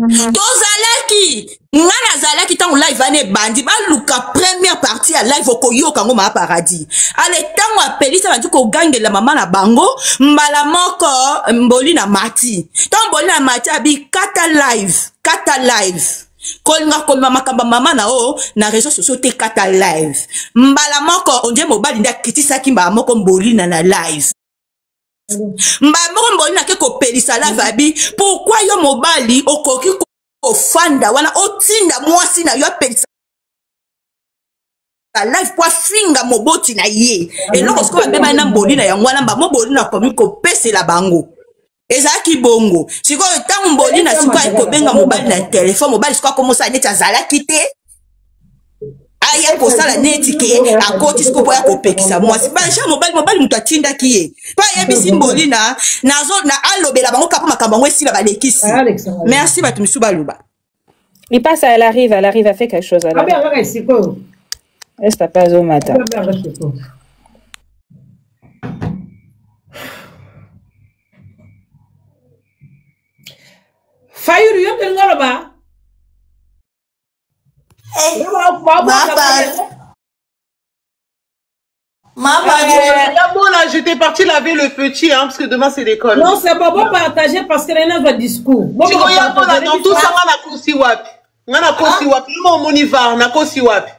Tozalaki, nga nazalaki ntango live wana ebandi, baluka première partie ya live okoyoka yango maa paradis. Ale ntango apelisi abandi kogangela mama na bango mbala moko mboli na mati. Ntango mboli na mati abi kata live, kata live. Kolinga komema makambo ya mama na o na réseau sociaux te, kata live. Mbala moko ondie mobali nde akitisaki mbala moko mbolina na live. Mbala moko mbolina ake kopelisa live abi pourquoi yo mobali okoki kofanda wana otinda mwasi na yo apelisa live po afinga moboti na ye. Eloko sikoyo babebani na mbolina yango wana, bango mbolina akomi kopesela bango. Ezalaki bongo sikoyo ntango mbolina sikoyo ayi kobenga mobali na telefone, mobali sikoyo akomosala neti azalaki te, aya kosala neti ke akoti sikoyo mpo ya kopekisa mwasi baja mobali. Mobali moto atindaki ye mpo ayebisi mbolina nazo na alobela bango kaka mpo makambo yango esila balekisi. Merci, bato misusu baloba. Il passe, elle arrive, elle arrive, elle fait quelque chose. Elle arrive. Est-ce que papa Zomata? Fayulu yo mpe ngaloba. Maman, Bon, j'étais partie laver le petit, hein, parce que demain c'est l'école. Non, c'est bon, bon partager parce que là, il y a un discours. Bon, bon, partager. Dans tout ça, on a kosi wapi. On a kosi wapi. Nous, on moni var, on a kosi wapi.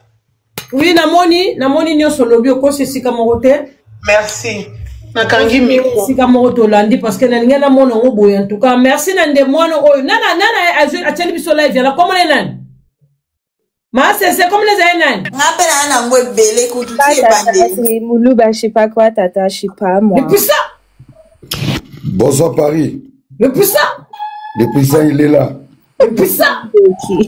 Oui, namoni, namoni nyonso lobi okosi esika moko te. Merci. Nakangi micro. Esika moko tolandi parce que nalingi namona yango boye. En tout cas, merci na nde mwana oyo. Nana, nana, atieli biso live yana. Komona ye nani? Masese, komona ezali nani? Nga mpe naa nango ebele kutu ti ebandeli. Muluba, je sais pas quoi, tata, je sais pas moi. Le puissant. Bonsoir Paris. Le puissant. Le puissant, il est là. Le puissant.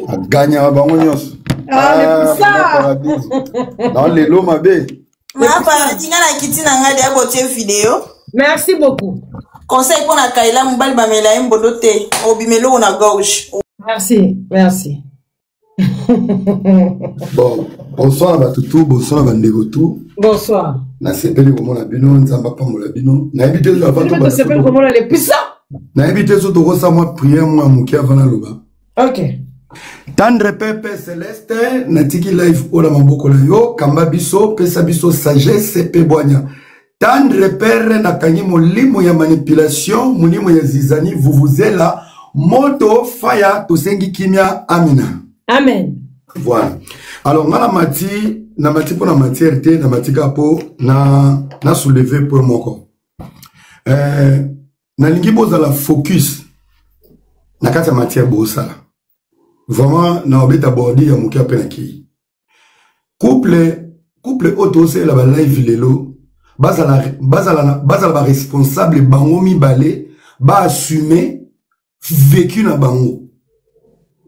Aganya bango nyonso. Ah, le puissant. Dans lelo mabe. Ma paradis nga na kiti na ngai deya botie video. Merci beaucoup. Conseil mpo na Kaila, mobali bamela ye mbondo te, obima eloko na gorge. Merci, merci. Bon, bonsoir na bato tout, bonsoir na bandeko tout. Bonsoir. Nasepeli komona bino, Nzambe apambola bino. Nayebi te avant to tosepeli komona le puissant. Nayebi te so tokosala mwa prière mwa moke avant naloba. Ok. Tendre Pepe Celeste, natiki live oyo na maboko na yo, kamba biso, pesa biso sagesse pe bwanya. Tendre Père, nakangi molimo ya manipulation, molimo ya zizani, vuvuzela, moto, fire, tosengi kimia, amina. Amen. Voilà. Alors, nga na mati, na mati mpo na matière te, na mati kaka mpo na, na soulever point moko. Nalingi bozala focus na kati ya matière bosala. Vraiment, na obeta bordi ya moke ape na kei. Couple, couple oyo tosalela ba live lelo, bazala, bazala, bazala ba responsable bango mibale, ba assumer vécu na bango.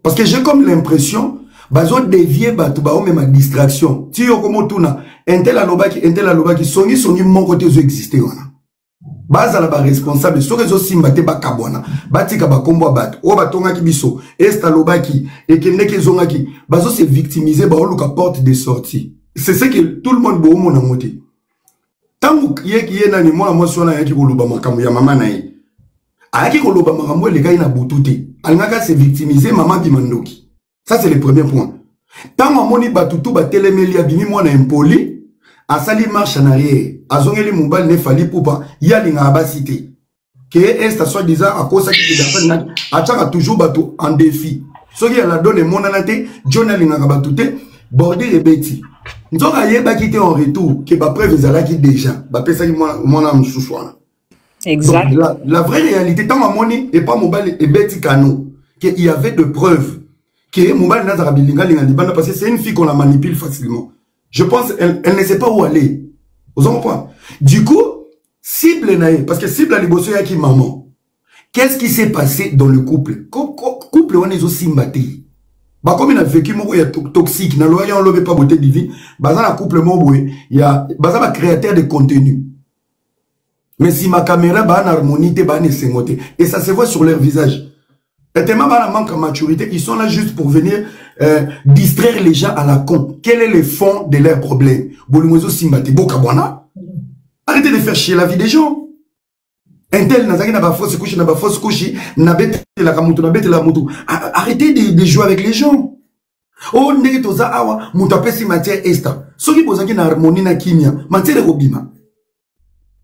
Parce que j'ai comme l'impression, bazo dévier bato ba omema distraction. Ti yo komo tuna, intel alobaki, intel alobaki, songi songi moko te ezo exister wana. Bazala ba responsable, soki ezosimba te bakabwana, batika bakombo ya bato oyo batongaki biso, est alobaki, ekendeki ezongaki, bazo se victimiser, baoluka porte de sortie. C'est ce que tout le monde boomona yango te. Ntango ye, ye nani mwana mwasi wana ayaki koloba makambo ya mama na ye, ayaki koloba makambo elekaki na butu te, alingaka se victimiser, mama bima ndoki. Ça c'est le premier point. Ntango amoni bato tu batelemeli, abimi mwana impoli, asali marche en arrière, azongeli mobali ne Fally Ipupa, ye alingaka basi te. Ke est soit disant akosaki ke naki, atiaka toujours bato en défi. Soki ya la donne emonana te, John alingaka bato te, bordure ebeti. Nzoka ayebaki te en retour ke ba preuve ezalaki déjà, bapesaki mwana mosusu wana. Exact. Donc, la vraie réalité, tant amoni et pas mobali ebeti kano, que il y avait de preuves que mobali nazaka bilinga linga libanda, parce que c'est une fille qu'on la manipule facilement. Je pense elle ne sait pas où aller. Vous comprenez? Du coup, cible nae, parce que cible à liboso ya qui maman. Qu'est-ce qui s'est passé dans le couple? Couple on est aussi mbaté. Ba comme il a vécu moko ya toxique, na loya on lobe pas beauté divine, baza na couple moko boye, ya baza ba créateur de contenu. Mais si ma caméra ba en harmonie te ba ne sengote et ça se voit sur leur visage. Et tellement ba manque de maturité, ils sont là juste pour venir distraire les gens à la con. Quel est le fond de leur problème? Bolingo simba te boka bwana. Arrêtez de faire chier la vie des gens. Intel nazalaki na ba fausse couche na ba fausse couche nabetelaka mutu nabetelaka mutu. Arrêtez de, de jouer avec les gens. Oh ndenge toza awa mutu apesi matière esta. Soki bozalaki na harmonie na kimia, matière ekobima.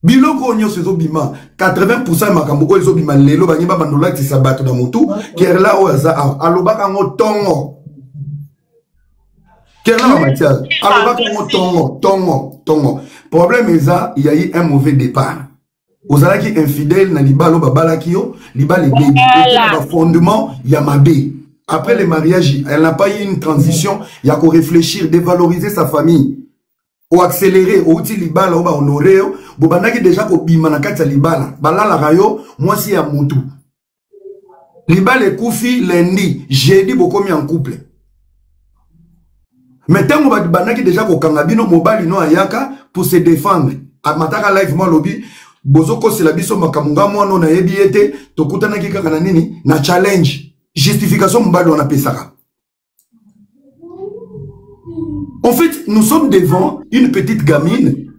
Biloko oyo nyonso ezobima 80% ya makambo oyo ezobima lelo bangi babanda olatisa bato na motu. Kerla oyo aza awa alobaka yango tongo. Kerla wa Mathias alobaka yango tongo tongo tongo. Problème eza il y a eu un mauvais départ. Ozalaki infidèle na libala oyo babalaki yo, libala ebebi. Voilà. Ba fondement ya mabe. Après le mariage, elle n'a pas eu une transition ya ko réfléchir, dévaloriser sa famille. O accélérer, outi libala oyo ba honorer yo, bobandaki déjà kobima na kati ya libala. Balalaka yo mwasi ya mutu. Libala ekufi lundi, jeudi bokomi en couple. Mais ntango babandaki déjà kokanga bino, mobali no ayaka pour se défendre. Amataka live mo alobi bozokosela biso makambo nga mwana oyo nayebi ye te, tokutanaki kaka na nini na challenge. Justification mobali wana apesaka. En fait, nous sommes devant une petite gamine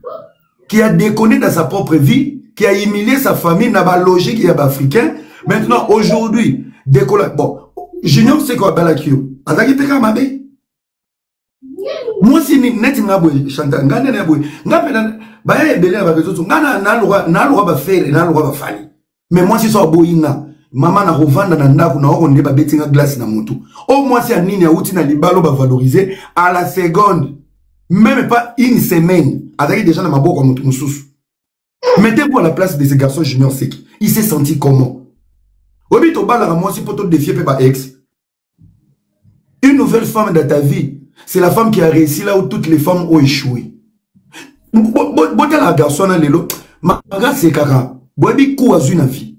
qui a déconné dans sa propre vie, qui a humilié sa famille, n'a pas logique, il y a africain. Maintenant, aujourd'hui, décolle. Bon, Junior, c'est quoi, Balakio? Azaki peka mabe. Moi, si neti nga boye, Chantal, nga nene boye, nga pena, baya ebele na ba réseaux sociaux, nga na na loka, na loka ba faire, na loka ba fali. Mais moi, si so boyi nga, mama na kovanda na ndako na oko nde babeti nga glace na mutu. O mwasi ya nini auti na libalo ba valoriser à la seconde. Même pas une semaine, azaki déjà na maboko ya mutu mususu. Mettez-vous à la place de ce garçon Junior Seki. Il s'est senti comment? Obi tobalaka mwasi po to défier pe ba ex. Une nouvelle femme dans ta vie, c'est la femme qui a réussi là où toutes les femmes ont échoué. Botala garçon na lelo, maga c'est kaka. Boyebi ku azui na vie.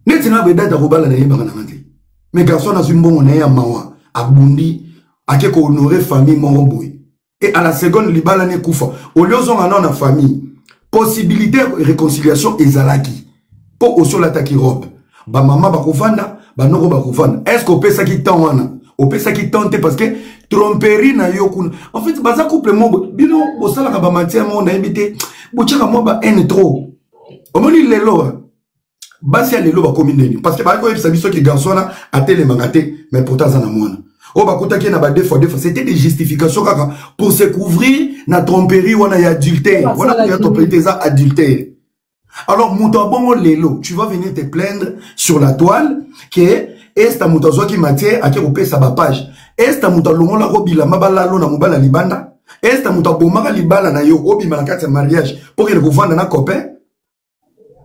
Neti na boye data kobala na yebaka na te. Mais garçon azui mbongo na ye ya mawa, abundi, ake ko honorer famille moko boye. Et à la seconde libala ne kufa. Au lieu ozonga na famille, possibilité réconciliation ezalaki. Po osolataki robe. Ba mama bakovanda, ba noko bakovanda. Est-ce que opesaki temps wana? Opesaki temps te parce que tromperie na yo kuna. En fait, baza couple moko bino bosalaka ba matière moko nayebi te. Botiaka mwa ba haine trop. Omoni lelo basi ya lelo bakomi ndeni parce que bayaki koyebisa biso ki garçon wana atelemaka te, mais pourtant aza na mwana oyo bakutaki ye na ba deux fois deux fois. C'était des justifications kaka pour se couvrir na tromperie wana ya adultère wana. Ya tromperie te, eza adultère. Alors moto abongo lelo, tu vas venir te plaindre sur la toile que esta moto azwaki matière ake kopesa bapage, esta moto alongolaka bilamba balalo na mobali ya libanda, esta moto abomaka libala na yo, obima na kati ya mariage mpo kende kovanda na copain.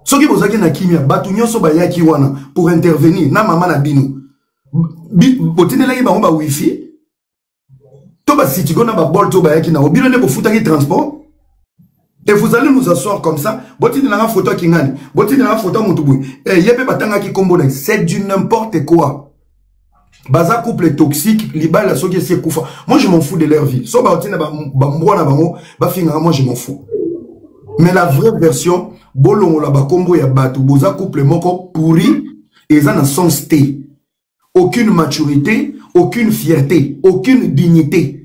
Soki bozalaki na kimia, bato nyonso bayaki wana pour intervenir na mama na bino, botindelaki bango ba wifi to basitigo na babolt oyo bayaki nango, bino nde bofutaki transport. Et vous allez nous asseoir comme ça, botindelanga photo ya kingani, botindelanga photo ya motu boye, eh, ye mpe batangaki kombo na ye. C'est du n'importe quoi. Baza couple toxique, libala soki esi ekufa, moi je m'en fous de leur vie. So baotinda bambwa na bango bafingaka, moi je m'en fous. Mais la vraie version, bolongola bakombo ya bato. Boza couple moko pourri, eza na sens te. Aucune maturité, aucune fierté, aucune dignité.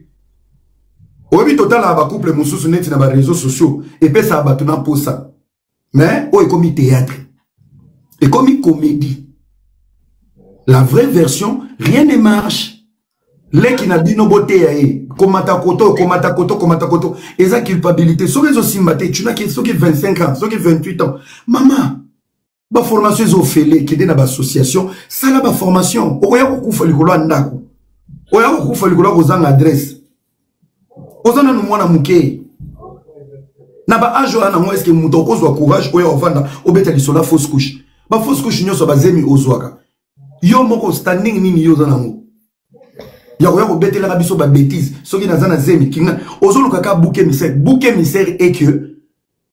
Oyebi, totalaka bacouple mosusu neti na baréseaux sociaux, epesaka bato na mposa, mais oyo ekomi théâtre, ekomi comédie. La vraie version, rien ne marche. Leki na bino boteya ye, komata koto, komata koto, komata koto, eza culpabilité. Soki ezosimba te, tunaki soki 25 ans, soki 28 ans, mama, baformation ezofele, kende na baassociation, sala baformation. Okoya kokufa likolo ya ndako, oya kokufa likolo ya kozanga adresse. Oza nanu mwana moke na ba age wana nango. Eske moto okozwa courage oyo ovanda obeta lisolo ya fausse couche? Ba fausse couche nyonso bazemi ozwaka yo moko, standing nini yo oza nango ya koya kobetelaka biso ba bêtise? Soki naza na zemi kinga, ozoluka ka bouc émissaire. Bouc émissaire est que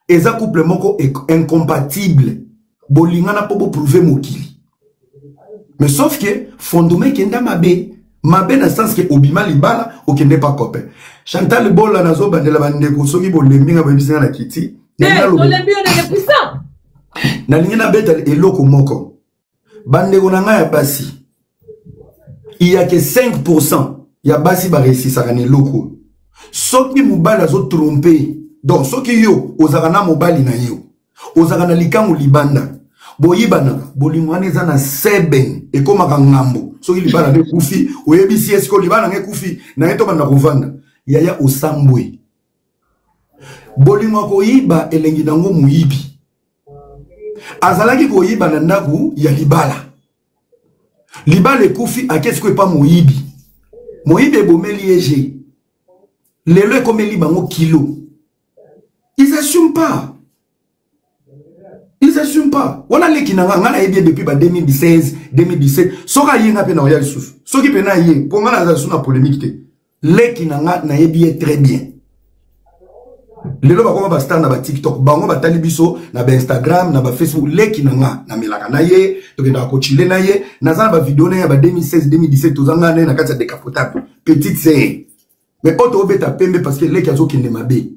eza couple moko incompatible. Bolingana mpo boprouve mokili, mais sauf que fondement ekenda mabe mabe, na sens ke obima libala, okende pa copain. Chantal Bola, nazobandela bandeko, soki bolembi nga, boyebisi nga na kiti. Nalingi nabeta eloko moko, bandeko na ngai ya basi. Il y a que 5% ya basi bareusisaka na eloko. Soki mobali azotrompe Donc soki yo ozalaka na mobali na yo, ozalaka na likangu libanda, boyibanaka, bolingo wana eza na seben, ekomaka ngambo. Soki libala na ekufi, oyebisi ye sikoyo libala na ekufi, na ye tobanda kovanda. Yaya osambwe. Bolingo ya koyiba elengi nango moyibi. Azalaki koyiba na ndako ya libala. Libala ekufi, ake sikoyo epa moyibi. Moyibi ebomeli ye je. Lelo ekomeli bango kilo. Ils assument pas. Ils assument pas. Wana leki na nga, nga nayebi ye depuis ba 2016, 2017. Soki aye nga pe na oya lisusu. Soki pe na ye, po nga naza lisusu na polémique te. Leki na nga nayebi ye très bien. Lelo bakoma ba star na ba TikTok, bango batali biso na ba Instagram, na ba Facebook. Leki na nga namelaka na ye, tokendaka kochile na ye, naza na ba video na ye ya ba 2016, 2017, toza nga na ye na kati ya décapotable. Petite sœur. Mais oyo tobeta pembe parce que leki azokende mabe.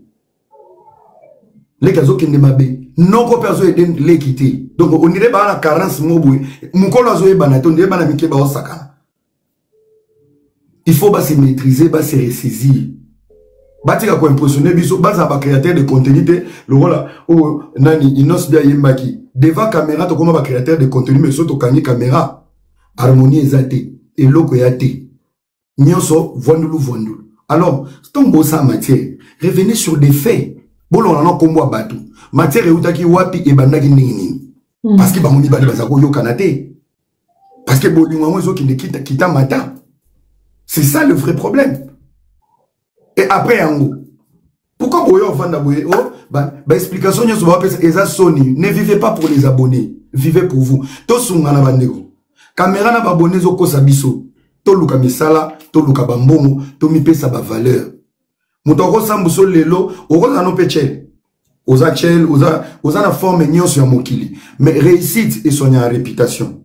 Leki azokende mabe. Noko pe azoyede leki te. Donc on dirait ba na carence moko boye. Mukolo azoyebana te, on dirait bana mike baosakana. Il faut ba se maîtriser, ba se ressaisir. Batika ko impressionner biso, baza ba créateur de contenu te, lokola oyo nani Innoss Bi ayembaki. Devant caméra tokoma ba créateur de contenu, mais soki tokangi caméra, harmonie eza te, eloko ya te. Nyonso vwandulu vwandulu. Alors, ntango bosala matière, revenez sur des faits. Bolonga na kombo ya bato. Matière eutaki wapi, ebandaki ndenge nini? Parce que bango mibale baza koyokana te. Parce que bolingo yango ezokende kita, kita mata. C'est ça le vrai problème. Et après yango, pourquoi boyo ovanda boye, oh, ba, ba explication nyonso bapesa eza soni. Ne vivez pas pour les abonnés, vivez pour vous. Tosunga na bandeko. Caméra na ba abonnés ezokosa biso. Toluka misala, toluka ba mbongo, tomipesa ba valeur. Moto akosambuso lelo, okozala no pe tchel. Oza tchel, oza, oza na forme nyonso ya mokili. Mais réussite esoignaka réputation.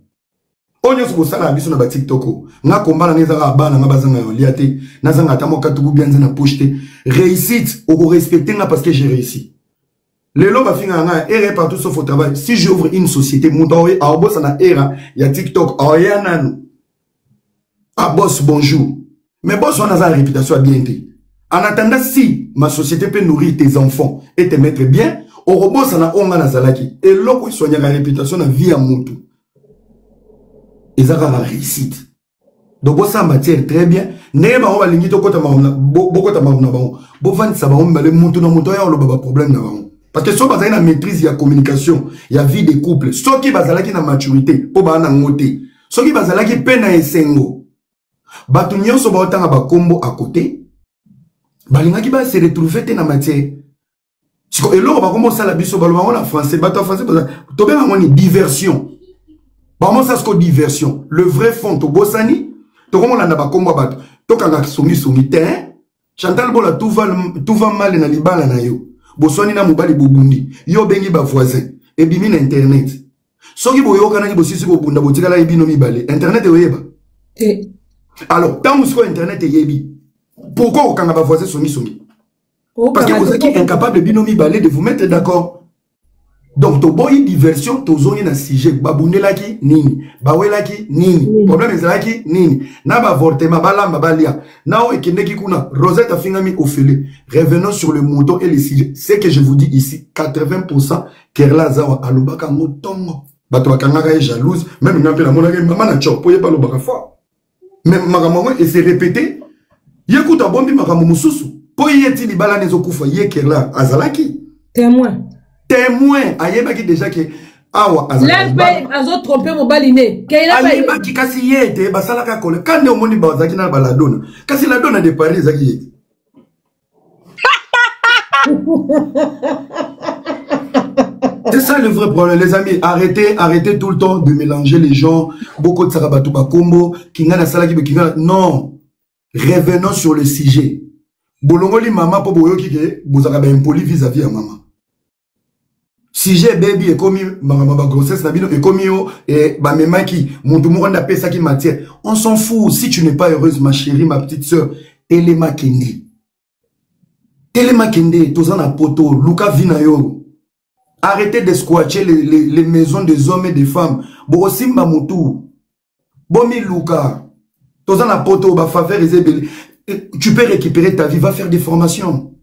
Oyo nyonso bosalaka biso na ba TikTok oyo. Nga komba na nga ezaka ya bana nga bazanga ya lia te. Nazanga ata mwa katuku bianza na poche te. Réussite, oko respecter nga parce que j'ai réussi. Lelo bafinga nga era partout sauf au travail. Si j'ouvre une société, moto aobosa na era ya TikTok, aoya nanu. Ah boss, bonjour. Mais boss wana aza na réputation ya bien te. En attendant, si ma société peut nourrir tes enfants et te mettre bien, okobosana oyo nga nazalaki. Eloko esoignaka réputation na vie ya motu eza kaka réussite. Donc bosala matière très bien. Ndenge bango balingi tokota makambo na, bokota makambo na bango, bovandisa bango mibale, motu na motu aya oloba ba problème na bango. Parce que soki bazalaki na maîtrise ya communication, ya vie de couple, soki bazalaki na maturité, po baa na ngo te, soki bazalaki pe na esengo, bato nyonso baotanga bakombo à côté, balingaki ba se retrouver te na matière. Siko eloko bakombo osala biso, baloba ngo na français, bato ya français baza, tobenga ngo ni diversion. Bango siko diversion. Le vrai fond tobosani, tokomolanda bakombo ya bato, tokanga songisongi te, hein? Chantal Bola, tout va mal na libala na yo. Boswani na mobali bobundi. Yo bengi ba voisin. Ebimi na internet. Soki boyokanaki bosisi kobunda botikala ye bino mibale. Internet oyeba. Te. Alors, tango siko internet eyebi. Pourquoi okanga ba voisin songi songi? Parce que vous êtes incapable bino mibale de vous mettre d'accord. Donc toboyi diversion, tozongi na sujet. Babundelaki nini? Bawelaki nini? Problème ezalaki nini? Na ba avortement balamba balia. Na o ekendeki kuna Rosette afingami ofele. Revenons sur le mouton et le sujet. Ce que je vous dis ici, 80% Kerla Zawa alobaka ngo tongo. Bato bakangaka ye jalouse, même nga mpe namonaki mama na chop, po ye balobaka fort. Mais makambo yango ese répété. Ye kutu abombi makambo mosusu. Po ye ti libala nde ezokufa, ye Kerla azalaki témoin. Témoin, ayebaki déjà que awa azalaki Là, mpe azo tromper mobali ne. Keila mpe ayebaki kasi ye te basalaka kole. Quand nde omoni bazalaki na baladona. Kasi ladona de Paris ezalaki ye te. C'est ça le vrai problème, les amis. Arrêtez, arrêtez tout le temps de mélanger les gens. Beaucoup de Sarabatu Bakombo, Kinga na salaki, Kinga. Non. Revenons sur le sujet. Bolongoli mama po boyoki ke bozaka ba impoli vis-à-vis ya mama. Sujet baby ekomi makambo ba grossesse na bino ekomi yo e bamemaki mutu moko nde apesaki matière. On s'en fout. Si tu n'es pas heureuse, ma chérie, ma petite sœur, telema kende. Telema kende, toza na poto, luka vie na yo. Arrêtez de squatter les maisons des hommes et des femmes. Bokosimba mutu. Bomi luka. Toza na poto, ba faveur ezebele. Tu peux récupérer ta vie, va faire des formations.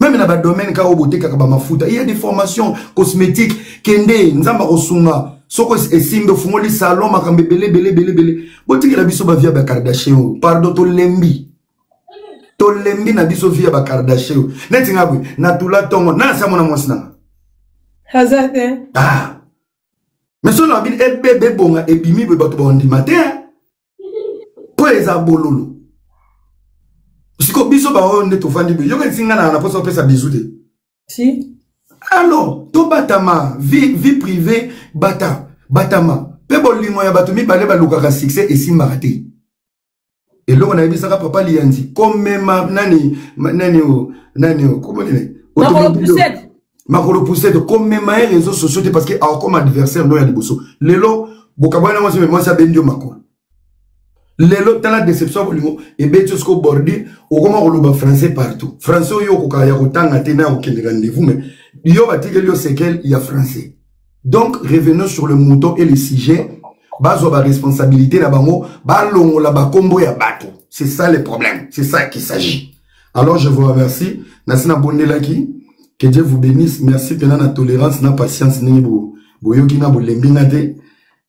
Même na ba domaine ka oyo botekaka ba mafuta, il y a des formations cosmétiques. Kende, Nzambe akosunga. Soko esimbi ofungoli salon makambo ebele ebele ebele ebele. Botikela biso ba vie ya ba Kardashian oyo. Pardon, tolembi. Tolembi na biso vie ya ba Kardashian oyo. Neti nga boye, natula tongo, nani asi amona mwasi na nga? Aza te. Ah. Mais soki na bino ebebe ebonga ebimi boye bato bakondima te. Mpo eza bololo. Siko biso baoyo nde tovandi boye. Yoka eti nga na mposa opesa bizu te. Si. Alors, tobatama, vie privée, bata, batama. Pe bolingo ya bato mibale balukaka succès esimbaka te. Eloko nayebisaka papa Liyanzi, komema nani, nani o, nani o, kombo nini? Makolo poussette. Makolo poussette, komema ye réseaux sociaux te parce que akoma adversaire no ya liboso. Lelo, bokabwana na mwasi, mais mwasi abendi yo makolo. Lelo tala déception bolingo ebeti yo siko bordure, okoma koloba français partout. Français oyo okoka ya kotanga te na ya kokende rendez-vous, mais yo batikeli yo séquelle ya français. Donc revenons sur le mouton et le sujet. Bazwa ba responsabilité na bango, balongola ba kombo ya bato. C'est ça le problème, c'est ça qu'il s'agit. Alors je vous remercie. Nasi na bondelaki, que Dieu vous bénisse. Merci pena na tolérance, na patience ndenge bo boyoki na bolembi nga te.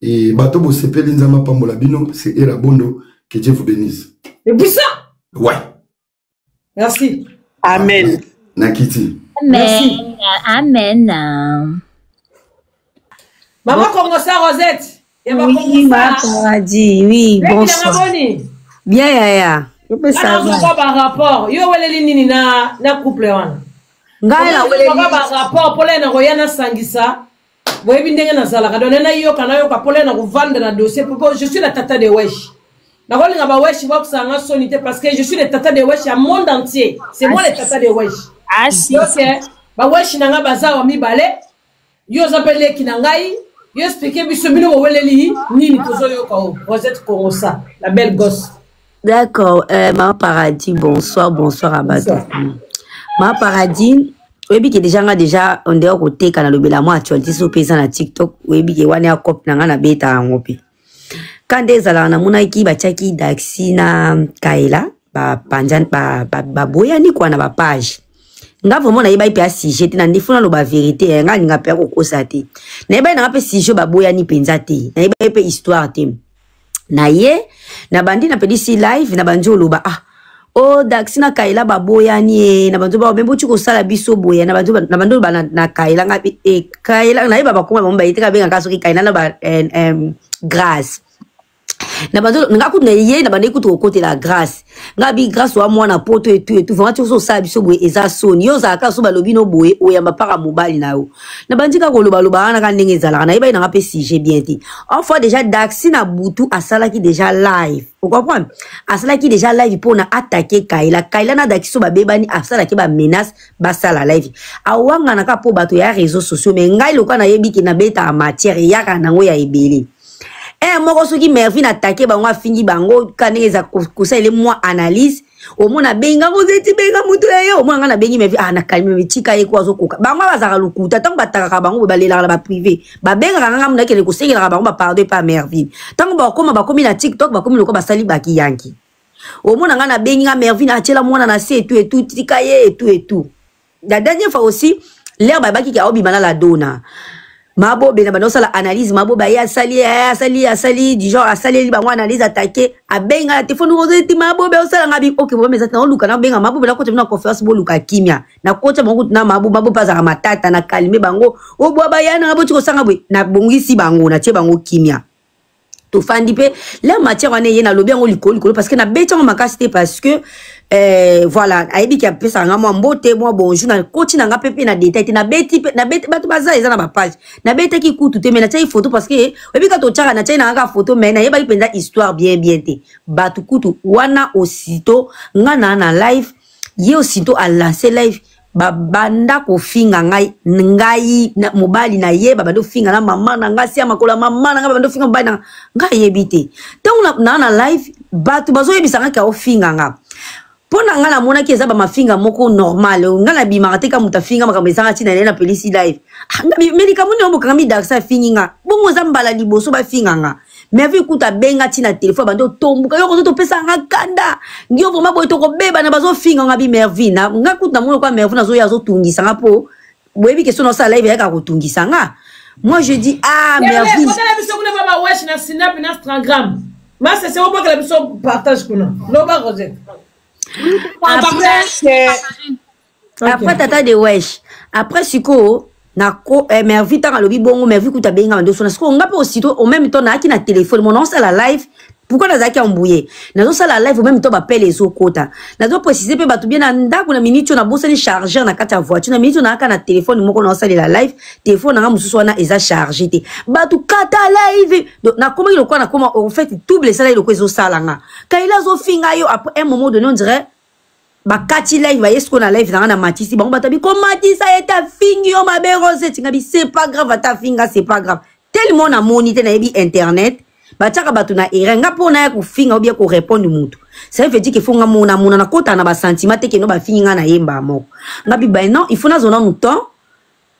Et bato bosepeli Nzambe apambola bino, c'est Era Bondo, que Dieu vous bénisse. Et puis ça. Ouais. Merci. Amen. Nakiti. Amen. Merci. Amen. Maman Kongosa Rosette. Ya ba Oui, Kongosa. ma paradis. Oui, Leki na bonsoir. ngaboni. Bien, yaya. Yo pe ça Kana va. ozoka ba rapport. Yo weleli nini na couple wana? Ngai na weleli. Ozoka ba rapport pole na koya na sangisa. Boyebi ndenge nazalaka. Donc nayoka nayoka pole na kovanda na dossier po je suis la tata de wesh. Nakolinga ba wesh bakosala nga soni te parce que je suis le tata de wesh ya monde entier. C'est moi le tata de wesh. Ah si. Donc ba wesh na nga baza wa mibale. Yo oza mpe leki na ngai. Yo expliquer biso bino boweleli nini tozoyoka o Rosette Kongosa, la belle gosse. D'accord, Maman Paradis, bonsoir, bonsoir à bato. Maman Paradis, oyebi ke déjà nga déjà on dirait koteka na lobela mwa actualité so mpe eza na TikTok, oyebi ke wana ya cop na nga nabeta yango mpe. Ka nde ezalaka namonaki batiaki Daxi na Kaela bapanza baboyani kwa na bapage. Nga vraiment nayebaki mpe ya sujet te, na ndefo naloba vérité, nga alinga mpe ya kokosa te. Nayebaki nanga mpe sujet baboyani mpenza te, nayebaki mpe histoire te. Na ye nabandi napelisi live, nabandi oloba ah oh Daxi na Kaela baboyani e, na bandi ba boti kosala biso boye, na bandi na bandi oloba na Kaela nga e Kaela nayeba bakoma bango bayete kabengaka soki Kaela na ba Grâce. Na bandi nga kutu na ye na bandi kutu kokotela Grâce. Nga bi Grâce wa mwana poto etu etu vraiment ti osala biso boye eza soni. Yo ozalaka so balobi no boye oyamba paka mobali na yo. Na bandi kaka koloba loba wana kaka ndenge ezalaka, nayebaki nanga mpe sujet bien te. Enfin déjà Daxi na butu asalaki déjà live. Vous comprenez? Asalaki déjà live mpona attaquer Kaila. Kaila na Daxi so babebani asalaki ba menace basala live. Awangana kaka mpo bato ya réseaux sociaux, mais ngai lokola nayebi ke nabetaka matière eyaka nango ya ebele. Moko soki Mervine attaquer bango afingi bango ka ndenge eza kosalela mwa analyse, omona benga Rosette benga moto ya yo, omona nga nabengi Mervine, ah na calme me tika ye ko azokoka. Bango bazalaka lokuta, ntango batakaka bango boye balelaka na ba privé, babengaka nga nga nakende kosengelaka bango ba pardon epa Mervine. Ntango bakoma bakomi na TikTok bakomi lokola basali bakiyanki. Omona nga nabengi nga Mervine atiela mwana na se etu etu tika ye etu etu. La dernière fois aussi, l'air babaki ki aobima na la dona. Mabobe na bando sala analyse, mabobe aye asali, aye asali, asali, du genre asaleli bango analyse attaqué, abenga na téléphone Rosette mabobe osala nga bi OK mabobe ezati na oluka na benga mabobe na kota na conférence boluka kimia. Na kota bango na mabobe, mabobe azaka matata na calmer bango. Obwa bayana ngabo tiko sanga boye na bongisi bango na tie bango kimia. Tofandi mpe la matière wana eye nalobi yango likolo likolo parce que nabeti yango makasi te parce que voilà ayebi ke apesaka nga mwa mbote mwa bonjour na koti na nga mpe mpe na détail te nabeti mpe nabeti bato baza eza na bapage nabetaki kutu te mais natiaki photo parce que oyebi ka totiaka natiaki na nga kaka photo mais nayebaki mpenza histoire bien bien te bato kutu wana aussitôt nga na live ye aussitôt alance live babanda kofinga ngai ngai na, mobali na ye babanda kofinga na mama na ngai sia makolo ya mama na ngai babanda kofinga mobali na ngai ayebi te ntango na live bato bazoyebisa ngai ke aofinga nga mpo na ngai namonaki eza bamafinga moko normal ngai nabimaka te ka moto afinga makambo ezanga ntina naye napelisi live me likambo nini bokanga midakisa afingi nga bongo eza mbala liboso bafinga nga Merville kuta abenga ti na telefone, bandi otombuka yo kozo topesa nga kanda, yo vraiment boye tokobebana, bazofinga nga bi Merville na nga kutu namoni kwa Merville azoya azotungisa nga mpo boyebi question naosala live eyaka kotungisa nga. Moi je dis ah Merville, kotala biso kuna ba ba wesh na Snap na Instagram, masese obwakela biso partage kuna, loba Rosette. Après tata de wesh, après sikoyo nako Mervi ntango alobi bongo, Mervi kuta abengi nga bandoso na sikoyo nga mpe aussitôt au même temps nayaki na telefone mo naosala live. Pourquoi nazalaki embrouillé? Nazosala live au même temps bapele ezokota, nazoprécise mpe bato bien na ndako. Na minute oyo nabosani chargeur na kati ya voiture. Na minute oyo nayaka na telefone moko naosalela live, telefone nanga mosusu wana eza charge te. Bato kata live. Donc nakomaki lokola nakoma en fait double esalaki lokola ezosala nga Kaila azofinga yo. Après un moment donné, on dirait bakati live, baye sikoyo na live nanga na matisi bango, bato abi komatisa ye te, afingi yo mabe Rosette. Nga bi c'est pas grave, ata afinga c'est pas grave, tellement namoni te, nayebi internet batiaka bato na erreur. Nga mpo naya kofinga ou bien korépondre mutu, ça veut dire que faut nga mona mona nakota na basentiment te keno bafingi nga nayemba moko. Nga bi ben non, il faut nazwa nanu temps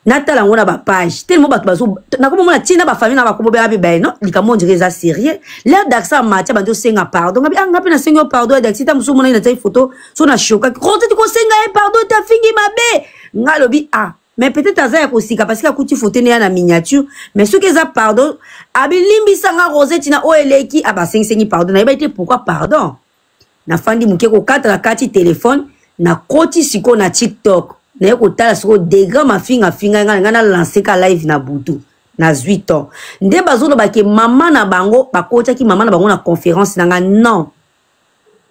natala yango na bapage, tellement bato bazo nakomomona ntina bafamille na bakombo benga mpe baye non, likambo ondire eza sérieux. L'air d'accès matia bandi osenga pardon, ngabi ah nga mpe nasengi yo pardon ya daxi. Ta mosusu omonaki natiaki photo so na shokaki Rosette kosenga ye pardon te, afingi mabe. Nga alobi ah mais peut-être aza ya kosika parce que akuti photo ne ya na miniature, mais soki eza pardon abilimbisa nga Rosette na oyo eleki, abasengisengi pardon, nayebaki te pourquoi pardon. Nafandi moke kokata na kati telefone, nakoti sikoyo na TikTok, naye kotala sikoyo degré mafinga finga ngai. Ngai nalance ka live na butu, nazwi temps nde bazoloba ke mama na bango bakotaki mama na bango na conférence na nga. Non,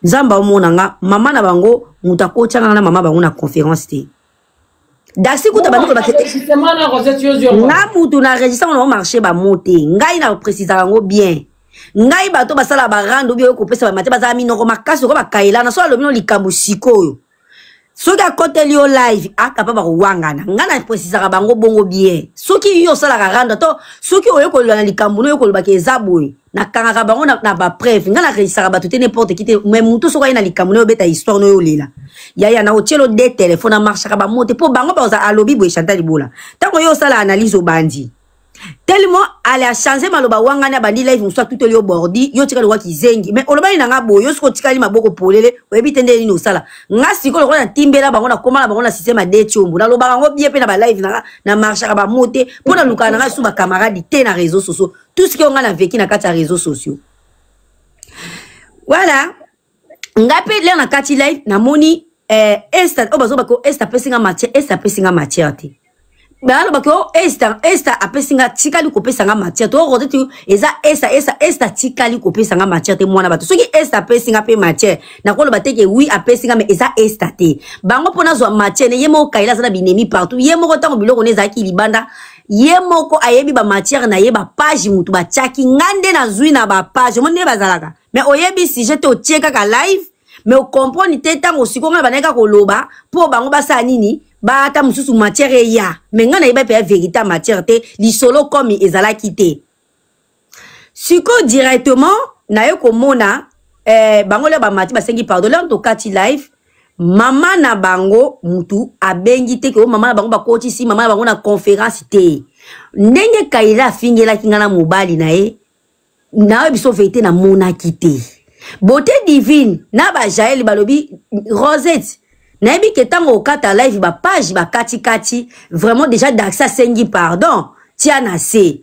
Nzambe aomona nga, mama na bango moto akotianga na mama bango na conférence te. Dasi kuta bandi koloba ke nga mutu na registre ngo na marché bamo te. Ngai na précisaka yango bien, ngai bato basala barando obi oyo kopesa bamate bazala minoko makasi lokola bakayelana. So alobi no likambo sikoyo, soki akoteli yo live akapaba kowangana. Ngai na précisaka bango bongo bien, soki yo osalaka rando to soki oye koloba na likambo no oye kolobaka eza boye, nakangaka bango na bapreuve. Ngai naregistraka bato te, n'importe qui te, mais motu soki aye na likambo no oyobeta histoire no oyo olela yaya na otielo de telefone amarchaka bamo te mpo bango baoza alobi boye. Chantal Libola, ntango yo osala analyse obandi tellement ale achange maloba wangani, abandi live mosusu atuteli yo bordi, yo otikali lokola kizengi. Mais olobali na nga boye, yo soki otikali maboko polele, oyebi te nde nini osala. Nga sikoyo lokola natimbela bango, nakoma na bango na systeme ya detiombo, nalobaka yango bien mpe na balive na nga na marchaka bamo te mpo nalukaka na ngai su bacamarade te na réseau sociaux. Tout ce que nga na vécu na kati ya réseaux sociaux, voilà. Nga mpe lere na kati live namoni esta oyo bazobaka o Esta apesi nga matière, Esta apesi nga matière te. Balobaki o Esta, Esta apesi nga, tikali kopesa nga matière te. Orote ti eza Esta, Esta, Esta tikali kopesa nga matière te. Mwana bato, soki Esta apesi nga mpe matière, nakoloba te ke oui apesi nga, mais eza Esta te. Bango mpo nazwa matière ne ye moko Kaila aza na binemi partout. Ye moko ntango biloko ne ezalaki libanda, ye moko ayebi bamatière na ye, bapage motu batiaki nga nde nazwi na bapage omoni nde bazalaka. Mais oyebi sujet te, otie kaka live mais ocomprendre te. Ntango sikoyo ngai bandaki kaka koloba mpo bango basala nini, baata mosusu matière eya, mais ngai nayeba mpe ya vérité ya matière te, lisolo komi ezalaki te. Sikoyo directement naye komona bango leo bamati basengi pardon. Leo tokati live, mama na bango mutu abengi te ke o mama na bango bakotisi mama na bango na conférence te. Ndenge Kaila afingelaki ngai na mobali na ye, nayo biso vérité namonaki te. Beauté Divine na bajael balobi Rosette, nayebi ke ntango okata live bapage bakatikati vraiment déjà Dax asengi pardon, tia na se.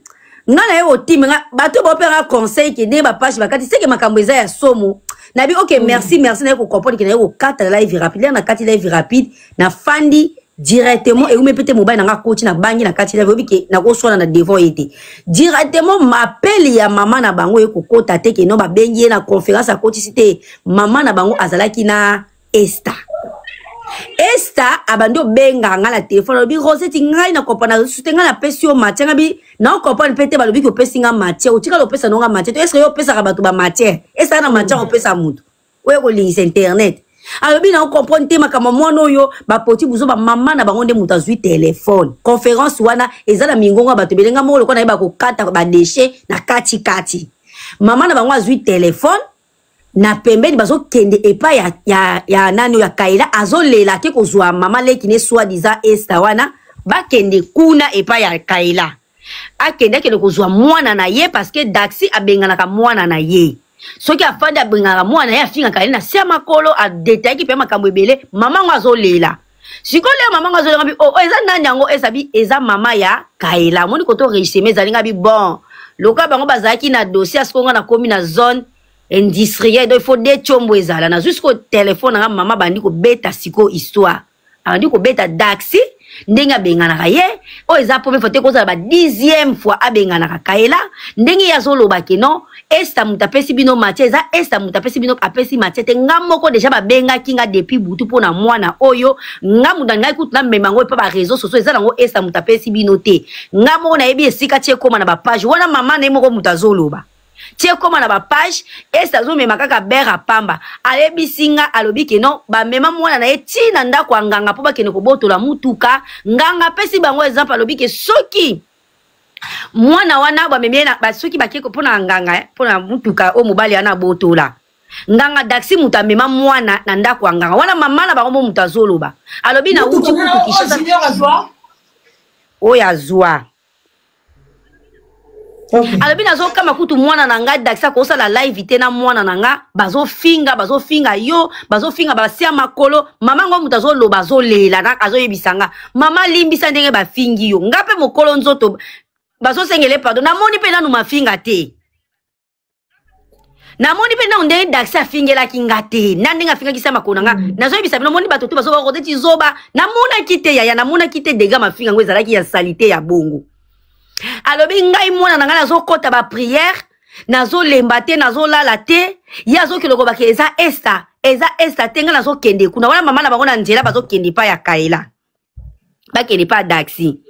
Nga na ye otime nga bato baopeka conseil ke ndenge bapage bakati seke makambo eza ya somo. Nabi ok, merci, merci. Naye kocomprendre ke naye kokata live rapide. Lere nakati live rapide, nafandi directement ewumi mpe te. Mobali na nga akoti na bangi na kati live, oyebi ke nakoswana na devant ye te. Directement mapele ya mama na bango ye kokota te ke no babengi ye na conférence, akotisi te. Mama na bango azalaki na Esta. Esta abandi obenga nga na telefone, alobi Rosette, ngai na comprendre lisusu te, ngai napesi yo matière. Ngai bi na comprendre mpe te, balobi ke opesi nga matière, otikala opesa no nga matière te. Est-ce yo opesaka bato ba matière? Esaka na matière opesa motu oyo kolingisa internet. Alobi na ocomprendre te makambo mwana oyo bapoti buzo. Bamama na bango nde moto azwi telefone, conférence wana eza na mingongo ya bato ebele. Nga moko lokola nayeba kokata badeshe na katikati, mama na bango azwi telefone na pembeni, bazokende epai ya nani oyo ya Kaila, azolela ake kozwa mama leki ne soi-disant Esta wana, bakende kuna epai ya Kaila. Akende, akende kozwa mwana na ye, parce que Daxi abenganaka mwana na ye. Soki afandi, abengaka mwana ye, afingaka ye na se ya makolo, adetayaki mpe makambo ebele. Mama yango azolela sikoyo. Leo mama yango azolela bi, oh, oh, eza nani yango? Ezabi eza mama ya Kaela. Omoni koto enregistrement ezali nga bi bon lokola bango bazalaki na dossier. Sikoyo nga nakomi na zone industrielle, donc il faut de tiombo ezala. Nazwi sikoyo telefone na nga, mama bandi kobeta sikoyo histoire, abandi kobeta Daxi ndenge abenganaka ye. Oyo eza première fois te, kozala ba 10e fois abenganaka Kaela. Ndenge ye azoloba ke non, Esta moto apesi bino matière, eza Esta moto apesi bino, apesi matière te. Nga moko deja babengaki nga depuis butu mpo na mwana oyo. Nga moto na ngai kutu namema yango epa baréseaux sociaux, eza nango Esta moto apesi bino te. Nga moko nayebi esika tie ekóma na bapage wana. Mama na ye moko moto azoloba tie ekóma na bapage. Ese azomema kaka bere apamba. Ayebisi nga, alobi ke non, bamema mwana na ye ti na ndako ya nganga mpo bakende kobotola mutuka. Nganga apesi bango exemple, alobi ke soki mwana wana bamemi ye soki bake mpo na nganga, mpo na mutuka oyo mobali wana abotola, nganga Daxi moto amema mwana na ndako ya nganga wana. Mama na bango mo moto azoloba, alobi na wuti kutu Kinshasa oyo azwa. Alobi nazokama kutu mwana na ngai Daxi akosala live te na mwana na nga. Bazofinga, bazofinga yo, bazofinga basia makolo. Mama ngo moto azoloba, azolela, azoyebisa nga: mama, limbisa ndenge bafingi yo. Nga mpe mokolo nzoto bazosengele pardon. Namoni mpe nanu mafinga te, namoni mpe nanu ndenge Daxi afingelaki nga te, na ndenge afingaki sa makolo na nga. Nazoyebisa bino, moni bato te bazoba Rosette zoba. Namonaki te yaya, namonaki te dega mafinga yango ezalaki ya salite ya bongo. Alobi ngai mwana na ngai nazokɔta baprière, nazolemba te, nazolala te. Ye azokende kobaka eza Esta, eza Esta te. Ngai nazokende kuna wana, mama na bango na nzela bazokende epai ya Kaela, bakende epai ya Daxi.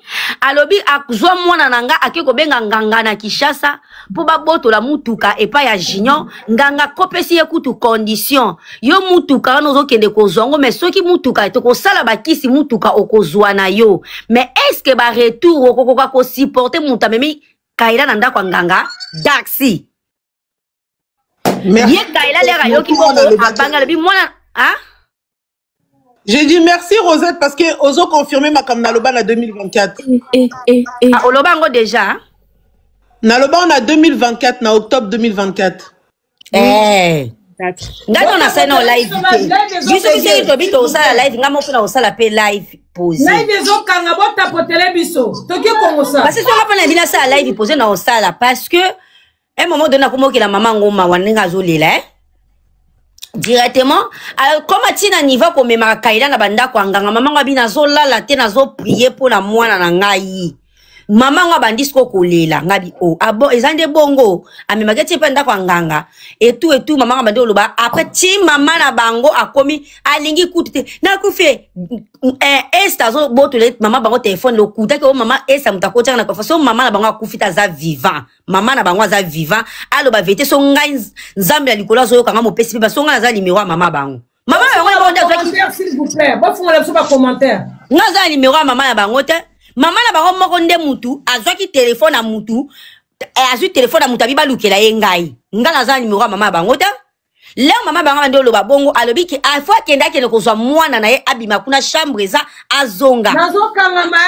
Alobi azwa mwana na nga, ake kobenga nganga na Kinshasa mpo babotola mutuka epai ya Junior. Nganga akopesi ye kutu condition: yo mutuka wana ozokende kozwa yango, mais soki mutuka tokosala bakisi, mutuka okozwa na yo, mais est-ce baretour okokoka kosupporter? Moto amemi Kaila na ndako ya nganga Daxi. Ye Kaila lere ayoki bongo, abangi, alobi mwana ah? J'ai dit merci Rosette parce que ozo confirmer makambo naloba na 2024. Eh, eh, eh. Ah, oloba yango déjà? Naloba na 2024, na octobre 2024. Eh. Ngai to nasali na live te. Biso biso tobi tosala live, ngai moko na kosala mpe live posé. Live ezokanga, botapotele biso toki kongosa. Parce que soki mpe na bino asala live posé na kosala, parce que un moment donné nakomokela mama ngo mawa ndenge azolela, eh? Directement alors, comme atina niveau komemaka Kaila na bandako ya nganga, mama ngo abi nazolala te, nazoprie mpo na mwana na ngai. Mama ngo abandi siko kolela. Ngabi o ah bon, eza nde bongo, amemaki tie mpe ndako ya nganga etu etu. Mama ngo abandi koloba après ti mama na bango akomi alingi kutu te nakufi. Eh, Esta azobotola mama bango telefone, lokutaki o mama Esta moto akotiaka na kofa. So mama na bango akufi te, aza vivant. Mama na bango aza vivant, aloba vérité. So ngai, Nzambe ya likolo azoyoka nga, mopesi mpe so ngai naza nimero ya mama bango. Mama na bango na bango nde azwaki. S'il vous plaît, bofungola biso bacommentaire. Nga aza na nimero ya mama na bango te. Mama na bango moko nde mutu azwaki telefone ya mutu, azwi telefone ya mutu abi balukela ye ngai. Nga naza na nimero ya mama na bango te. Leo mama bango bandi oloba bongo, alobi ke afo akende, akende kozwa mwana na ye, abima kuna, chambre eza, azonga. Nazokangama.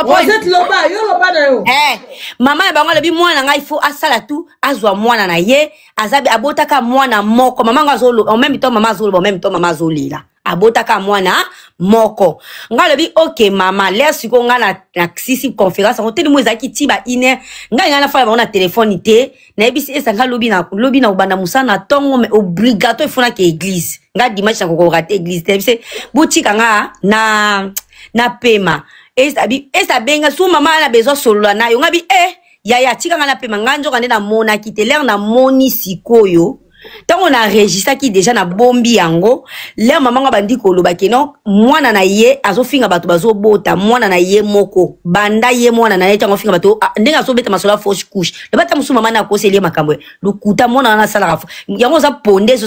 Rosette, loba yo, loba na yo. Eh, mama na bango alobi mwana na ngai fo asala tu azwa mwana na ye. Aza abotaka mwana moko. Mama ngo azoloba en même temps, mama azoloba en même temps, mama azolela, abotaka mwana moko. Ngai alobi ok mama lere sikoyo ngai na, na sisi conférence yango teli mo ezalaki ti ba une. Ngai nafala bango na telefone te. Nayebisi esa ngai lobi na lobi na kobanda mosala na ntongo, mais obligatoire efonaki église. Ngai dimanche nakokoka te église te. Nayebisi botika nga na na pema. Esa abenga su mama na besoin solola na yo. Ngai bi eh yaya, tika nga na pema. Ngai nzoka nde namonaki te lere namoni sikoyo ntango na enregistraki deja, nabombi yango. Lere mama ngo abandi koloba ke non, mwana na ye azofinga bato bazobota mwana na ye moko, banda ye mwana na ye ntango afinga bato, ah, ndenge azobeta masolo ya fausse couche, loba ata mosusu mama na akoseli ye makambo ya lokuta. Mwana wana asalaka yango, oza ponde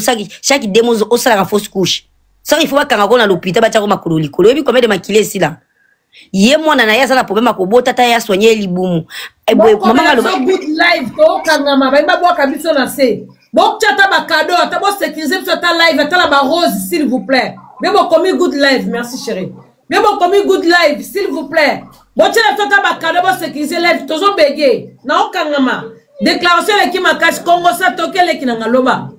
chaque 2 mois osalaka fausse couche. Soki il faut bakanga ko na lopita, batiako makolo likolo. Oyebi combien de makili esila? Ye mwana na ye aza na problème ya kobota ta, ye asoigne ye libumu. Boye, mama nga aloba good live tokangama, bayi babwaka biso na se. Boktia ata bacadeau, ata bosécurise biso ata live, ata na barose, s'il vous plaît. Nde bokomi good live. Merci chéri. Bino bokomi good live s'il vous plaît. Botiela biso ata ba cadeau bo sécuriser live tozo bege. Na okangama. Déclaration eleki makasi Congo sa toke eleki na ngaloba.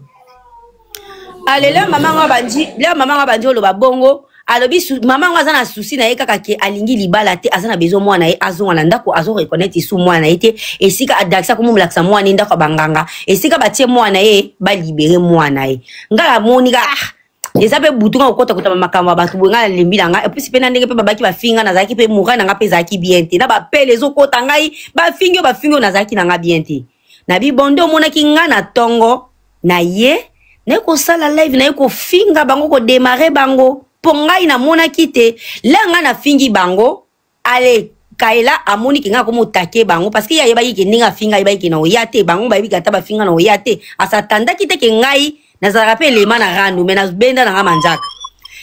Ale leo mama ngo abandi, leo mama ngo abandi oloba bongo alobi mama ngo aza na souci na ye kaka ke alingi libala te aza na besoin mwana ye azonga na ndako azo reconnaître isu mwana na ye te esika adakisa komomolakisa mwana ye ndako ya banganga esika batie mwana ye balibere mwana ye ngai namoni ka ah, eza mpe butu nga kokota kota makambo ya bato boye ngai nalembi na ngai epuis mpe na ndenge mpe babaki bafinga nazalaki mpe moral na ngai mpe ezalaki bien te na bapele ezokota ngai bafingi oyo bafingi oyo nazalaki na ngai bien te na bibonde omonaki ngai na ntongo na ye naye kosala live naye kofinga bango kodemare bango mpo ngai namonaki te le ngai nafingi bango ale Kaela amoni ke nga komo take bango parce que ye ayebaki ke ndenge afinga ayebaki ke na oya te bango bayebi ke ata bafinga na oya te asatandaki te ke ngai nazalaka mpe elema na rando mais nabenda na nga manzaka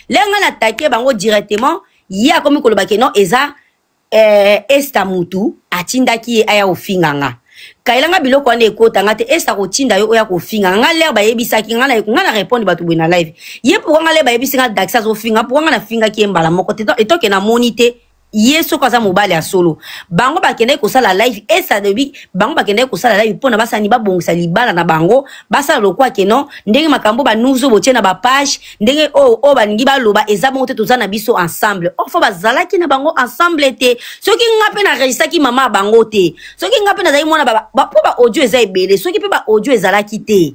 le ngai na take bango directement ye akomi koloba ke non eza eh, esta mutu atindaki ye aya kofinga nga Kaila nga biloko wana ekota nga te esta kotinda yo oya kofinga nga lere bayebisaki nga na nga na répondre bato boye na live ye pourquoi nga lere bayebisi nga Dax azofinga pourquoi nga nafingaki ye mbala moko te etoke namoni te ye soko aza mobali ya solo bango bakendaki kosala live esa alobi bango bakendaki kosala live mpona basani babongisa libala na bango basala lokwa ke non ndenge makambo banuzo botie na bapage ndenge oyo oyo balingi baloba eza bongo te toza na biso ensemble ofo bazalaki na bango ensemble te soki nga mpe na registraki mama ya bango te soki nga mpe nazali mwana mpo ba audio eza ebele soki mpe ba audio ezalaki te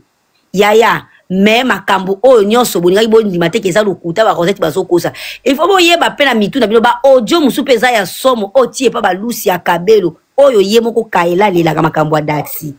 yaya me makambo oyo nyonso bolingaki bondima te ke eza lokuta ba rosette bazokosa il faut boyeba mpe na mitu na bino ba audio mosusu mpe eza ya somo oyo tie epa balusi ya kabelo oyo ye moko kaela alelaka makambo ya daxi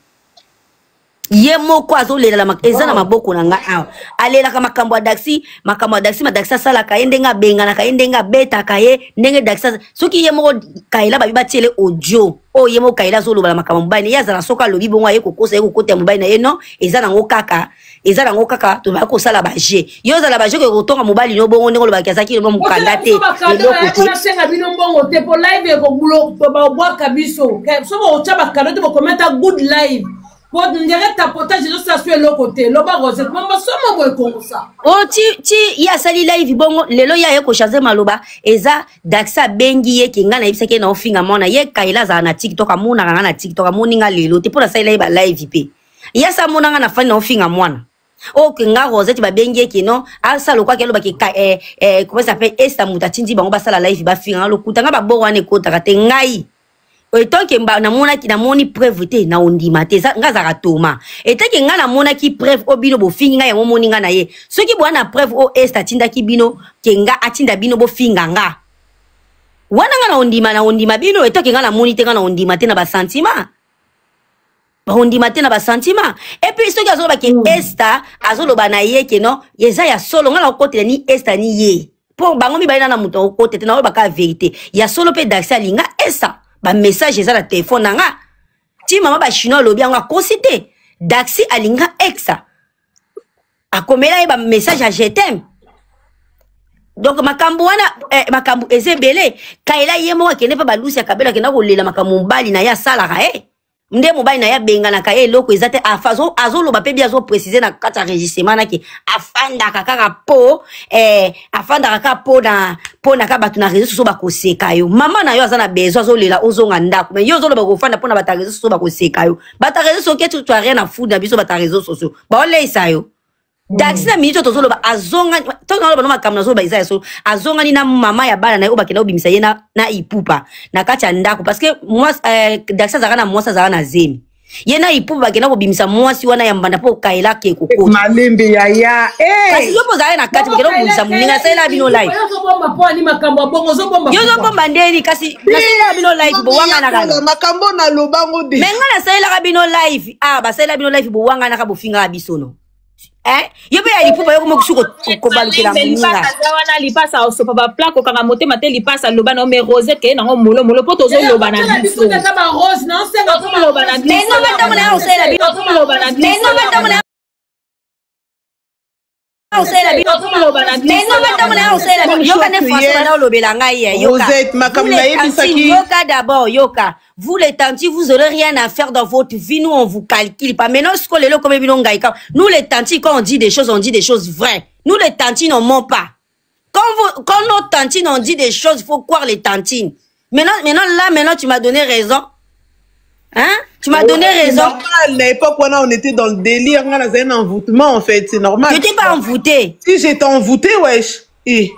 ye moko azolela na eza na maboko na ngai awa alelaka makambo ya daxi makambo ya daxi madaxi asalaka ye ndenge abenganaka ye ndenge abetaka ye ndenge daxi soki ye moko kaela babi batiele audio oyo ye moko kaela azoloba na makambo mobali na ye azala soki alobi bongo aye kokosa ye kokota ya mobali na ye non eza nango kaka eza nango kaka tobaki kosala baje yo ozala baje okoki kotonga mobali no bongo ndenge olobaki azalaki loba mokanda te eloko te nasenga bino mbongo te po live ekobwaka biso soki otya bakado te bokometa good live po ndenge tapotage ezosala so eloko te loba rosette mamba somo boye kongosa o oh, ti ti ye asali live bongo lelo ye aye kochange maloba eza daxa abengi ye ke ngai nayebisaki ye na ofinga mwana ye kaila azala na tiktok amonaka ngai na tiktok amoni ngai lelo te mpo nasalela ye balive mpe ye asa amona ngai na fani na ofinga mwana oyo ke nga rosette babengi ye ke non asala lokwaki aloba ke eh, eh, comment s'appelle esta moto atindi bango basala live bafinga nga lokuta nga baboro wana ekotaka te ngai etant ke namonaki namoni preuve te na ondima te nga azalaka toma etant ke nga namonaki preuve oyo bino bofingi nga yango omoni nga na ye soki boya na preuve oyo esta atindaki bino ke nga atinda bino bofinga nga wana nga na ondima na ondima bino etant ke nga namoni te nga na ondima te na basentiment bakondima te na basentima epuis soki azoloba ke mm. esta azoloba na ye ke non eza ya solo ngai nakokotela ni esta ni ye mpo bango mibale na na moto akokota te naoloba kaka verité ya solo mpe daxi alinga esta bamessage eza na telefone na nga ti mama bachinois alobi yango akosi te daxi alinga exa akomela ye bamessage ya je t'aime donc makambo wana eh, makambo eza ebele kaela ye moko akende mpe balusi ya kabelo akenda kolela makambo mobali na ye asalaka ye eh. nde mobali na ye abenganaka ye eloko eza te azoloba mpe bi azoprécise na kati ya enregistrement nake afandaka kaka po eh, afandaka kaka po na mpo na kaka bato na réseau sociaux bakoseka yo mama na yo aza na besoin azolela ozonga ndako mais yo ozoloba kofanda mpo na bato ya réseau sociaux bakoseka yo bato ya réseau sociaux ke tu as rien à foutre na biso bato ya réseau sociaux baoleisa yo Daxi na minute tozoloba azongani to naloba no makambo nazoloba eza ya solo azongani na mama ya bana na ye oyo bakenda kobimisa ye na, na ipupa na kati ya ndako parce que mwasi eh, Daxi azalaka na mwasi azalaka na zemi ye na ipupa bakenda kobimisa mwasi wana ya mbanda mpo okayela ke kokota malembe yaya hey! kasi yo mpo ozalaki na kati bokenda kobimisa moninga nasalela bino live yo ozobomba ndeni kasi nasalelaka bino live bowanganaka makambo nalobango de me ngai nasalelaka bino live ah basalela bino live bowanganaka bofingaka biso no eh yo mpe ya lipupa yo komokusu kobalukela moninga aza wana lipasa osopa bapla kokanga motema te lipasa aloba na me rosette keye nango molo molo mpo tozoloba na biso tozoloba na biso ntango na osalela bino ntango na osalela bino ntango na osalela bino yoka nde français bana olobela ngai ye yoka yoka d'abord yoka Vous les tantis, vous aurez rien à faire dans votre vie. Nous, on vous calcule pas. Maintenant, ce qu'on les comme Nous les tantis, quand on dit des choses, on dit des choses vraies. Nous les tantis, on ment pas. Quand Quand, vous, quand nos tantines ont dit des choses, il faut croire les tantines. Maintenant, maintenant, là, maintenant, tu m'as donné raison. Hein? Tu m'as donné raison. Normal, à l'époque, on était dans le délire, on avait un envoûtement, en fait, c'est normal. Je n'étais pas envoûtée. Si j'étais envoûtée, wesh. Et...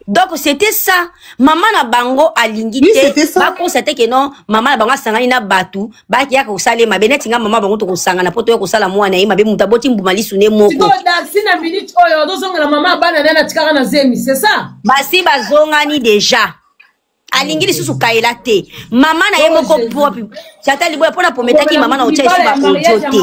Donc, c'était ça. Maman na bango alingi Oui, te. c'était ça. Ba constater que non, maman na bango asangani na batu, ba ki ya kosala mabe neti nga maman bango to kosangana po to ya kosala mwana ye mabe mutu aboti mbuma lisu ne moko. Sikoyo Darcy na minute oyo ozozongela mama bana naye natikaka na zemi, c'est ça? Basi bazongani déjà. Alingi lisusu kayela te. Mama na ye moko propre. Chantal Liboya pona prometaki mama na otia lisusu ba audio te.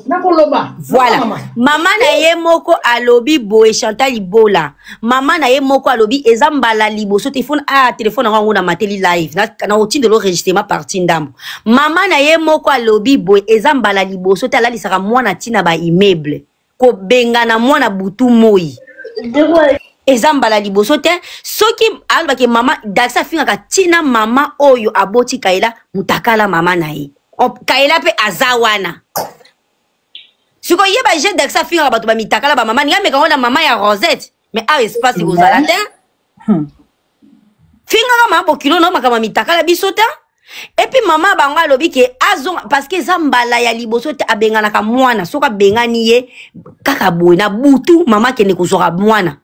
Nakoloba. Voilà. Mama na ye moko alobi boye Chantal Libola. Mama na ye moko alobi eza mbala liboso telefone ah telefone yango na mateli live na na otindelo enregistrement partie ndambo. Mama na ye moko alobi boye eza mbala liboso te alalisaka mwana tina ba immeuble. Kobengana mwana butu moi. Eza mbala liboso te soki alobaki mama Dax afingaka tina mama oyo aboti Kaela mutakala mama na ye. Kaela pe aza wana. Sikoyo ye ba jeune Dax afingaka bato ba mitakala ba mama ninga meka wana mama ya Rosette mais awa espace ekozala te. Fingaka mama bokilo na makambo ya mitakala biso te. Et puis mama bango alobi ke azonga parce que eza mbala ya liboso te abenganaka mwana soki abengani ye kaka boye na butu mama akende kozwaka mwana.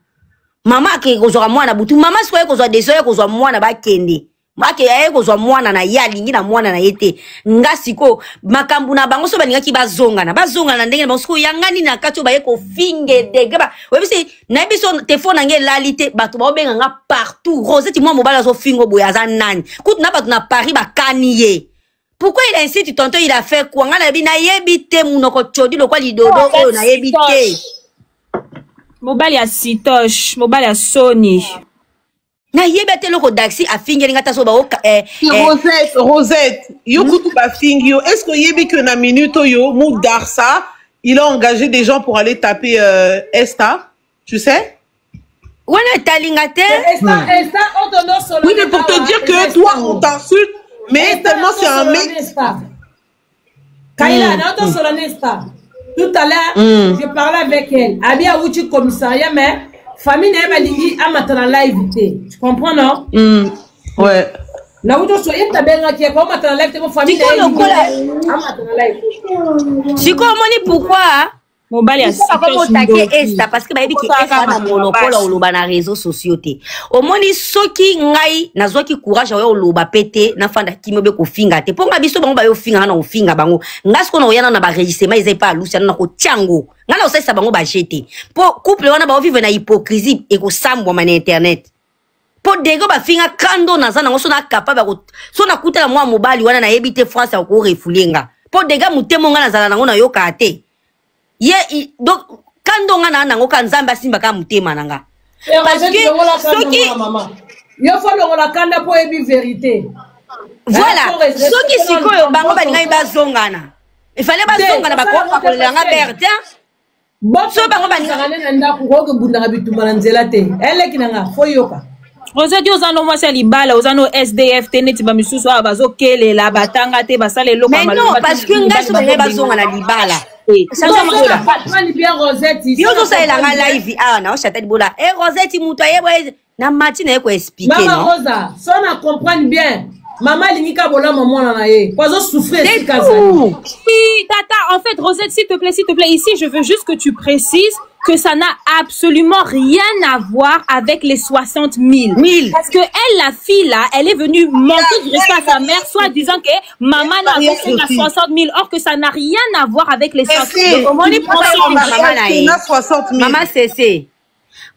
Mama akende kozwaka mwana butu mama sikoyo aye kozwa décision aye kozwa mwana bakende. Ake aye kozwa mwana na ye alingi na mwana na ye te. Nga sikoyo makambo na bango so balingaki bazongana bazongana ndenge na bango sikoyo yanga nini na kati oyo baye kofinge degre ba oyebisi nayebi so telefone na ngai elali te bato baobenga nga partout Rosette mwa mobali azofinga boye aza nani kutu na bato na Paris bakani ye pourquoi il insulte tonton il a fait quoi nga nayebi nayebi te munoko tshodi lokwa lidodo oyo nayebi te mobali ya sitoche mobali ya soni nayebi ate eloko Daxi afingeli nga ta so baoka Rosette, Rosette, yo kutu bafingi yo. Est-ce que oyebi que na minute oyo Mou Darsa, il a engagé des gens pour aller taper Esta, tu sais? Wana etalinga te. Esta, Oui, mais pour te dire que toi, on t'insulte, mais tellement c'est un mec. Kaila, na otosola Nesta. Tout à l'heure, je parlais avec elle. Abi awuti commissariat, mais famille na ye balingi amata na live te. Tu comprends, non? Ouais. Na wuti oso ye tabengaki ye ko amata na live te, mo famille na ye amata na live. Sikoyo omoni pourquoi? Mobali ya otake Esta parce que bayebi ke Esta na monopole oloba na réseaux sociaux te. Omoni soki ngai nazwaki courage oyo oloba pe te nafanda kimia obe kofinga te mpo ngai biso bango bayofinga nga na kofinga bango ngai sikoyo nakoya na baregistrement eza epa alusi na kotia yango ngai na kosalisa bango baje te mpo couple wana baovivre na hypocrisie ekosambwama na internet mpo dego bafinga kando naza nango so na capable so nakutana mwa mobali wana nayebi te France akorefulie nga mpo dega motema nga nazala nango nayokaa te ye donc kando nga na nango ka nzambe asimba ka motema na nga parce que soki yo fo longola kanda po yebi vérité voilà soki sikoyo bango balingaki bazongana il fallait bazongana bakolela nga berte te so bango balingaka na ndako koke bundaka bitumba na nzela te eleki na nga fo yoka Rosette oza no mwasi ya libala oza no SDF te neti bamisusu awa bazokelela batanga te basala eloko mais non parce que ngai so balingai bazonga na libala yo ozosalela nga live awa na oshata libola e Rosette moto ayeba na mati na ye koexplike mama Rosa so na comprendre bien mama alingi ka bolama mwana na ye po azosouffrir esika azali. Oui, tata, en fait, Rosette, s'il te plaît, ici, je veux juste que tu précises que ça n'a absolument rien à voir avec les 60 000. Parce que elle, la fille là, elle est venue manquer de respect à sa mère, soit disant que maman n'a pas 60 000, or que ça n'a rien à voir avec les 60 000. Maman CC.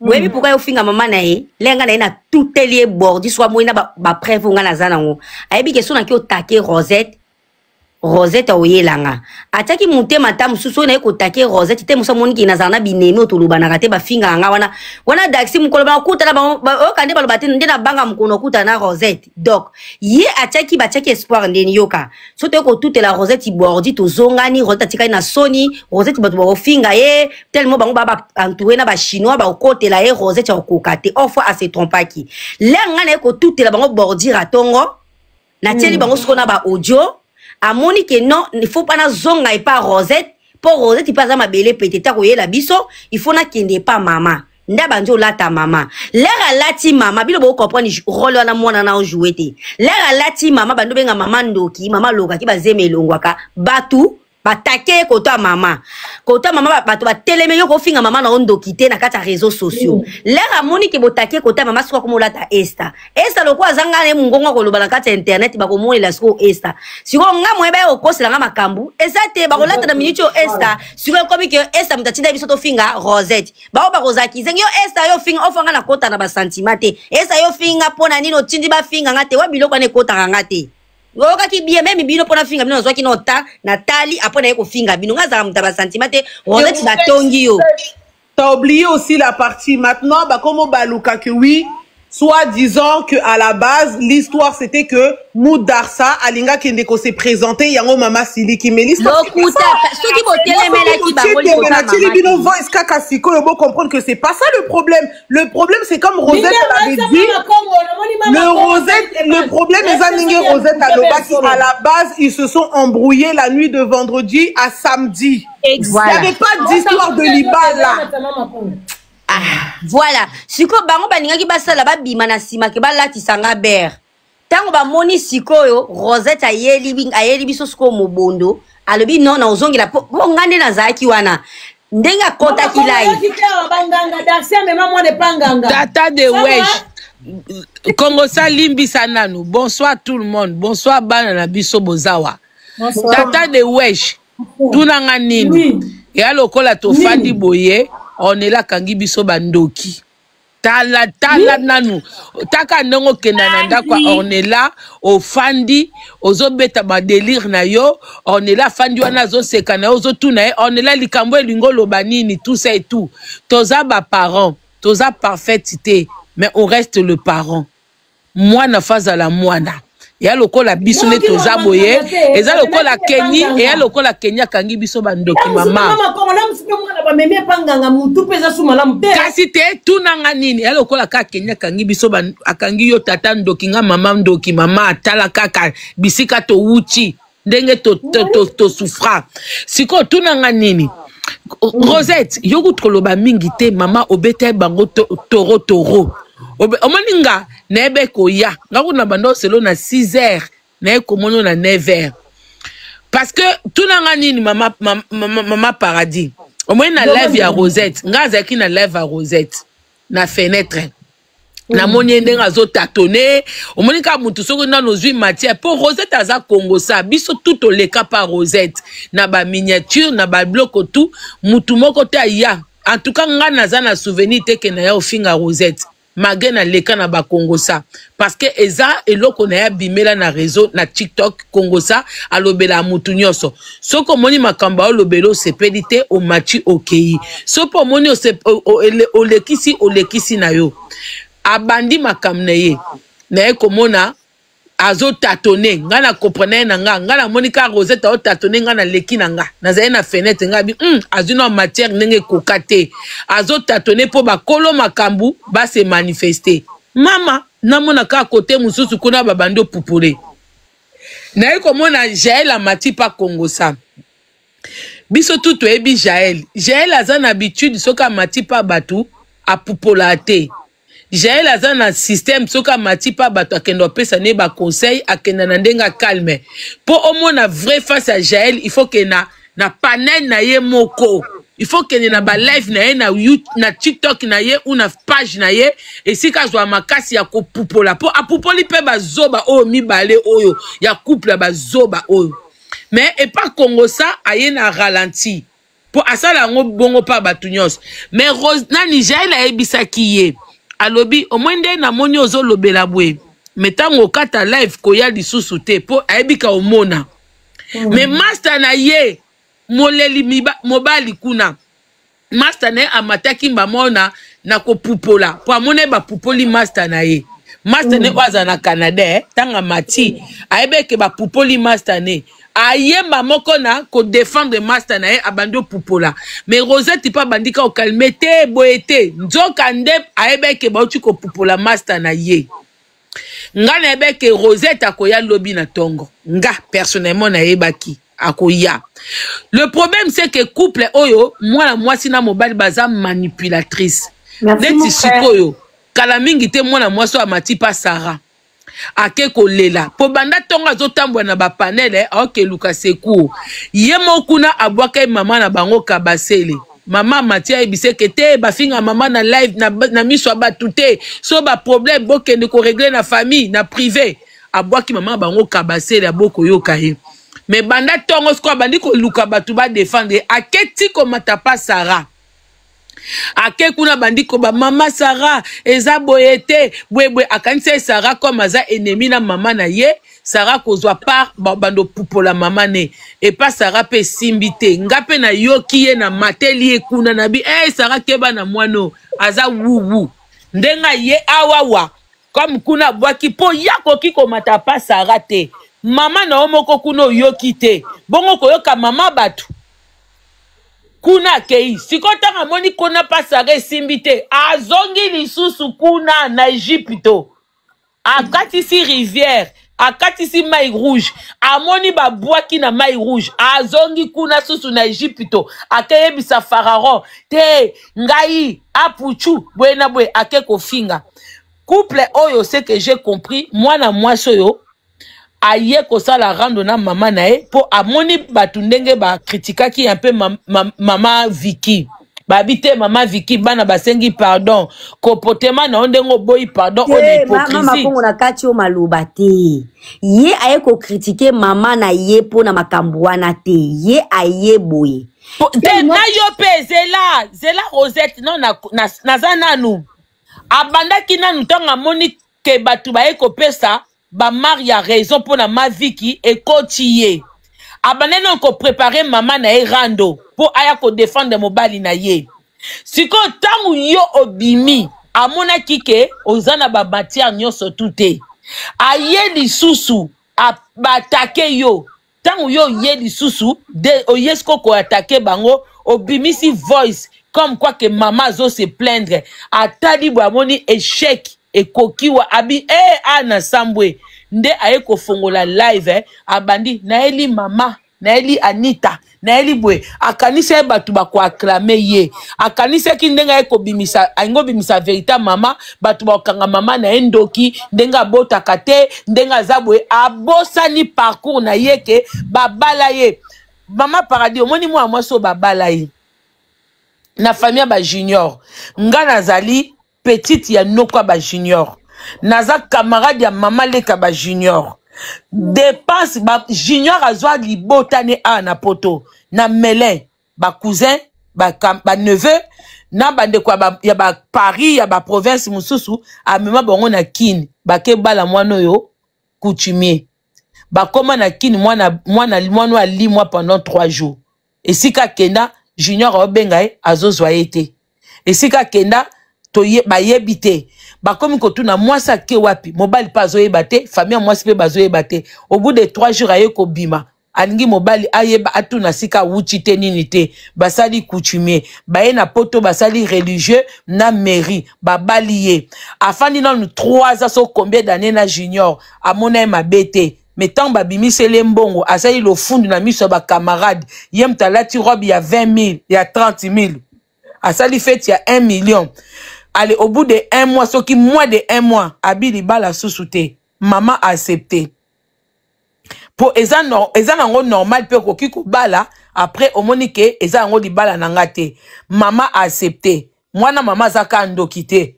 Oyebi pourquoi ofinga mama na ye lenga na ye na tuteli ye bordi soit moi na ba preuve nga naza nango ayebi ke so naki otake Rosette Rosette aoyelanga atiaki motema ta mosusu oyo naye kotake Rosette te mosu amoniki nazala na binemi oyo tolobanaka te bafingaka nga wana wana Daxi mokolo bakutana oyoka nde baloba te nde nabanga mokolo okutana na Rosette donc ye atiaki batiaki espoir ndeni yoka so toye kotutela Rosette bordi tozongani Rosette atikali na soni Rosette bato bakofinga ye tellement bango ba entouré na ba chinois bakotela ye Rosette akokoka te or fois ase trompaki lere ngai naye kotutela bango bordire atongo natieli bango sikoyo na ba audio amoni ke non il faut pas nazonga epa Rosette mpo Rosette mpe aza mabele pete ta koyela biso il faut nakende epa mama. Nde abandi olata mama. Lere alati mama, bino bo comprendre rôle wana mwana na jouer te. Lere alati mama, bando benga mama ndoki, mama alokaki bazemi elongwaka, batu batake ye koto ya mama, koto ya mama, bato batelemi yo kofinga mama na yo ndoki te na kati ya réseaux sociaux. Lere amoni ke botake koto ya mama, sikoyo akoma olata Esta. Esta lokola aza ngai na ye mongongo akoloba na kati ya internet, bakomonela sikoyo Esta. Sikoyo nga moye baya kokosela nga makambo eza te, bakolata na minute oyo Esta. Sikoyo ekomi ke Esta moto atinda biso tofinga Rosette, bao bakozala kizengi. Yo Esta, yo finga ofa nga nakota na basentiment te. Esta, yo finga mpo na nini otindi bafinga nga te? Wa biloko wana ekotaka nga te. Oyokaki bien meme bino mpo nafinga bino, nazwaki na ota natali apres naye kofinga bino. Nga azalaka moto ya basentiment te. Rosette, batongi yo. T'as oublié aussi la partie maintenant, bah, comme Baluka, que oui, soit disant que à la base, l'histoire c'était que Moudarsa, Alinga Kendeko s'est présenté, Yango Mama Siliki, mais l'histoire c'était lokuta ça. Soki botelemelaki bango liboso ya mama Bino te. Voice kaka sikoyo, bo comprendre que c'est pas ça le problème. Le problème, c'est comme Rosette elle avait dit, le Rosette, le problème, eza ndenge Rosette alobaki, à la base, ils se sont embrouillés la nuit de vendredi à samedi. Il n'y Voilà. avait pas d'histoire de Libala. Ah, voilà. Sikoyo bango balingaki basala babima na nsima ke balatisa nga bere. Ntango bamoni sikoyo Rosette ayeli, ayeli biso sikoyo mobondo, alobi non, na ozongela po po nga nde nazalaki wana ndenge akɔtaki live. Banganga Darcy amema mwana epa nganga. Tata de Ça va? Wesh. Congo salimbisa nanu. Bonsoir tout le monde. Bonsoir bana na biso bozawa. Tata de Wesh. Tunanga nini? Oui. Ya lokola tofandi Nini? boye, onela akangi biso bandoki. Tala tala nanu. Taka ndenge okenda na ndako ya Ornella, ofandi, ozobeta ba délire na yo, Ornella afandi wana azoseka na yo, ozotuna ye, Ornella likambo elingi oloba nini, tout ça et tout. Toza ba parents, toza parfaite te, mais on reste le parent. Mwana fa azala mwana. Ya lokola biso nde toza boye, eza lokola Kenny, eya lokola Kenny akangi biso bandoki mama. Mama Kongo na musu pe mwana bamemi epa nganga, mutu mpe eza su malamu te. Kasi te, tunanga nini? Ya lokola kaka Kenny akangi biso akangi yo tata ndoki, nga mama ndoki, mama atala kaka bisika towuti ndenge tosufra. Sikoyo tunanga nini? Rosette, yo kutu koloba mingi te, mama obeta ye bango toro toro. Omoni nga nayebe koya nga kuna banda oselo na 6 heures, naye komona na 9 heures, parce que tunanga nini, mama, mama, mama, mama Paradis, omoni na live ya Rosette, nga azalaki na live ya Rosette na fenêtre, namoni ye ndenge azotatone. Omoni kaka motu soki nano ozwi matière mpo Rosette aza kongosa biso tu toleka pa Rosette na baminiature na babiloko tu, mutu moko te aya. En tout cas nga naza na souvenir te ke na ya ofinga Rosette malgré naleka na bakongosa, parce que eza eloko na ye abimela na réseau na TikTok. Kongosa alobela mutu nyonso. Soki omoni makambo aolobela osepeli te, omati okei. So mpo omoni olekisi, olekisi na yo. Abandi makambo na ye, naye komona azotatone, ngai na comprendre ye na nga, ngai namoni kaka Rosette aotatone, ngai naleki na nga, nazali na fenêtre, ngai bi azwi na matière ndenge ekoka te, azotatone mpo bakolo makambo base manifeste. Mama, namona kaka kote mosusu kuna babandi opupule, naye komona Jael amati pa kongosa. Biso tu toyebi Jael. Jael aza na habitude, soki amati pa bato apupola te. Jael aza na système, soki amati pa bato akende opesa ne baconseil, akenda na ndenge akalme. Mpo omona vrai face ya Jael, il faut ke na panel na ye moko, il faut kende na balive na ye na, na TikTok na ye ou na page na ye, esika azwa makasi ya kopupola, mpo apupoli mpe bazoba oyo mibale oyo ya couple ya bazoba oyo. Mais epa kongosa aye na ralenti mpo asala yango bongo mpa bato nyonso. Mais Rose nani, Jael ayebisaki ye, alobi omoi nde namoni ozolobela boye, me ntango okata live koya lisusu te, mpo ayebi ka omona. Mais master na ye moleli mobali kuna, master na ye amataki mbamao na kopupola, mpo amoni ye bapupoli master na ye, master na ye oyo azala na Canada. Ntango amati ayebi eke bapupoli master ne, ayemba moko na kodefendre master na ye, abandi opupola. Mais Rosette mpe abandi ka okalme te boye te, nzoka nde ayebi eke bauti kopupola master na ye. Nga nayebi eke Rosette akoya lobi na ntongo, nga personnellement nayebaki akoya. Le problème, c'est que couple oyo, mwana mwasi na mobali, baza manipulatrice. Neti sikoyo kala mingi te mwana mwasi oyo amati pa Sarah ake kolela po banda ntongo azotambola na bapanele eh, aokeluka secours ye moko kuna abwaka ye mama na bango kabasele mama amati ayebisa eke te bafinga mama na live na, na miso ya bato te so baproblème bokende koregle na famille na privé abwaki mama bango kabasele abokoyoka ye me banda ntongo sikoyo abandi koluka bato badefendre ye ake ti komata pa sara ake kuna bandi koba mama Sarah eza boye te boye boye akanisi ye Sarah comme aza ennemi na mama na ye Sarah kozwa part bando pupola mama ne epa Sarah pe esimbi te nga pe nayoki ye na mateli ye kuna na bi eh hey, Sarah keba na mwana aza wuwu ndenge ye awawa comme kuna abwaki mpo ye akoki komata pa Sarah te mama na yo moko kuna oyoki te bongo koyoka mama bato kuna akei sikoyo ntango amoni kuna pasara esimbi te azongi lisusu kuna na ejipito akatisi rivière akatisi mai rouge amoni babwaki na mai rouge azongi kuna susu na ejipito akeyebisa fararon te ngai apuchu boye na boye ake kofinga couple oyo ce que j'ai compris mwana mwasi oyo aye kosala rando na mama na ye mpo amoni bato ndenge bakritikaki ya mpe ma, ma, mama Vicky babi te mama Vicky bana basengi pardon kopotema na yo ndenge oboyi pardon oyo na hypocrisie mama kongo na kati yo maloba te ye aye kokritike mama na ye mpo na makambo wana te ye aye boye te na yo mpe zela zela Rosette non naza na, na nanu abandaki nanu ntango amoni ke bato baye kopesa ba Maria raison mpo na ma Vicky ekoti ye abandaki nano koprepare mama na ye rando mpo aya kodefendre mobali na ye sikoyo ntango yo obimi amonaki ke oza na bamatière nyonso tu te aye lisusu baatake yo ntango yo oye lisusu de oye sikoyo koatake bango obimisi voice comme quoi ke mama azo se plaindre atali boye amoni échec ekoki wa abi e eh, a na sambwe nde aye kofongola live eh, abandi nayeli mama nayeli anita nayeli boye akanisi ye bato bakoaklame ye akanisaki ndenge aye kobimisa alingi obimisa verite mama bato bakokanga mama na ye ndoki ndenge abotaka te ndenge aza boye abosani parcours na ye ke babala ye mama paradis omoni mwana mwasi oyo babala ye na famille ya bajunior nga nazali petite ya noko ya bajunior naza camarade ya mama leka bajunior dépense ba junior azwa libota ne awa na poto na melin bacousin baneveu ba na bandeko ya baparis ya baprovince mosusu amema bango na kine bakebala mwana oyo coutumier bakoma na kine mwana mwana mwana oyo alimwa pendant 3 jours esika akenda junior aobenga ye azozwa ye te esika akenda toye bayebi te bakomi kotuna mwasi ake wapi mobali mpe azoyeba te famille ya mwasi mpe bazoyeba te au bout de 3 jours aye kobima alingi mobali ayeba atuna sika awuti te nini te basali coutumier baye na poto basali religieux na mairie babali ye afandi nanu 3 ans so combien d'année na junior amona ye mabe te me ntango babimiseli ye mbongo asali lofundu na miso ya bacamarade ye moto alati robe ya 20 000 ya 30 000 asali fete ya 1 million ale au bout de un mois soki mois de un mois abi libala susu te mama accepte po eza no, eza nango normal mpe okoki kobala après omoni ke eza yango libala na nga te mama accepte mwana mama aza kaka ndoki te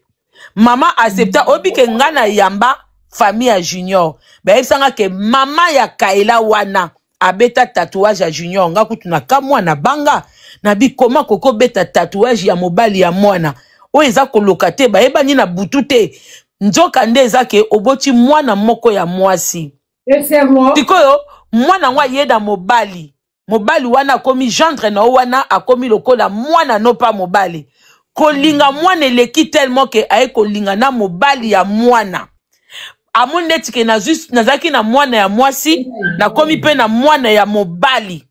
mama accepta oyebi ke nga na yamba famille ya junior bayebisanga ke mama ya kaela wana abeta tatouage ya junior nga kutu na kamwa na banga na bikoma koko beta tatouage ya mobali ya mwana oyo eza koloka te bayebani na butu te nzoka nde eza ke oboti mwana moko ya mwasi sikoyo mwana yango aye na mobali mobali wana akomi gendre na yo wana akomi lokola mwana no pa mobali kolinga mwana eleki tellement ke aye kolinga na mobali ya mwana amoni neti ke nazalaki na mwana ya mwasi nakomi mpe na mwana ya mobali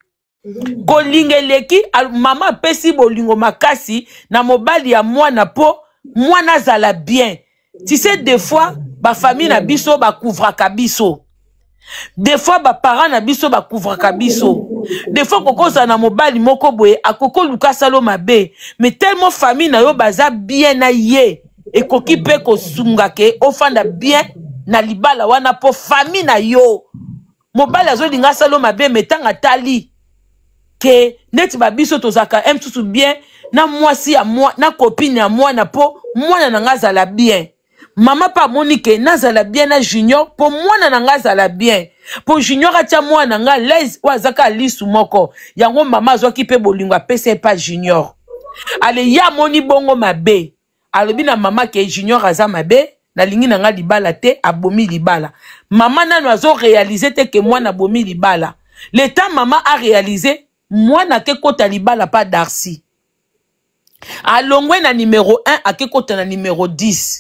kolinga eleki mama apesi bolingo makasi na mobali ya mwana mpo mwana azala bien tu sais des fois bafamille na biso bakouvraka biso. Des fois ba parents na biso ba couvraka biso. Des fois kokozala na mobali moko boye akoki koluka asala yo mabe, mais tellement famille na yo baza bien na ye, ekoki pe kosunga ke ofanda bien na libala wana po famille na yo. Mobali azolinga asala yo mabe, mais ntango atali ke neti ba biso tozalaka un mosusu bien na mwasi ya mwa, na copine ya mwana po mwana na nga azala bien. Mama pe amoni ke nazala bien na Junior po mwana na nga azala bien, po Junior atia mwana na nga l'aise oyo aza kaka lisu moko. Yango mama azwaki pe bolingo apesa ye pa Junior. Ale ye amoni bongo mabe, alobi na mama ke Junior aza mabe, nalingi na nga libala te, abomi libala. Mama nanu azo realiser te ke mwana abomi libala. Le temps mama a realiser, mwana ake kota libala pa Darcy. Alongwe na numero 1 ake kota na numero 10.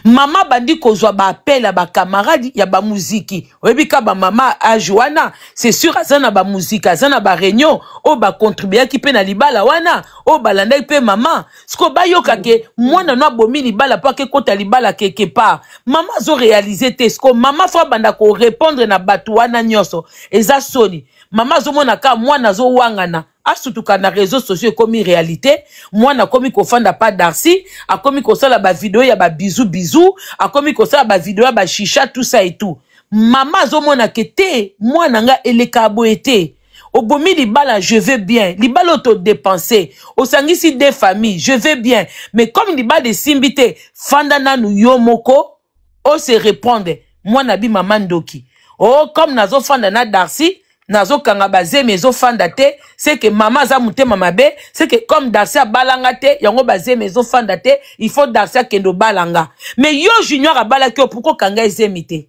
Mama bandi kozwa ba appel ya ba camarade ya ba muziki. Oyebi ka ba mama age wana, c'est sûr aza na ba muziki, aza na ba réunion oyo ba contribuaki pe na libala wana, oyo balandaki pe mama. Siko bayoka ke mwana no abomi libala po ake kota libala quelque part. Mama azo réaliser te. Siko mama faut abanda ko répondre na batu wana nyonso. Eza soni. Mama azomona ka mwana azowangana. Asutuka na réseaux sociaux ekomi réalité. Mwana akomi kofanda pa Darcy, akomi kosala ba video ya ba bisous bisous, akomi kosala ba video ya ba chicha, tout ça et tout. Mama azomona ke te mwana nga eleka boye te. Obomi libala, je veux bien. Libala oto dépenser. Osangisi deux familles, je veux bien. Mais comme libala esimbi te, fanda nanu yo moko, o se reprendre. Mwana bi mama ndoki. Oh, comme nazo fanda na Darcy, nazo kanga bazemi ezo fanda te, c'est que mama aza motema mabe, c'est que comme Darcy abalanga te, yango bazemi ezo fanda te, il faut Darcy akende obalanga. Mais yo Junior abalaki yo, pourquoi kanga ezemi te?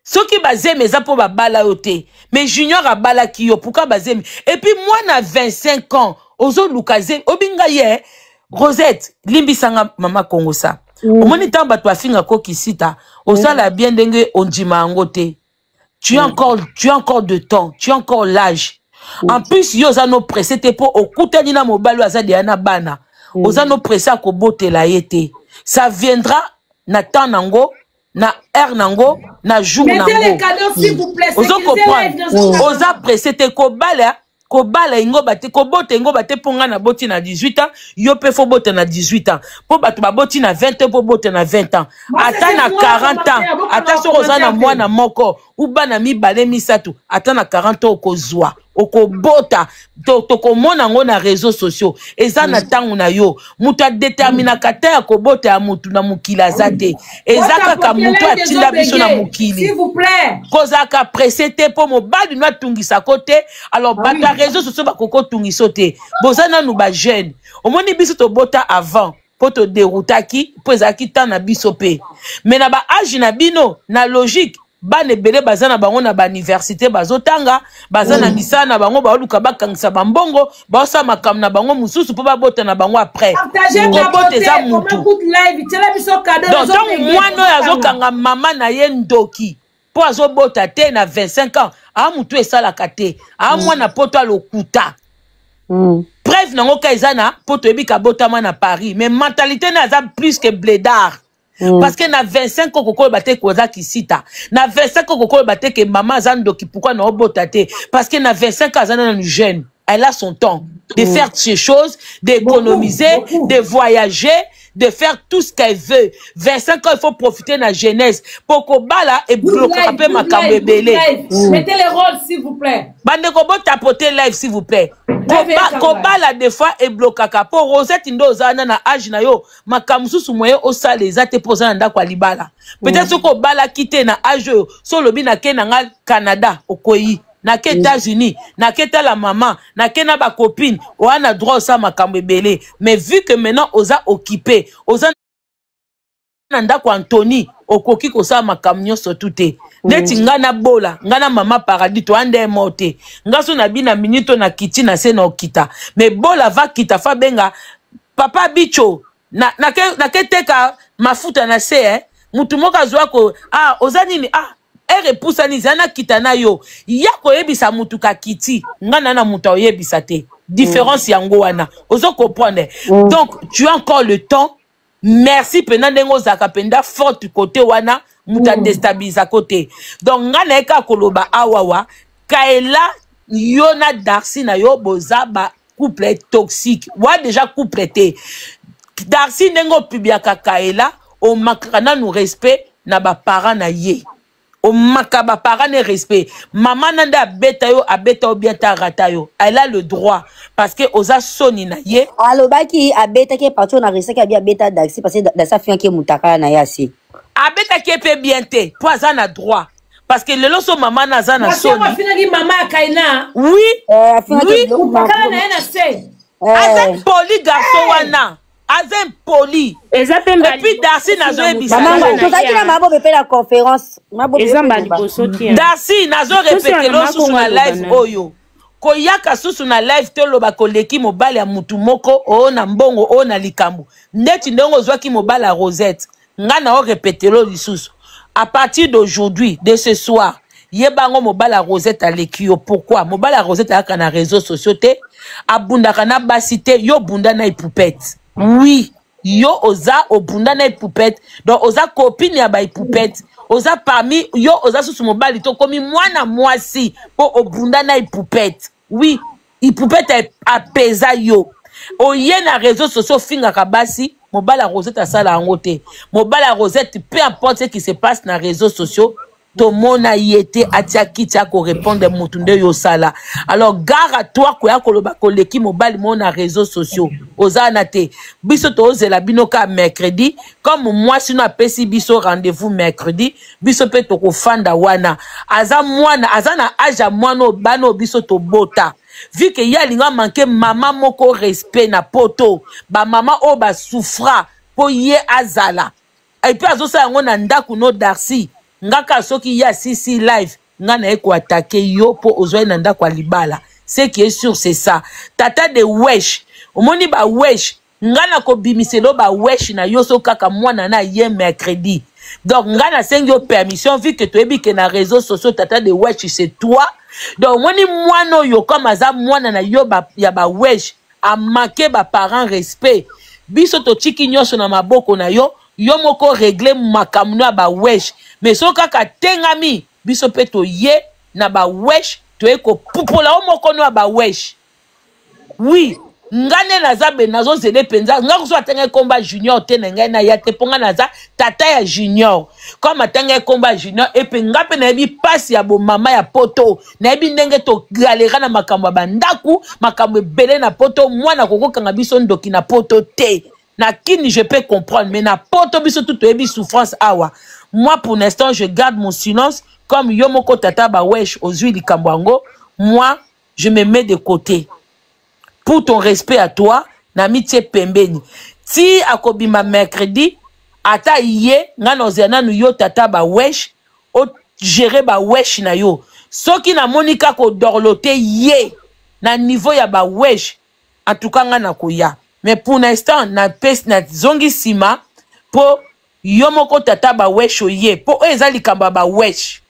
Soki bazemi eza po babala yo te, mais Junior abalaki yo, pourquoi bazemi? Et puis mwana 25 ans, ozoluka zemi, obinga ye, Rosette, limbisanga mama Kongosa. Omoni ntango bato bafinga ko kisita, osala bien ndenge ondima yango te. Tu as encore, tu as encore de temps, tu as encore l'âge. En plus, yo oza no pressé te po okutani na mobali oyo aza deya na bana. Oza no pressé akobotela ye te. Ça viendra na temps nango, na heure nango, na jour Mettez les nango. cadeaux, s'il vous plaît. Ozo Sécurisez live comprendre? dans ce Oza pressé te kobala, kobala ingoba te, kobota ingoba te po nga na boti na 18 ans, yo pe fo bota na 18 ans. Po bato ba boti na 20 ans, po bota na 20 ans. Moi, Ata c'est na moi, 40 ans, commentaire, beaucoup ata de soko oza na commentaires. mwana moko, ou bana mibale misato, ata na 40 ans okozwa, okobota, tokomona ngo na réseaux sociaux. Eza na tango na yo. Mutu a déterminaka ta ya kobota ya mutu na mokili aza te. Eza Bota kaka populaire mutu des atinda biso na obégués, mokili. S'il vous plaît. Kozalaka pressé te po mobali no atungisa ko te. Alors, Ah bato oui. ya réseaux sociaux bakoko tungisa te. Boza nanu ba jeune. Omoni biso tobota avant po to déroutaki po ezalaki temps na biso pe. Mais na ba âge na bino, na logique, bana ebele baza na bango na ba université bazotanga, baza na misala na bango, baoluka bakangisa ba mbongo, baosala makambo na bango mosusu po babota na bango après. Partagez ta Kobota beauté, eza comment mutu. good live, tiela biso cadeau, Donc, nazo ntango bege, mwana oyo tozokanga. azokanga mama na ye ndoki po azobota te na 25 ans, a mutu esalaka te, a mwana poto alokuta. Preuve nango ka eza na po toyebi ka botama na Paris, mais mentalité na aza plus que blédard. Parce que na 25 ans kokoyeba te koza kisita. Na 25 ans kokoyeba te ke mama aza ndoki pourquoi na obota te. Parce que na 25 ans aza nanu jeune. Elle a son temps de faire ces choses, d'économiser, Beaucoup, beaucoup. de voyager, de faire tout ce qu'elle veut. 25 ans, il faut profiter de la jeunesse. Poko bala et Good bloquer life, un peu good ma life, cambe good belé. life. Mettez les rôles, s'il vous plaît. Bande kobo tapoter live, s'il vous plaît. Live Koba, est kobala des fois et bloquaka. Po Rosette ndo ozana na âge na yo, makambo susu moyen osala eza te po oza na ndako ya libala. Peut-être soki obalaki te na âge oyo, so olobi na ke na nga Canada, okoyi. Na ke États-Unis, na ke tala maman, na ke na ba copine, oa na droit osala makambo ebele. Mais vu que maintenant oza occupé, oza na ndako Anthony, okoki kosala makambo nyonso tu te. Neti nga na bola, nga na mama Paradis, to ande mo te. Nga so na bina minute na kiti na se na okita. Mais bola va kita fa benga papa bicho na na ke na ke teka mafuta na se eh. Mutu moko azwa ko ah oza nini ah ere epusani za na kita na yo. Ya koyebisa mutu ka kiti, nga na na mutu oyebisa te. Différence yango wana. Ozo comprendre. Donc tu as encore le temps. Merci pena ndenge ozalaka penda forte côté wana. Moto adestabilisako te. Donc nga naye kaka koloba awawa Kaela, yo na Darcy na yo boza ba couple toxique. Wa déjà couple te. Darcy ndenge opubliaka Kaela, omakaka nanu respect na ba parents na ye. Omaka ba parents ne respect. Mama na nde abeta yo, abeta yo bien ta rata yo. Elle a le droit parce que oza soni na ye. Alobaki abetaki ye parti oyo na resaki abi abeta Darcy parce que Darcy afingaki ye mutakala na ye ase. Abetaki ye pe bien te po aza na droit. Parce que lelo so mama na aza na soni. Afingaki mama ya Kaina. Oui. Oui. Mutakala na ye na se. Aza poli garçon wana. Aza impoli. Eza pe mbali. Et puis Darcy nazo yebisa. Maman tozalaki na mabobe pe na conférence. Mabobe eza mbali liboso te. Darcy nazo répéter lo susu na live oyo. Koyaka susu na live te loba koleki mobali ya mutu moko o na mbongo o na likambo. Ndeti ndongo ozwaki mobali ya Rosette. Nga na o répéter lo lisusu. À partir d'aujourd'hui, de ce soir, yeba ngo mobali ya Rosette aleki yo. Pourquoi? Mobali ya Rosette ayaka na réseaux sociaux te, abundaka na basi te, yo bunda na ipupette. Oui, yo oza obunda na ipupette. Donc oza copine ya ba ipupette. Oza parmi yo oza susu mobali to komi mwana mwasi po obunda na ipupette. Oui, ipupette apeza yo. Oye na réseaux sociaux fingaka basi, mobali ya Rosette asala yango te. Mobali ya Rosette, peu importe ce qui se passe na réseaux sociaux, tomona ye te atia kiti ako répondre mutu nde yo sala. Alors gare à toi koya koloba koleki mobali mo na réseaux sociaux. Oza na te. Biso tozela bino ka mercredi, comme moi sino apesi biso rendez-vous mercredi, biso pe tokofanda wana. Aza mwana, aza na âge ya mwana bano biso tobota. Vu que ye alinga manquer mama moko respect na poto, ba mama oyo ba souffra po ye azala. Et puis azosala yango na ndako no Darcy. Ngaka soki ye asisi live nga na ye ko attaquer yo po ozwai na ndako ya libala. Ce qui est sûr c'est ça. Tata de wesh, omoni ba wesh nga na kobimiselo ba wesh na yo so kaka mwana na ye mercredi. Donc nga na sengi yo permission vu que toyebi ke na réseaux sociaux tata de wesh c'est toi. Donc omoni mwana oyo comme aza mwana na yo ba, ya ba wesh a manquer ba parents respect. Biso totiki nyonso na maboko na yo, yo moko régler makambo ya ba wesh. Mais so kaka tengami biso pe toye na ba wesh toye kopupola yo moko no ya ba wesh. Oui, nga nde naza be nazozele mpenza nga koso atanga ekomba junior te na ngai naya te mpo nga naza tata ya junior comme atanga ekomba junior epe nga mpe nayebi mpasi ya bomama ya poto nayebi ndenge togalera na makambo ya bandaku makambo ebele na poto mwana kokokanga biso ndoki na poto te na kini je peux comprendre mais na poto biso tu toyebi souffrance awa. Moi pour l'instant je garde mon silence comme yo moko tata ba wesh ozwi likambo yango, moi je me mets de côté pour ton respect à toi na mitie pembeni ti akobima mercredi ata ye nga na ozela nanu yo tata ba wesh o gérer ba wesh na yo soki namoni kaka odorlote ye na niveau ya ba wesh en tout cas nga nakoya mais pour l'instant na pesi na zongi sima po yo moko tata ba wesh oye po oyo eza likambo ya ba wesh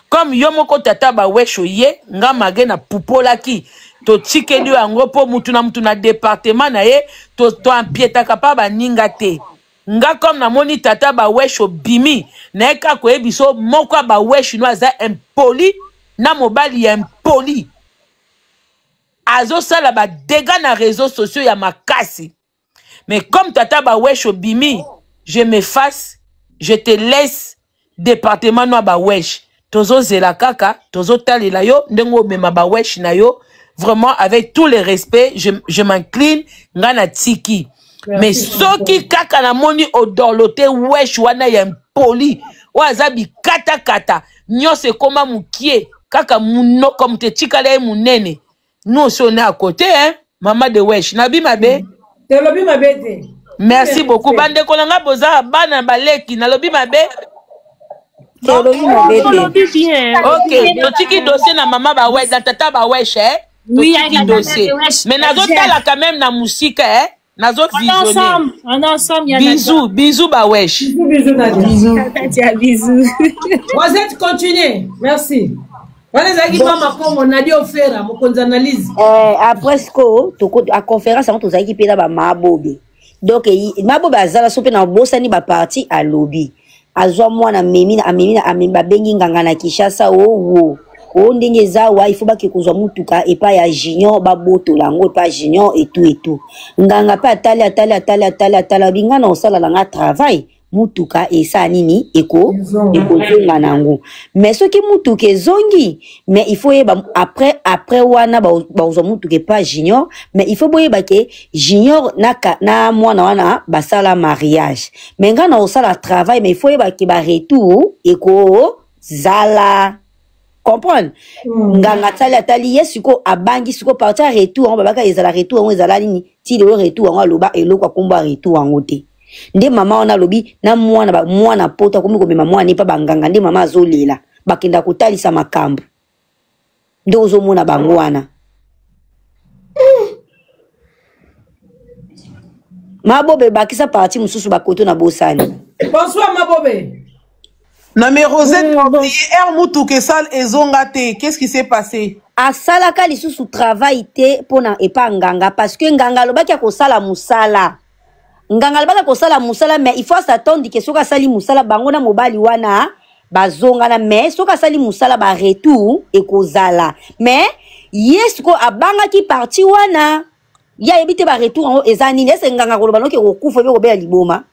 comme yo moko tata ba wesh oye nga mage na pupolaki totikeli yo yango po mutu na mutu na département na ye to, to ampietaka pa baninga te nga comme namoni tata ba wesh obimi naye kaka koyebi so moko ya ba wesh no aza impoli na mobali ya impoli azosala ba dégâts na réseaux sociaux ya makasi. Mais comme tata ba wesh obimi, je m'efface, je te laisse département no ba wesh. Tozo zela kaka, tozo talela yo, ndenge omema ba wesh na yo. Vraiment, avec tout le respect, je m'incline, nga na tiki. Mais soki kaka na moni odorlote wesh wana ya impoli, oyo aza bikata kata, nyonso ekoma mukie, kaka munoko moto etikala ye munene. Nous aussi on est à côté, hein, maman de wesh. Nabi mabe. Tolobi mabe te. Merci beaucoup. Bandeko na nga boza bana baleki, nalobi mabe. Tolobi mabe te. Tolobi bien. OK, totiki dossier na mama ba wesh, na tata ba wesh, hein. Oui, Totiki dossier. Mais nazotala quand même na musika, hein. Nazo On est ensemble, on est ensemble, Yana. Bisous, bisous ba wesh. Bisous, bisous Nadia. Bisous. Nadia, bisous. Rosette, continue. Merci. Wana ezalaki mama Kongo, Nadia Ofera, mokonzi analyse. Après siko, toko a conférence yango tozalaki mpe na ba mabobe. Donc mabobe azala so mpe na bosani ba parti alobi. Azwa mwana amemi amemi amemi, babengi nganga na Kinshasa owo o ndenge eza wa il faut bake kozwa mutuka epai ya Junior, babotola yango epai ya Junior etu etu. Nganga mpe atali atali atali atali atali, alobi nga na osala na nga travail, mutuka esala nini, eko ekozonga na yango. Mais soki mutuka ezongi, mais il faut yeba après après wana bakozwa mutuka epai Junior, mais il faut boyeba ke Junior na, na mwana wana basala mariage. Mais nga na osala travail, mais il faut yeba ke ba retour ekozala, comprendre. Nganga atali atali ye sikoyo abangi sikoyo parti ya retour yango, babaka ezala retour yango ezala nini ti lelo retour yango aloba eloko akombo ya retour yango te. Nde mama wana alobi na mwana mwana poto akomi komema mwana epa banganga, nde mama azolela bakenda kotalisa makambo nde ozomona bango wana. Mabobe bakisa parti mosusu bakoto na bosani. Bonsoir Mabobe. Non mais Rosette, mmh, bon. Air mutuka esal ezonga te. Qu'est-ce qui s'est passé? Asalaka lisusu travail te mpona epa nganga, parce que nganga alobaki akosala mosala. Nganga alobaki akosala mosala, mais il faut s'attendre ke soki asali mosala bango na mobali wana bazongana, mais soki asali mosala ba retour ekozala. Mais ye sikoyo abangaki parti wana, ye ayebi te ba retour yango eza nini. Ese nganga koloba noki ekokufa ebe kobela liboma.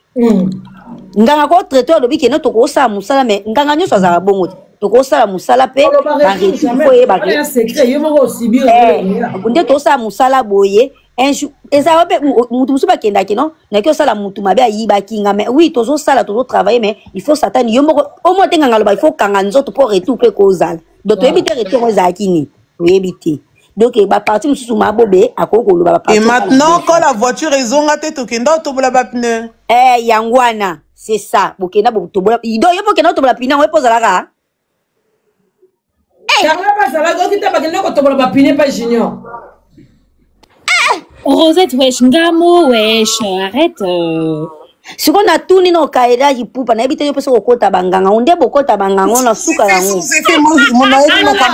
Nganga ko traite alobi ke no tokosala mosala, mais nganga nyonso azalaka bongo te. Tokosala mosala mpe ba retour faut oyeba nde tosala mosala boye. Un jour ezala mpe mutu mosusu bakendaki no naki osala mutu mabe ayibaki nga, mais oui tozosala, tozotravaille, mais il faut satani yo moko omoi te. Nganga aloba il faut kanga nzoto mpo retour mpe kozala. Donc toyebi te retour yango ezalaki nini, toyebi te. Donc baparti mosusu mabobe akoki koloba baparti. Et maintenant quand la voiture ezonga te, tokenda otobola ba pneu. Eh, yango wana c'est ça, bokenda botobola. Donc yo bokenda otobola pneu yango epo ozalaka. Yango bazalaki oki te, bakende kotobola bapine pa Junior. Rosette, wesh, Ngamo, wesh, arrête. Sikoyo natuni na okaela lipupa, nayebi te yo mpe soki okota banganga ngo nde bokota banganga ngo na suka yango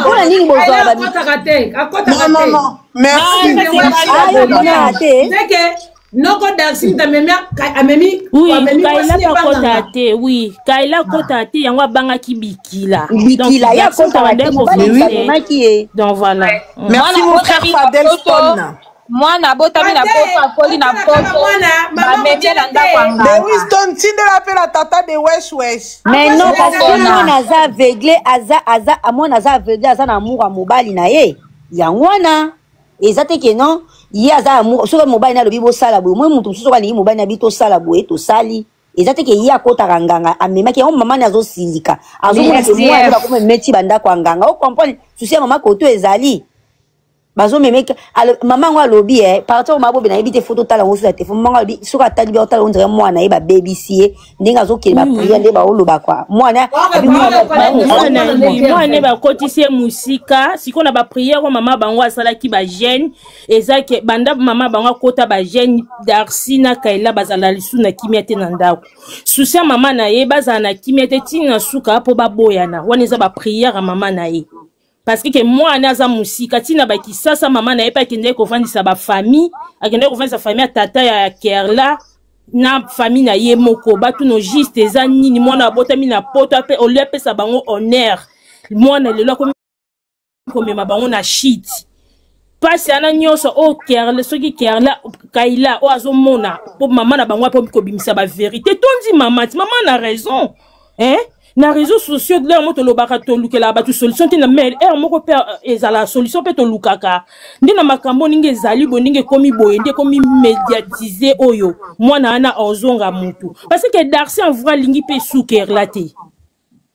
mpona nini bozwaka ba akotaka te, akotaka Non, non, te. non. Merci. Ayo okotaka te. Seke noko Darcy mutu amemi amemi Oui, amemi Kaila mwasi mpe epa akota nganga. te. Oui, Kaila akota te, yango abangaki bikila. Donc, Bikila ye Darcy akotaka te, abandaki mobali koforce. amemaki ye. Donc voilà. Merci Mwana mon frère abotami na Fadel poto, Stone. mwana abotami na Ate, poto, akoli na otala kaka poto, mwana mama bamemi ye na kotiela ndako ya te. Mais oui nganga. Stone, tindela pe la tata de wesh wesh. Mais non, parce que Mpona mwana aza aveugle, aza aza mwana aza aveugle, aza na amour ya mobali na ye. Yango wana eza te ke non ye aza amour. Soki mobali na alobi bosala boye, moi moto mosusu soki alingi mobali na bi tosala boye tosali. Eza te ke ye akotaka nganga amemaki yango. Mama ni azosilika, azomona ke mwana nde bakoma emeti bandako ya nganga. Ocomprendre susi ya mama koto ezali bazomemeka. Mama yango alobi e partir oyo mabobe nayebi te, fo totala yango so ya telefone. Mama yango alobi soki atali bi otala ondire mwana ye babebisi ye ndenge azokende bapriere nde baoloba kua mwana abi mwana. Mwana oui, mwana bakotisi ye mosika sikoyo na bapriere oyo mama bango asalaki bagene. Eza ke banda mama bango akota bagene, Darcy na Kaila bazala lisusu na kimia te na ndako. Susi ya mama na ye bazala na kimia te ntina na suka mpo baboyana. Wana eza bapriere ya mama na ye, parce que ke mwana aza mosika ntina bakisasa. Mama na ye mpe akendeki kovandisa bafamille, akendeki kovandisa famille ya tata ya Kerla na famille na ye moko. Batuno juste eza nini, mwana abotami na poto ape olie apesa bango honneur, mwana lelo akomi komema bango na shit. Mpasi wana nyonso oyo Kerle, soki Kerla Kaila oyo azomona mpo mama na bango apo kobimisa baverité tondi mama ti mama na raison, hein? Na réseaux sociaux lere moko tolobaka tolukelaka bato solution te na mail ere moko mpe ezala solution mpe tolukaka nde na makambo ndenge ezali boye, ndenge ekomi boye, nde ekomi médiatise oyo mwana wana ozonga mutu, parce que Darcy en vrai alingi mpe sukerla te.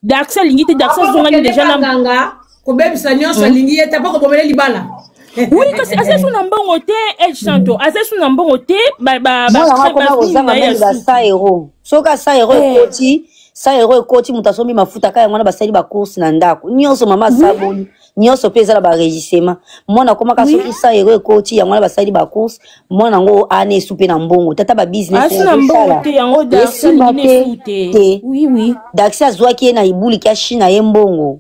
Darcy alingi te, Darcy azongani deja na nganga kobebisa nyonso, alingi ye te mpo kobomele libala. Oui, kasi aza su na mbongo te, El Chanto aza su na mbongo te. Mwana yango akoma kozanga meme ba 100 euro. Soki a 100 euro ekoti, 100 euro ekoti, moto asombi mafuta kaka yango wana, basali bacourse na ndako nyonso, mama asaboli nyonso mpe eza na baregissement. Mwana akomaka soki 100 euro ekoti, yango wana basali bacourse. Mwana yango ana esu mpe na mbongo tata babusiness asu na mbongo te, yango Darcy esimba alingi te na esu te. Te. Oui, oui. Daxi azwaki ye na ibuliki ashina ye mbongo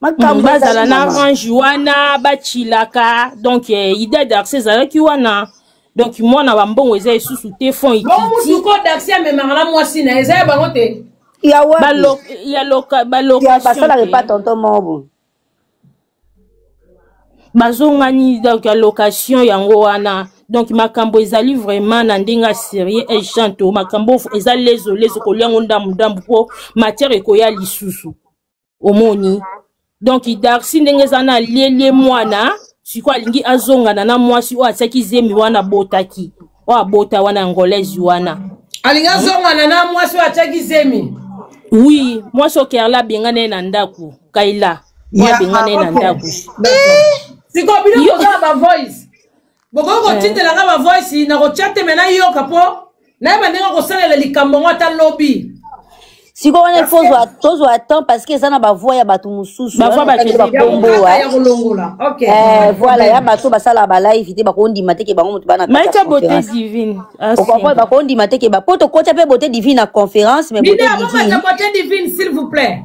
makambo Bazala ezali na mama. range wana bachilaka. Donc idée ya Darcy ezalaki wana. Donc mwana bambongo eza lisusu te, fond Bongo ekiti. mutuko Darcy amemaka na mwasi na ye eza ya bango te. Ya wapi? Ya loka, balocation. Basalaka epa tonton moko. Bazongani donc ya location yango wana. Donc makambo ezali vraiment na ndenge ya sérieux et chanto makambo eza lezo lezo kolia ngo ndambu ndambu po matière ekoya lisusu. Omoni. Donc Darcy ndenge eza na lielie mwana sikoyo alingi azongana na mwasi oyo atiaki zemi wana abotaki oyo abota wana angolaise wana. Alingi azongana na mwasi oyo atiaki zemi. Oui, mwasi oyo Kerla abengana ye na ndako, Kaila. Oyo abengana ye na ndako. Sikoyo bino boza na ba voice. Bokoki kotindela nga ba voice na kotia te me nayoka po nayeba ndenge kosalela likambo yango ata lobi. Sikoyo wana il faut tozwa temps parce que eza na bavoix ya bato mosusu bakombo ya kolongola. Voilà, ya bato basalaka balive te bakondima te ke bango moto bana maita beauté divine. Okomprendre, bakondima te ke ba po tokotya mpe beauté divine na conférence, mais beauté divine, beauté divine s'il vous plaît.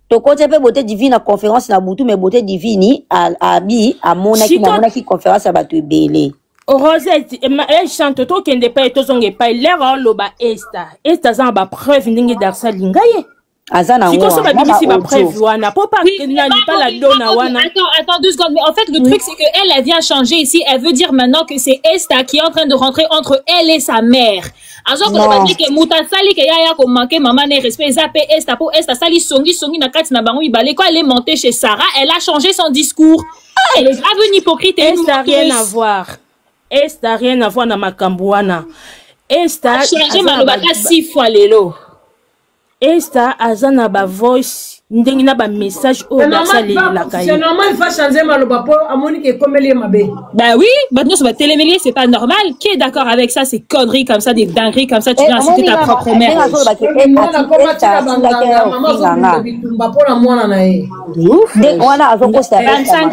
Tokotya mpe beauté divine na conférence na butu, mais beauté divine abi amonaki namonaki conférence ya bato ebele. Rosette, eh, chante tokende epai tozonga epai lere aoloba Esta. Esta aza na bapreuve ndenge Darcy alinga ye. Aza na sikoyo so babimisi bapreuve wana po pa nani pa la dona wana. Attends, attends 2 secondes. Mais en fait, le truc, c'est que elle, elle vient changer ici. Elle veut dire maintenant que c'est Esta qui est en train de rentrer entre elle et sa mère. Azo koloba te ke moto asali ke yaya ko manquer maman ne respect eza pe Esta po Esta asali songi songi na kati na bango mibale. Quand elle est montée chez Sarah, elle a changé son discours. Elle est grave une hypocrite et une Esta rien à menteuse. voir. Esta rien à voir na makambo wana. Esta A changé aza na maloba ta 6 fois lelo. Esta aza na ba voice ndenge na ba message oyo Darcy alelelaka ye. C'est normal fa changer maloba po amoni ke ekomeli ye mabe. Bah oui, bah non, ça va télémêler, c'est pas normal. Qui est d'accord avec ça, ces conneries comme ça, des dingueries comme ça, tu viens insulter ta propre mère. 25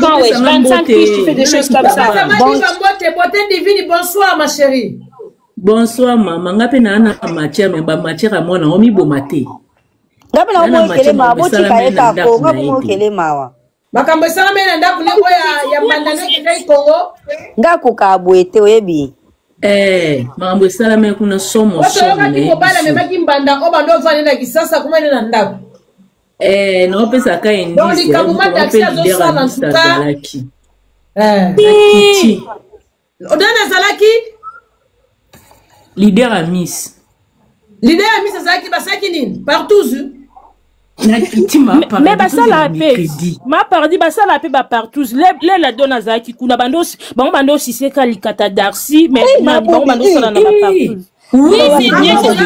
ans, ouais, 25 piges, tu fais des choses comme ça. Bonsoir ma chérie. Bonsoir mama, nga pe na na matière mais ba matière ya mwana omiboma te. Nga pe na omokele mawa, botika ye kako, nga pe omokele mawa. Makambo esalami na ndako ne oyo ya mbanda ne ekendaki Congo. Nga koka boye te oyebi. Makambo esalami kuna somo somo. Oyokaki mobali amemaki mbanda oyo bando ovandi na Kisasa kuma ene na ndako. Naopesaka indice. Donc likambo ma taxi azosala en tout cas. Odana azalaki leader ya Miss. Leader ya Miss azalaki basalaki nini? Partout. Mais basala pe ma pardi basala pe ba partout le la dona azalaki kuna bando bango bando osiseka likata Darcy mais bango bando osala na ba partout. Oui, c'est bien, c'est ça.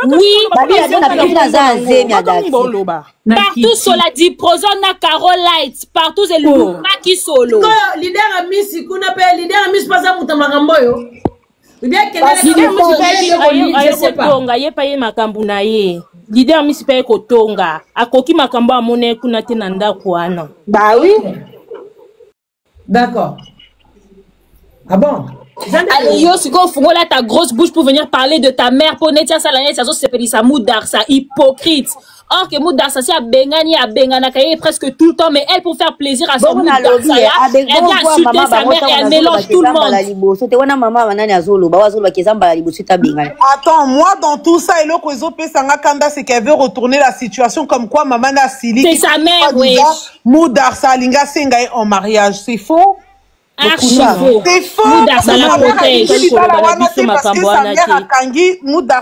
Oui, partout sur la diprozone na Carolite, partout c'est Lumaki solo. Leader ya Miss kuna pe leader ya Miss paza muta makambo yo. Kotonga ye pa ye makambo na ye. Leader Miss pa ye kotonga. Akoki makambo amone kuna te na ndako wana. Bah oui. D'accord. Ah bon? Allez, yo, siko fungola ta grosse bouche pour venir parler de ta mère pour netia sala netia zo sepelisa Moudarsa hypocrite. Or que Moudarsa si abengani abengana kaye presque tout le temps, mais elle pour faire plaisir à son Moudarsa là, elle vient insulter sa mère et elle mélange tout le monde. Attends, moi dans tout ça eloko ezopesanga kanda, c'est qu'elle veut retourner la situation comme quoi maman na sili. C'est sa mère, oui. Moudarsa alinga senga en mariage, c'est faux. C'est faux.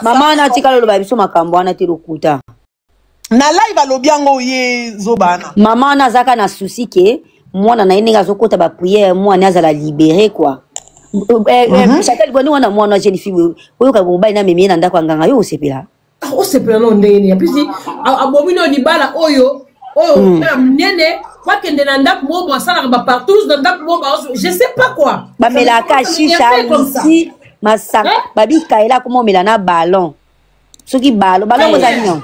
Maman na tikala loba biso makambo wana te lokuta. Na live alobi yango ye zobana. Maman na zaka na souci ke mwana na ye ndenge azokota ba prière mwana azala libéré quoi. Chantal boni wana mwana jeune fille oyoka mobali na memie na ndako ya nganga yo osepela. Osepela no ndenge nini? Puis abomi no libala oyo oyo nene wakende na ndako moko basalaka ba partout na ndako moko je sais pas quoi. Bamelaka shisha whisky masaka babikaela koma omela na ballon. Soki ballon ballon ozali non.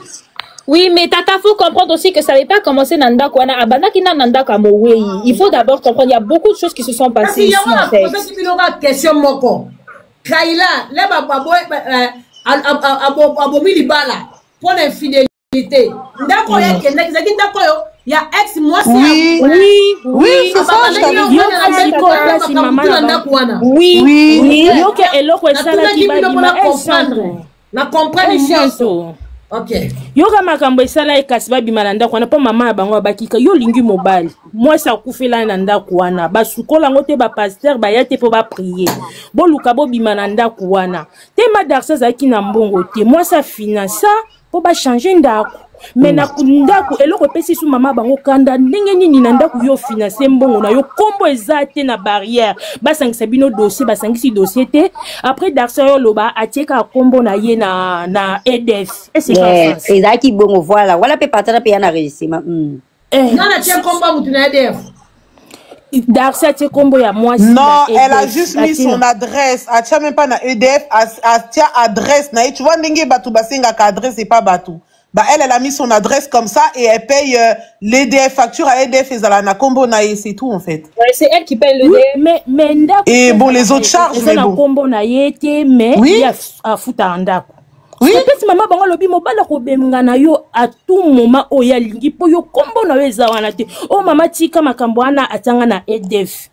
Oui, mais tata, faut comprendre aussi que ça n'avait pas commencé na ndako wana abandaki na ndako ya Mowei. Il faut d'abord comprendre, il y a beaucoup de choses qui se sont passées ici en fait. Kasi question moko. Kaila, le ba abomi libala pour l'infidélité. Ndako ya kenda kizaki ndako yo ya ex mwasi. Oui, oui, oui, c'est ça, je t'avais dit. Oui, oui. Yoke eloko esalaki ba bima comprendre. Na comprendre nyonso. Ok. Yoka makambo esala ye kasi babima na ndako wana mpo mama na bango abakika yo olingi mobali mwasi akufela na ndako wana basukola yango te bapaster baya te mpo baprie boluka bobima na ndako wana te ma darsi azalaki na mbongo te mwasi afinansa mpo bachange ndako me na ndako eloko epesi su mama bango kanda ndenge nini na ndako yo finance mbongo na yo nkombo eza te na barrière basangisa bino dossier basangisi dossier te après darsa oyo oloba atie kaka nkombo na ye na, na edf yeah, ezalaki bongo voilà wana mpe partana mpe ya na enregistrement mm. eh. Nana atie nkombo ya motu na edf Darcy atie kombo ya mwasi Non, elle a juste mis son adresse. Atia même pas na EDF, atia adresse na ye. Tu vois ndenge batu basengaka adresse et pas batu. Bah elle, elle a mis son adresse comme ça et elle paye euh, l'EDF facture à EDF ezala na kombo na ye, c'est tout en fait. Ouais, c'est elle qui paye l'EDF. Oui, mais mais ndako Et bon les autres charges mais bon. kombo na ye te mais oui? ye afuta ndako. Oui. Epesi mama bango alobi mobali akobenga na yo à tout moment oyo alingi mpo yo kombo na yo eza wana te. O mama tika makambo wana atanga na EDF.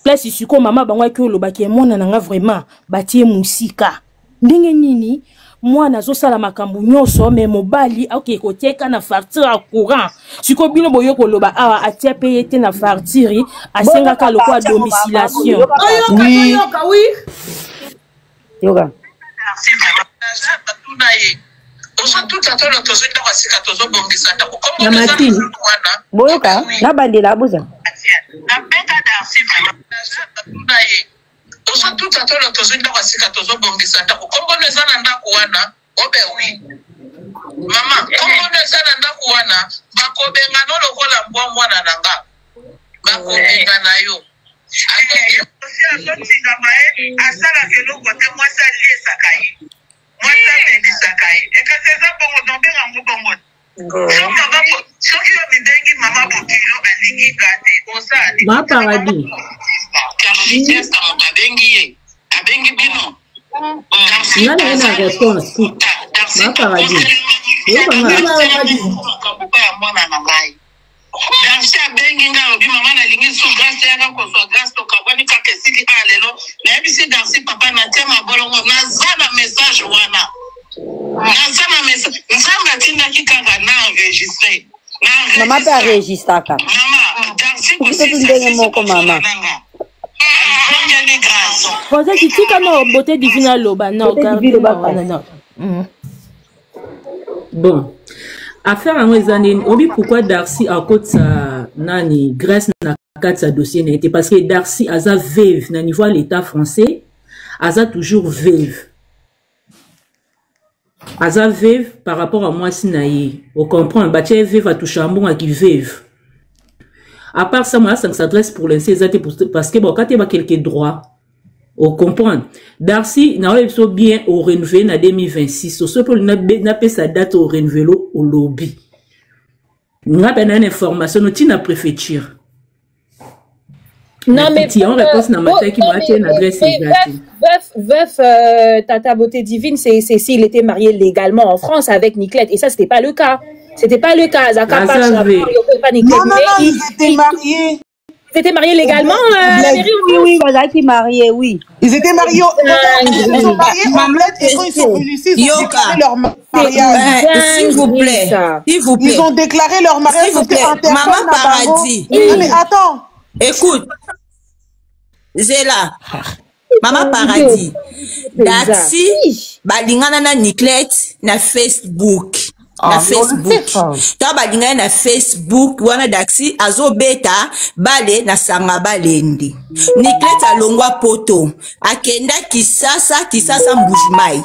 Place sikoyo mama bango aki olobaki mwana na nga vraiment batie mosika. Ndenge nini mwana azosala makambo nyonso me mobali akoki koteka na facture ya courant sikoyo bino boye koloba awa atia mpe ye te na facture asengaka lokola domiciliation oui. yoka na matini boyoka nabandela abuza ozotuta tolo tozwi ndako ya sika tozobongisa ndako kombono eza na ndako wana obe wi mama kombono eza na ndako wana bakobengana lokola mbwa mwana na nga bakobengana yo azotingama ye asalaka eloko te mwasi aliesaka ye mwasi amelisaka ye ekasi eza bongo nobenga yango bongo soki yo mibengi mama bokilo alingi nga te osali ma paradis moto abengi ye abengi bino nga na ye na réponse ma paradis oyokanga ya mwana na ngai Darcy abengi nga alobi mama nalingi su grace yaka kozwa grace tokabwani kaka esili a lelo nayebisi Darcy papa natia mabolongo naza na message wana naza na message nzambe atindaki kaka na enregistre mama mpe aregistraka biso tu ndenge moko mama Rosette tika no beauté divine aloba no garde wana no Bon, affaire yango eza nini obi pourquoi Darcy akotisa nani Grèce na kati ya dossier na ye te parce que Darcy aza veuve na niveau ya l'état français aza toujours veuve aza veuve par rapport à mwasi na ye ocomprendre batia ye veuve atusha mbongo aki veuve à part ça moya asangisa adresse pour l'instant eza te parce que bakati ye ba quelques droits o comprendre Darcy na oyebi biso bien o renouveler na 2026 soki olingi napesa date o renouveler olobi nga mpe na na information noti na préfecture Non, mais. En réponse, na mataki, moi, tu une adresse exacte. Veuf, veuf, euh, Tata Beauté Divine, c'est s'il était marié légalement en France avec Niclette. Et ça, c'était pas le cas. C'était pas le cas. Zaka Pas, Niclette. Non, non, non, ils étaient mariés. Ils étaient mariés légalement euh, Oui, oui, ils étaient mariés, oui. Ils étaient mariés, au... ils sont mariés en bled et quand ils sont venus ici, ils ont déclaré leur mariage. S'il vous plaît, s'il vous plaît. Ils ont déclaré leur mariage. S'il vous plaît, Maman Paradis. Non, mais attends. Écoute, Zela, Maman Paradis, Daxi, balingana na Niclette na Facebook. na ah, facebook ntango balingani na facebook wana daxi azobeta bale na sanga balende niclete alongwa poto akenda kisasa kisasa mbujimai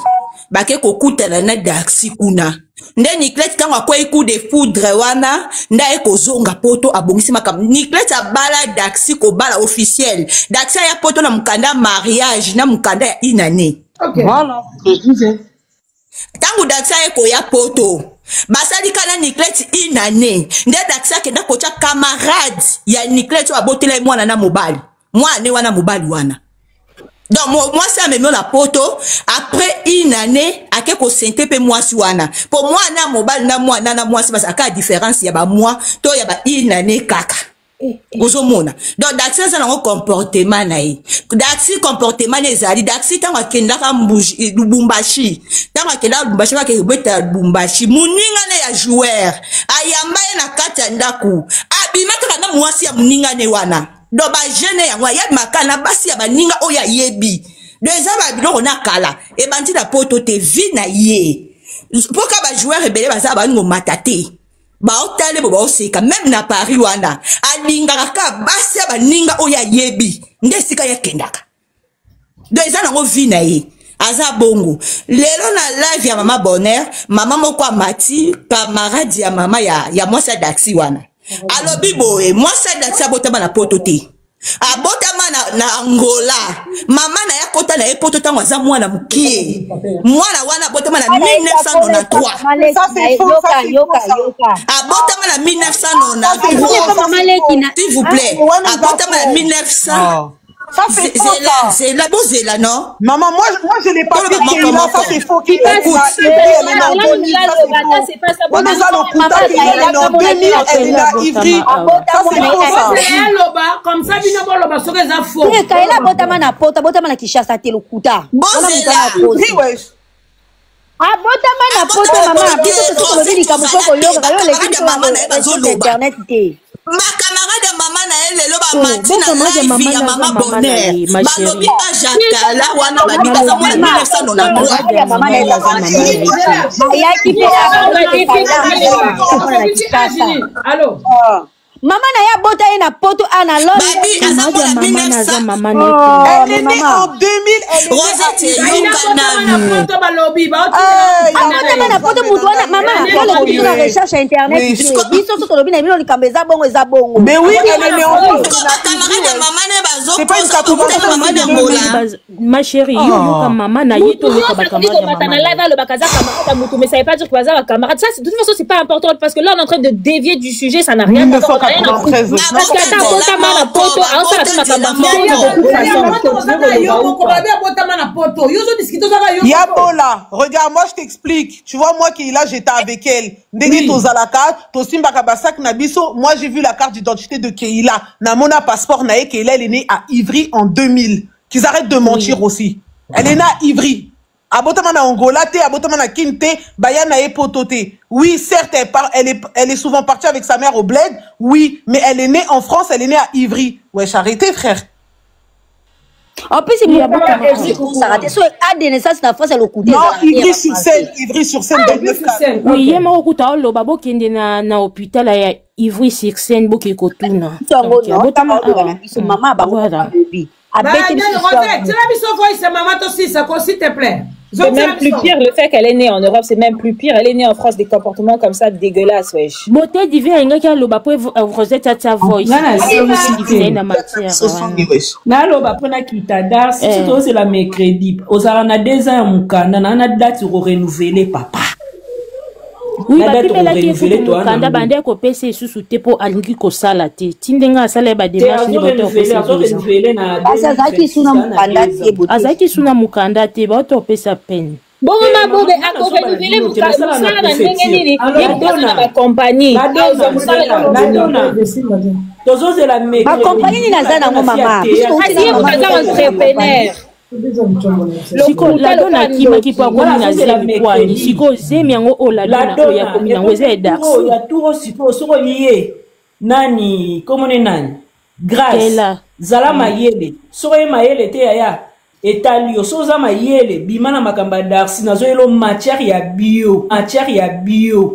bake kokutana na daxi kuna nde niclete ntango akwei coup de foudre wana nde aye kozonga poto abongisi makambo niclete abala daxi kobala officiel daxi aya poto na mokanda mariage na mokanda ya inane okay. voilà. ntango daxi aye koya poto basali kala niclete une année nde daxi akenda kotya camarade ya niclete oyo abotela ye mwana na mobali mwana ne wana mobali wana donc mwasi amemi yo na poto après une année ake kosente mpe mwasi wana mpo mwana mobali na mwana na mwasi bazalaka différence ya bamois to ya ba une année kaka. Ozomona, donc Daxi aza nango comportement na ye. Daxi comportement na ezali Daxi ntango akendaka Lubumbashi, ntango akendaka Lubumbashi, bakeke kobeta Lubumbashi, moninga ne ya joueur ayamba ye na kati ya ndako, abima kaka na mwasi ya moninga ne wana. Donc bajeune yango ayebimaka na basi ya baninga oyo ayebi. Donc eza babiloko na kala ebandi na poto te, vie na ye mpo ka bajoueur ebele baza baningo mata te, baotale bo baoseka meme na Paris wana, alingaka kaka basi ya baninga oyo ayebi nde esika ye akendaka. Donc eza nango vie na ye, aza bongo. Lelo na live ya mama Bonheur, mama moko amati, camarade ya mama ya mwasi ya Daxi wana, alobi boye: mwasi ya Daxi abotama na poto te, abotama na Angola. Mama na ye akota na ye poto ntango aza mwana mokie. Mwana wana abotama na 1993. Ça, c'est faux, ça, c'est faux, ça. Abotama na 1993, s'il vous plaît. Wana eza Abotama na faux. 1900. Ah. Ça, c'est faux, Zela, ça. zela, bozela, non. Maman, moi, je l'ai pas Toloba dit, moko Keila, ça, moko. c'est faux. Keila, elle est Écoute. née à Ivry, elle est née en 2000, ça, c'est faux. Wana eza lokuta, Keila, elle est née en 2000, elle est née à Ivry. Ça, c'est faux, ça. Ozela aloba comme ça, bino boloba soki eza faux. Te, Kaela abotama na poto, abotama na Kinshasa te, lokuta wana moto Bozela. wana akosi. Ivry, wesh. Abotama na poto, Abotama mama. poto te. Biso soki tolobi Rosette, likambo fo ozala te. koyoka yo, oleki Bacamarade ya biso na mama na ye recherche bazoloba. internet te. Bacamarade ya mama na ye lelo Oh, bamati na bocamarade ya live mama ya na mama aza mama na Bonheur, ye, ma balobi chérie. ajakala wana, babi baza mwana 1993. Camarade ya ya mama mama na ye na ye aza baza mama na ye te. Ayaki mpe na Kinshasa. Allo. Mama na ye abota ye na poto a na Babi aza Camarade ya mwana mama na aza 1900. mama na ye te. Elle Oh, est mais née mama en 2000, elle est née à Rosette, Ivry. yoka Abotama na nanu. poto, balobi. Eh, ya Abotama na poto, Nzambe mutu na wana ngai. mama Elle est yo née en oleki biso na Oui. recherche ya internet Oui. te. Biso so tolobi na bino likambo eza bongo, eza bongo. Mais oui, elle est née en Oui. France, elle est née à Ivry, Bacamarade ya wesh. mama ne C'est pas une bazokosa bakutana 93 mama na de Angola. 2000. Ma chérie, yo yoka Oh. mama na ye Mutu to yoka nyonso akoki bacamarade ya komata mama na na live ye. alobaka aza camarade ya mutu, mais ça veut pas dire que baza bacamarade. Ça, de toute façon, c'est pas important parce que là, on est en train de dévier du sujet, ça n'a rien à voir, rien à foutre. 1993. Parce que Babota ata nzela abotama na moko, poto, aosala babota mpe nzela makambo ya moko. beaucoup façon. Na poto yo ozodiscute, ozaka yo Ya moko. Bola, regarde, moi je t'explique. Tu vois, moi qui là, j'étais avec elle. Ndenge Oui. tozalaka, tosimbaka basak na biso. Moi, j'ai vu la carte d'identité de Keila. Namona passeport na ye, Keila, elle est née à Ivry en 2000. Qu'ils arrêtent de mentir Oui. aussi. Elle est née à Ivry. Abotama na Angola te, abotama na Kin te, baya na ye poto te. Oui, certes, elle est souvent partie avec sa mère au bled. Oui, mais elle est née en France, elle est née à Ivry. Wesh, arrêtez, frère. En plus, Oui, motu abotama wana akosaka te so ade naissance na France ya lokuta Non, ezalaka te ya Ivry sur bafrançais. scène, Ivry sur scène dans le Ivry sur 9-4. scène, Oui, ye ok. moko kuta oloba bokende na hôpital ya Ivry-sur-Seine, boke kotuna. Biso yango Donc no ntango abotama aoloba na awa. biso mama bango Voilà. alobi abeti biso Banani, histoire. Rosette, tiela biso voice, mama, tosisa ko, s'il te plaît. C'est Zongela même plus biso. pire, le fait qu'elle est née en Europe, c'est même plus pire. Elle est née en France, des comportements comme ça, dégueulasses, wesh. Beauté divine alingaki aloba po Rosette atia voice. Nga nasilisi Beauté divine te. na matière wana. Naloba mpo nakita dar si Eh. tozela mercredi, ozala na 2 ans ya mokanda na date korenouveler, papa. Oui, Na date bapimelaki ye korenouveler kutu toa na mokanda, ngo. bande kopesa lisusu te mpo alingi kosala te, ti ndenge asala ye Te badémarche nde bato azorenouveler, kopesa 2 ans. azorenouveler na Kasi azalaki 2026 suna aa na mokanda 2 te ans. bote. Azalaki suna mokanda te, bato kopesa peine. Bongo Te mabobe mama, nga nazoba na akorenouveler bino te, nasala na mosala na ndenge préfecture. nini? Ye moto aza na Ladona, bacompagnie, azwa Ladona, mosala zela, na Ladona, tozozela mercredi Bakompani nini aza nango Ladona fi mama? Biso ateya. touti Kasi na ye moto mama aza toza na bakompani. entrepreneur. Siko Lokuta Ladona lokola akimaki mpo ndoki. Nga akomi na nazozela zemi kwani. mercredi. Sikoyo zemi yango oyo Ladona oyo Ladona akomi nango eza ya ekomi turo Darcy. ya turo. Sikoyo soko ye nani komone nani Grâce Kela. zala mayele. Soko ye mayele te, yaya, etali yo. So oza mayele, bima na makambo ya Darcy. Nazoyelo matière ya bio, matière ya bio,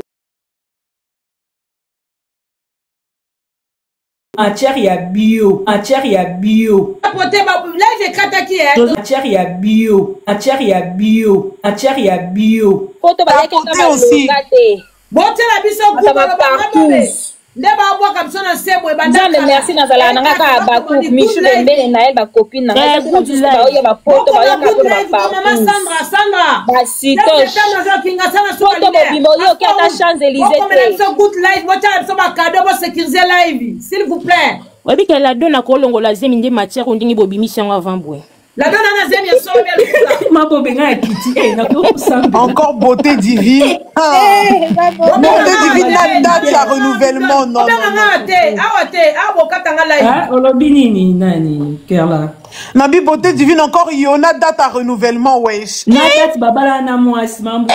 matière ya bio, matière ya bio. Pote live ekataki e. Matière ya bio, matière ya bio, matière ya bio. Poto bayaki ata Tapoter aussi. balonga te. Botiela biso Bato groupe, aloba mabobe bapartous. nde babwaka biso na se boye banda Nzambe kala. merci, nazalaka na nga kaka Ekaka bacook tokoni good Michu live. pembeni na ye, bacopine na ngai. Eh, Soki good mosusu life. baoya bapoto, Bokoma baoyaka good mpona live ko mama bapartous Sandra, Sandra. basitoche. Nazokingasa na suka Poto leader. mobimba oyoki ata Champs Élysées Bokomela te. biso good live, botiala biso bacadeau, bosécuriser live, s'il vous plaît. Oyebi ke Ladona kolongola zemi nde matière oyo ndenge bobimisi yango avant boye. Ladona na zemi ya solo. solo ya lokuta. Mabobe ngai akiti eh, nakoki kosambela. Encore beauté divine. Ah. Beauté divine na date ya renouvellement. Non, non, Obenganga non. awa te, awa te, awa bokatanga live. Ah, olobi nini nani Kerla? Nabi beauté divine encore yona date à renouvellement wesh. Na date babala na mwasi mambo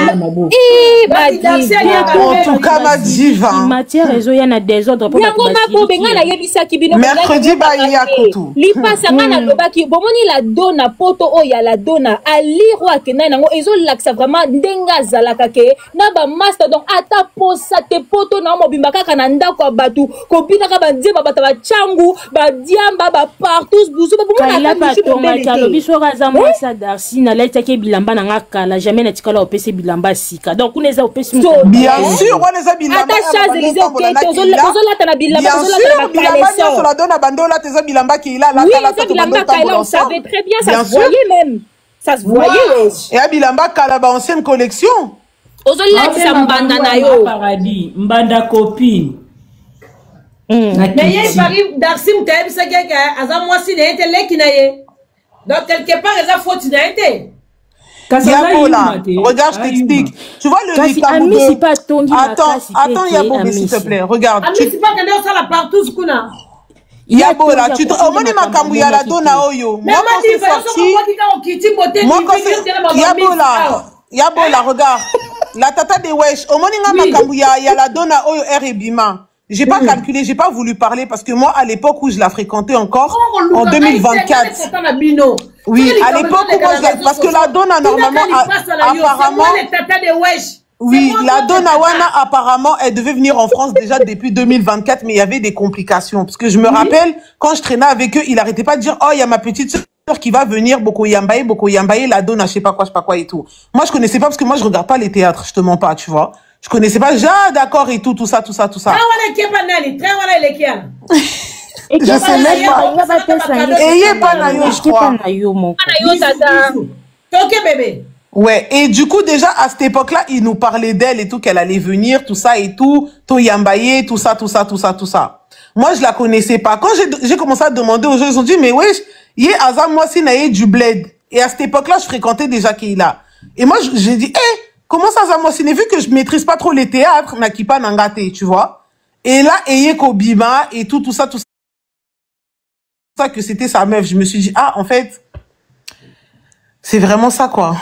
na maboko. Ih, Bati Darcy badiva. alingaka En mpe. tout cas ma diva. Matière ezoya na désordre mpo bato Yango mabobe basiliki ngai ye. nayebisaki bino Mercredi bolaki ba ya te. kutu. Lipasa ngai nalobaki bomoni la dona poto oyo ya la dona alire oyo akendaki nango ezolakisa vraiment ndenge azalaka ke na bamaster donc ata posa te poto na yo mobimba kaka na ndako ya bato kobinaka banzemba bato ya bacangu badiamba bapartout buzu bomona Kaila ata mpe misu mobele atongaki te. alobi soki aza mwasi ya Darcy nalatiaki bilamba na nga kala jamais natikala opesi bilamba ya sika donc kuna eza opesi So, moto Bien Eh? sûr, wana eza bilamba Ata ya Champs-Élysées bando okei otambola te, na Kila. ozolata na bilamba, Bien ozolata na sûr, bilamba bacaleçon. nyonso la dona bando olata eza bilamba Kila Oui, alata alata eza to bando bilamba Kaila, otambola on savait ensemble. très bien, ça Bien se sûr. voyait même. Ça se voyait, wesh. Eya bilamba kala ba ancienne collection. Ozolatisa mbanda na yo. Paradis, mbanda copine. Na Mais ye kiti. Paris Darcy moto ayebisaki eke aza mwasi na ye te leki na ye. Donc quelque part eza faute na ye te. Kasi aza Yabola, yuma te. regarde, je Aza yuma. t'explique. Tu vois le Kasi likambo Amisi de... mpe atongi Attends, makasi mpe attends te Yabobe, s'il te Amisi. plaît. Regarde, tu... Amisi mpe akende osala partout kuna. Ye Yabola, atongi tu te... akosi nde Omoni makambo makambo ya la amonaki dona te. oyo. Mais Moi, quand c'est madiva yo soki sorti, okwaki kaka okiti beauté moi, quand divine c'est... otela bamisi Yabola, awa. Yabola, regarde. La tata de Wesh, omoni nga Oui. makambo ya, ya la dona oyo R ebima. J'ai pas calculé, j'ai pas voulu parler parce que moi, à l'époque où je la fréquentais encore, en koluka ngai te ngai 2024, tata na bino. oui, Soki à likambo l'époque où ezoleka moi, na je la... réseau parce que la sociaux, dona, tunaka normalement, lipasa na yo, c'est moi apparemment, le tata de Wesh. C'est Oui, moi la votre Donna tata. Wana, apparemment, elle devait venir en France déjà depuis 2024, mais il y avait des complications. Parce que je me rappelle, quand je traînais avec eux, il arrêtait pas de dire, oh, il y a ma petite sœur qui va venir, Boko Yambaye, Boko Yambaye, la Donna, je sais pas quoi, je sais pas quoi et tout. Moi, je connaissais pas parce que moi, je regarde pas les théâtres, je te mens pas, tu vois. Je connaissais pas, ah, d'accord et tout, tout ça, tout ça, tout ça. Train wana ekepa nani? Train wana eleki yana. Je Ekepa sais na même yo, pas. nga bapesa ye Ayez pas na yo, je ekepa crois. na yo moko. Na yo, tata. Bisous, bisous. Toke bébé. Ouais, et du coup, déjà, à cette époque-là, il nous parlait d'elle et tout, qu'elle allait venir, tout ça et tout, Toyambaye, tout ça, tout ça, tout ça, tout ça. Moi, je la connaissais pas. Quand j'ai commencé à demander aux gens, ils ont dit, mais wesh, yé, Azam, moi, si, naye du bled. Et à cette époque-là, je fréquentais déjà Keila. Et moi, j'ai dit, eh, comment ça, Azam, moi, si, vu que je maîtrise pas trop les théâtres, Nakipa Nangate, tu vois. Et là, ayez Kobima et tout, tout ça, tout ça, que c'était sa meuf. Je me suis dit, ah, en fait, c'est vraiment ça, quoi.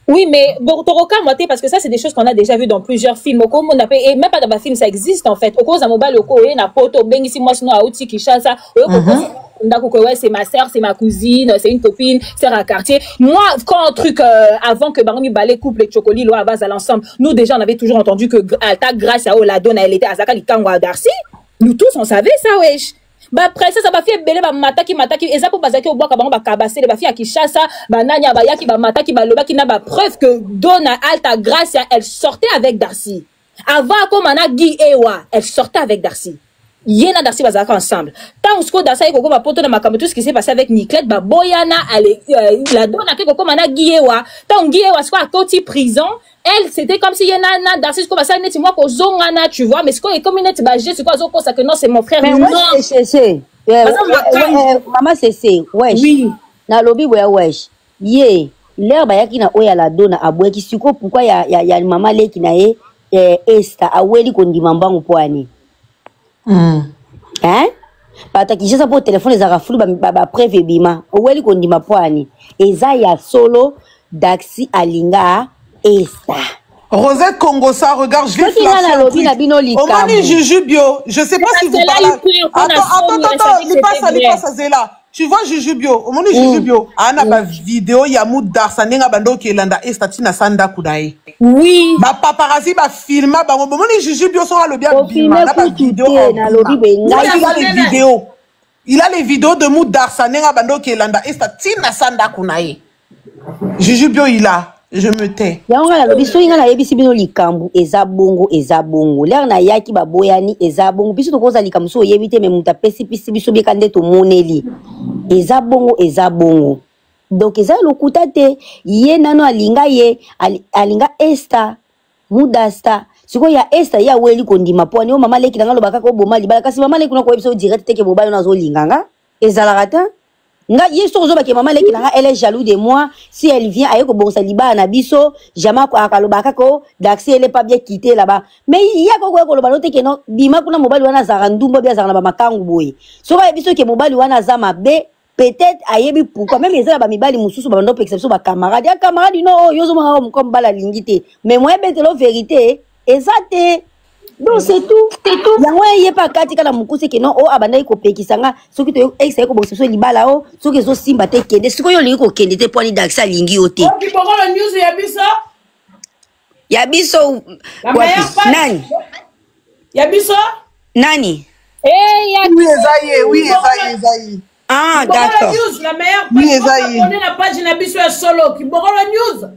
Oui, mais bon, Toroka, moi, t'es, parce que ça, c'est des choses qu'on a déjà vues dans plusieurs films. Au on appelle, et même pas dans un film, ça existe, en fait. Au cause, mobile, au et na poto, bengisi, moi, sinon, à Kinshasa, ndako, ouais, c'est ma sœur, c'est ma cousine, c'est une copine, c'est un quartier. Moi, quand un truc, avant que Baromi Balé couple et Chocoli, Loa, Abaz, l'ensemble, nous, déjà, on avait toujours entendu que Alta, grâce à Oladona, elle était à Zaka, Likango, à Darcy. Nous tous, on savait ça, wesh. Baprincesse bafie ebele bamataki mataki eza mpo bazalaki obwaka bango bakabasele bafie ya Kinshasa banani ya bayaki bamataki balobaki na bapreuve que Dona Alta Gracia, elle sortait avec Darcy avant akoma na Guy Ewa. Elle sortait avec Darcy, ye na Darcy bazalaka ensemble. Ntango sikoyo Darcy aye kokoma poto na makambo, tout ce qui s'est passé avec Niclette, baboyana ale, la Dona ake kokoma na Guy Ewa. Ntango Guy Ewa sikoyo akoti prison, elle, c'était comme si ye na Darcy sikoyo basali neti mwa kozongana, tu vois. Mais sikoyo ekomi neti baje sikoyo azokosa que non, c'est mon frère. Mais Non. wesh, sese Baza makambo. Mama sese wesh. Oui. Nalobi boya wesh, ye lere bayaki na oyo ya la dona abweki sikoyo pourquoi ya mama leki na ye Esther aweli kondima mbangu mpo ani hein? Bato ya Kinshasa mpo telefone ezalaka fulu, bapreuve ebima, oweli kondima mpo ani eza ya solo Daxi alinga Esther. Rosette Congosa, regarde, je vais Soki nga flasher un nalobi truc. na bino likambo. Omoni Juju Bio, je sais pas Parce si vous qu'elle a parlez. eu peur qu'on a Attends, attends, sonné, elle attends, savait que Lipasa, c'était vrai. Lipasa, Zela. Tu vois Juju Bio, Omoni Juju Bio, ana ba vidéo ya Mudarsa nenga bando kelanda estati na sanda kudaye. Oui. Ba paparazzi ba filma ba omoni Juju Bio sera le bien Ofilme bima na ba kutu vidéo te en nalobi bima. boye Il ngai a les vidéos. Il a les vidéos de Mudarsa nenga bando kelanda estati na sanda kunaye. Juju Bio il a. Je me tais. Yango ngai nalobi soki ngai nayebisi bino likambo eza bongo, eza bongo. Lere nayaki baboyani eza bongo. Biso tokozala likambo so oyebi te, me moto apesi pisi biso bika nde tomoneli eza bongo, eza bongo. Donc eza lokuta te. Ye nano alinga ye alinga Esther Mudasta. Sikoyo ya Esther ye aweli kondima mpo ani o mama leki na nga aloba kaka oboma libala, kasi mama leki kuna koyebisa yo direct te ke mobali wana azolinga nga ezalaka te. Nga ye soki ozoba ke mama leki na nga elle est jaloux de moi, si elle vient aye kobongisa libala na biso, jamais akaloba kaka oh Daxi elle est pas bien quittée là-bas. Mais ye akoki koya koloba no te ke non bima kuna mobali wana azalaka ndumba bi azalaka na bamakangu boye. Soki ayebi biso ke mobali wana aza mabe, peut-être ayebi pourquoi même eza na bamibali mosusu babanda kopekisa biso bacamarade ya camarade no oyo ozomona kaka moko mobali alingi te mais moyen betelo vérité eza te. Donc c'est tout, yango ye mpe akati kaka na mokuse ke non o abandaki kopekisa nga soki to ex aye kobongisa biso libala o soki ezosimba te kende. Sikoyo olingi kokende te mpo ani Daxi alingi yo te. Kibokolo news ya biso. Ya biso La wapi? meilleure page. Nani? Ya biso? Nani? Eh, ya Oui, eza ye, oui, eza ye, eza ye. Ah, Kibokolo d'accord. News, la meilleure Oui, page. eza ye. Abonné na page na biso ya solo. Kibokolo News.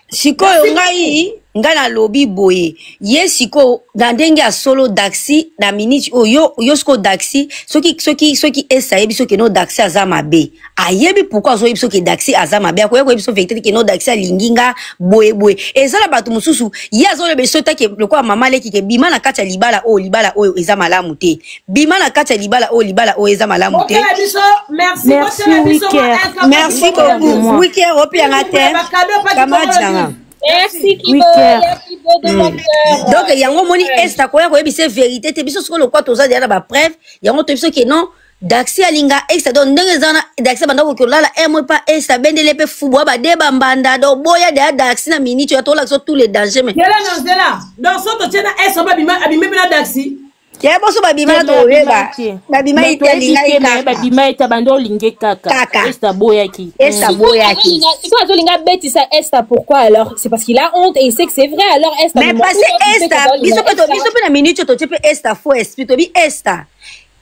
Sikoyo ngai ngai nalobi boye ye sikoyo na ndenge ya solo Daxi na minute oyo yo, yo sikoyo Daxi soki soki soki esi ayebi soki no Daxi aza mabe ayebi pourquoi azoyebi soki Daxi aza mabe akoya koyebi so vérité ke no Daxi alingi nga boye boye. Eza na bato mosusu ye azoloba so take lokola mama leki ke bima na kati ya libala oyo, libala oyo eza malamu te, bima na kati ya libala oyo, libala oyo eza malamu te. Botela biso, merci. Merci, Botela biso, Wicker. mwa un kaka Merci Kibokolo beaucoup News. Moi. Wicker opianga te Bakado pa camarade Kibokolo nanga. News. Merci Kibo, Wicker. ya Kibo de mon cœur. Donc yango omoni Est akoya koyebisa vérité te. Biso sikoyo lokwa toza deya na bapreuve yango toyebi soki non Daxi alinga Est. Donc ndenge eza wana Daxi abanda koki kolala un mois pa Est abendeli mpe fubu abade bambanda. Donc boya deya Daxi na minute oyo tolakisa tous les dangers mais Zela na nzela. Donc soki totie na S oyo abima mpe na Daxi. Ya boso babima na tokoyeba babima ye te alinga ye kaka. Babima ye te bando olinge kaka. Kaka. Est aboyaki. Est aboyaki. Sikoyo azolinga abetisa Esther, pourquoi alors? C'est parce qu'il a honte et il sait que c'est vrai. Alors Esther, mais ne parce m'en fout, Esther il sait biso qu'on mpe va biso mpe na minute oyo totie mpe Esther faux esprit tobi Esther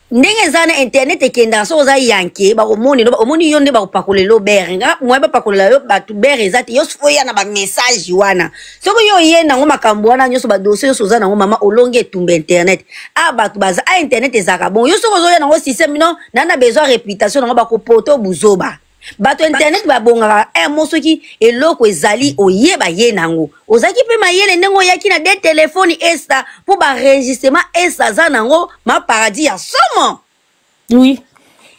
ndenge eza na internet ekendaka soki oza yanke bakomoni omoni yo nde bakopakolela yo bere nga moye bapakolela yo bato bere eza te yo soki oya na bamessage wana soki yo oye nango makambo wana nyonso badossier nyonso oza nango mama olongi etumba internet a bato baza a internet ezalaka bon yo soki ozoya nango système no na na besoin réputation nango bakopoto buzoba bato internet babongaka un mo soki eloko ezali oyeba ye nango ozalaki mpe mayele ndenge oyaki na de telefone Esta mpo baenregistrement Esta aza nango ma paradis ya somo. Oui.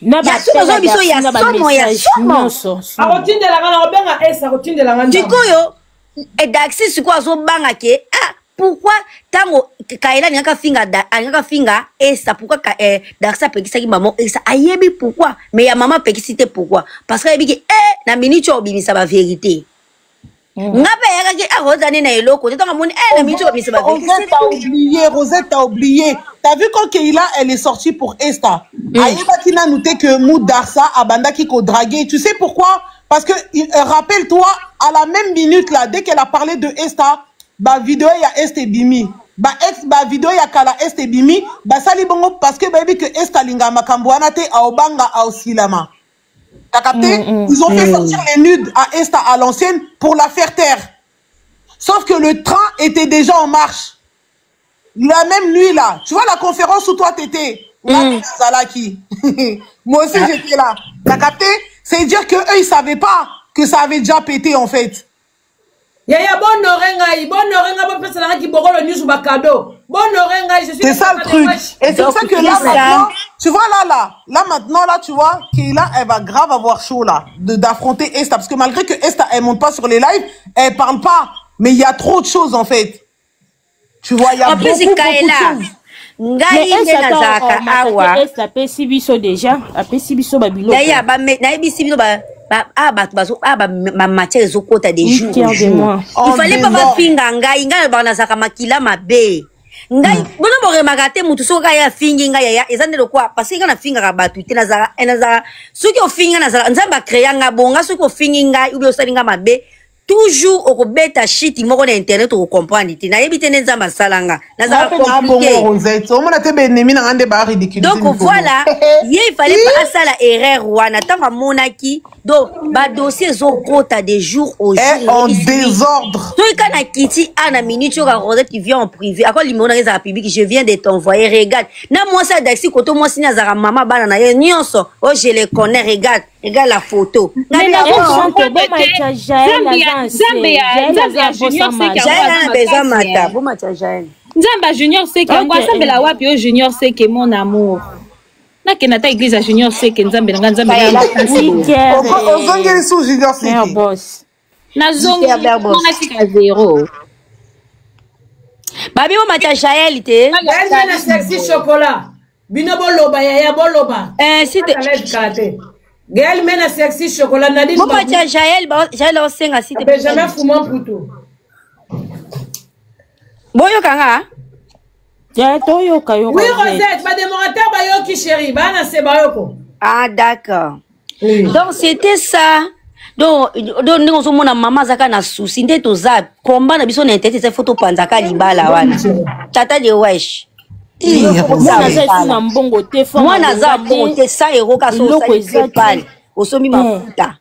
Na Ya somo ozo biso ya somo ya somo. Akotindelanga na kobenga S akotindelanga ndambo. Sikoyo Daxi sikoyo azobanga ke ah pourquoi ntango Kaela alingaka finga alingaka finga Esta pourquoi Daxi apekisaki mama Esta ayebi pourquoi mais ya mama apekisi te pourquoi parce que ayebi ke na minute oyo obimisa ba vérité nga mpe ayakaki akozani na eloko te ntango amoni na minute oyo obimisa ba vérité. Rosette a oublié, Rosette a oublié. T'as vu quand Keila, elle est sortie pour Esta. Ayebaki nanu te que Moudarsa abandaki ko draguer. Tu sais pourquoi? Parce que, rappelle-toi, à la même minute là, dès qu'elle a parlé de Esta, ba vidéo ya Esta ebimi. Ba ex, ba vidéo ya kala Esta ebimi, ba sali bongo parce que bayebi que Esta linga makambo wana te aobanga aosilama. T'as capté? Ils ont fait sortir les nudes à Esta à l'ancienne pour la faire taire. Sauf que le train était déjà en marche. La même nuit là, tu vois la conférence où toi t'étais, là, Zalaki. Moi aussi j'étais là. T'as capté? C'est dire que eux ils savaient pas que ça avait déjà pété en fait. Yaya, bonhore ngai, bonhore ngai, bopesela ngai Kibokolo News ba cadeau. Bonhore ngai, je suis C'est ça le truc. Et c'est pour ça que là c'est ça. maintenant, tu vois là, là, là maintenant, là, tu vois, Keila, elle va grave avoir chaud là, d'affronter Esta. Parce que malgré que Esta, elle monte pas sur les lives, elle parle pas. Mais il y a trop de choses en fait. Tu vois, il y a En plus beaucoup, beaucoup de Kaela choses. ngai nde nazalaka awa Est apesi biso déjà apesi biso babiloko. Yaya nayebisi bino bato bazo bamatière ezokota de jour Cœur au de jour. moi. Il fallait pas En désordre. bafinga ngai ngai nalobaka nazalaka makila mabe ngai bono boremaka te mutu soki kaka ye afingi ngai yaya eza nde lokwa parce que ngai nafingaka bato te nazala nazala soki ofingi ngai nazala nzambe akrea ngai bonga soki ofingi ngai ubi osali ngai mabe toujours okobeta shiti moko na internet okocomprendre te nayebi te nde nzambe asala nga nazala Nga mpe na bongo compliqué. Rosette. Omona te baennemi na nga nde ba ridiculiser Donc mikolo. voilà ye il fallait pas asala erreur wana ntango amonaki donc badossier ezokota de jour au jour. Eh, en désordre. Soki ka na kiti a na minute oyo Rosette qui vient en privé ako limero nanga ezala public je viens de t'envoyer regarde na mwasi ya Daxi koto mwasi ni azalaka mama bana na ye nyonso oh je le connais regarde regarde la photo. Mais Ngabi na ako chante boma etya Jael aza nse Nzambe ya Jael Nzambe aza ya posa Junior Seke mata. Jael yango ana aza besoin makasi mata eh. boma tya Jael. Nzambe ya Junior Seke yango Ok. asambela wapi oyo Junior Seke mon amour. Nakende ata église ya Junior Seke, Nzambe na nga, Nzambe na nga makasi boye. Ozongeli su Junior Seke. Boss. Nazongi natika zero. Babi bomata Jael te. Belle na sexy chocolat. Bino boloba yaya boloba. Eh, si te. Kala te. Gaël mena sexy chocolat Nadine. Bomata Jael, Jael osenga si te. Benjamin Fuma Mputu. Boyoka nga. Ya toyoka yoka. Oui Rosette, ba démonstrateur bayoki chérie, bana se bayoko. Ah d'accord. Oui. Donc c'était ça. Donc donc ndenge ozomona mama azaka na souci nde toza combat na biso na internet eza faut topanzaka libala wana. Tata de wesh. Mwana aza esu na mbongo te mwana aza mbongo te 100 euro kasi osali prepale osombi mafuta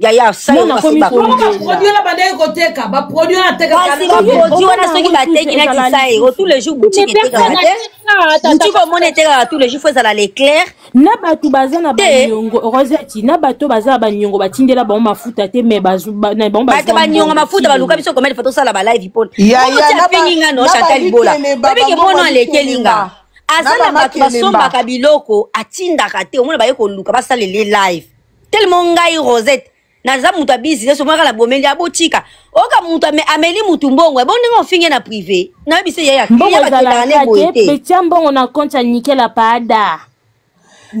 yaya baproduit wana bandaki koteka baproduit wana atekakasi baproduit wana soki bateki neti 100 euro tous les jours boutique etekaka te boutique omoni etekaka tous les jours fo ezala l'éclair na bato baza na baniongo rosette na bato baza na baniongo batindela bango mafuta te mais bato baniongo mafuta baluka biso combien de fois tosala balive mpo apingi nga no chantal libola oyebike mwana alekeli nga aza na bato basombaka biloko atindaka te omona baye koluka basalele live tellement ngai rosette naza moto ya business omonaka na bomeli abotika oyoka moto ameli motu mbongo ebongo ndenge ofinge na privé nayebi se yaya mbongo ezalaka te petia mbongo na compte ya nikela paada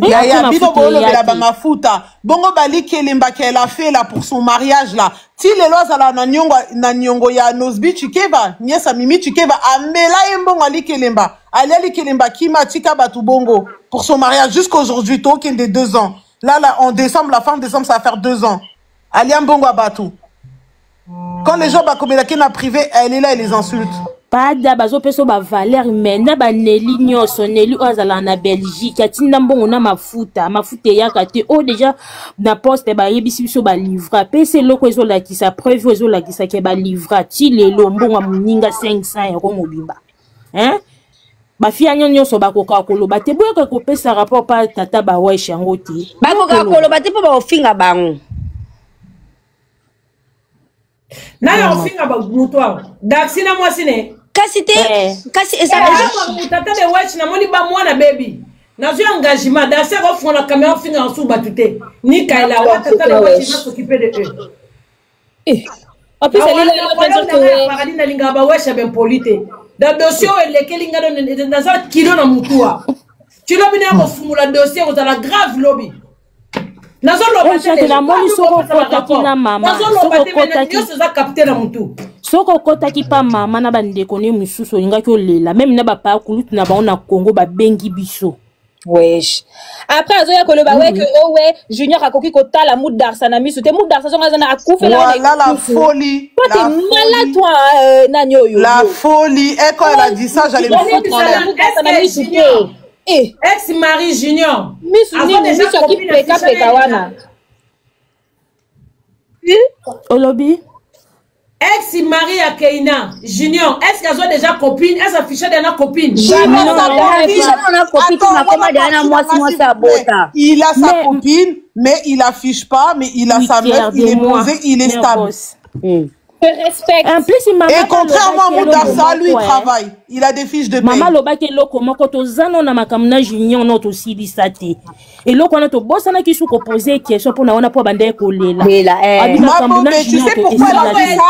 yaya bino bolobela bamafuta bongo balikelemba qu'elle a fait là pour son mariage là ti lelo azala na niongo na niongo ya nosbi chikeva niesa mimi chikeva amela ye mbongo alikelemba alia likelemba kima atika bato bongo pour son mariage jusqu'aujourd'hui tokende 2 ans là là en décembre, la fin décembre, ça va faire 2 ans. Alia mbongo ya bato, quand les gens bakomelaki na privé, elle est là, elle les insulte. Pada bazopesa bavaleur me na baneli nyonso neli oyo azalaka na Belgique atinda mbongo na mafuta mafuta eyaka te oyo déjà na poste bayebisi biso balivre apesi eloko ezolakisa preuve oyo ezolakisa ke balivre ti lelo mbongo ya moninga 500 euro mobimba, hein? Bafia nyonso bakokaka koloba te boyoka kopesa rapport pa tata bawesh yango te. Bakokaka koloba te mpo bakofinga bango. Nani akofinga moto awa? Daxi na mwasi ne. Kasi te kasi Tata de wesh, namoni bamwana bebi nazwi engagement. Daxi akofungola caméra ofinga nsu bato te ni Kaela wa tata de wesh va s'occuper de eux. En plus, elle est là. Paradis nalingaka bawesha bempoli te da dossier oyo elekeli nga naza kilo na mutuwa ti lobi na ya kofungola dossier kozala grave lobi. Nazoloba soki okotaki na mama nyonso eza capte na mutu. Soki okotaki pa mama na bandeko ne mosusu olingaki olela même na bapaya kulutu na bango na Congo babengi biso. Wesh, après azoya koloba we ke o we Junior akoki kotala Mudarsa na misu te. Mudarsa zongo aza na akufela. Voilà la folie. Toi, t'es malade, toi, nani oyo. La folie. Et quand elle a dit ça, j'allais me foutre en l'air. Mudarsa na misu te. Eh. Ex mari Junior. Misu nini? Misu akipekapeka wana. Olobi? Ex mari ya Keina Junior, est ce qu'azwa déjà copine? Est ce affiché na copine? Jamais na copine nakoma deya na mwasi mwasi abota. Il a sa copine, mais il affiche pas, mais il a sa meuf, il est posé, il est stable. Respecte. En plus, mama. Et contrairement à Moudarsa, lui, il travaille. Il a des fiches de paye. Mama alobaki eloko moko toza no na makambo na Junior no tosilisa te eloko wana tobosanaki su kopose question mpona wana mpo abandaki kolela. Mabombe, tu sais pourquoi elle a dit ça?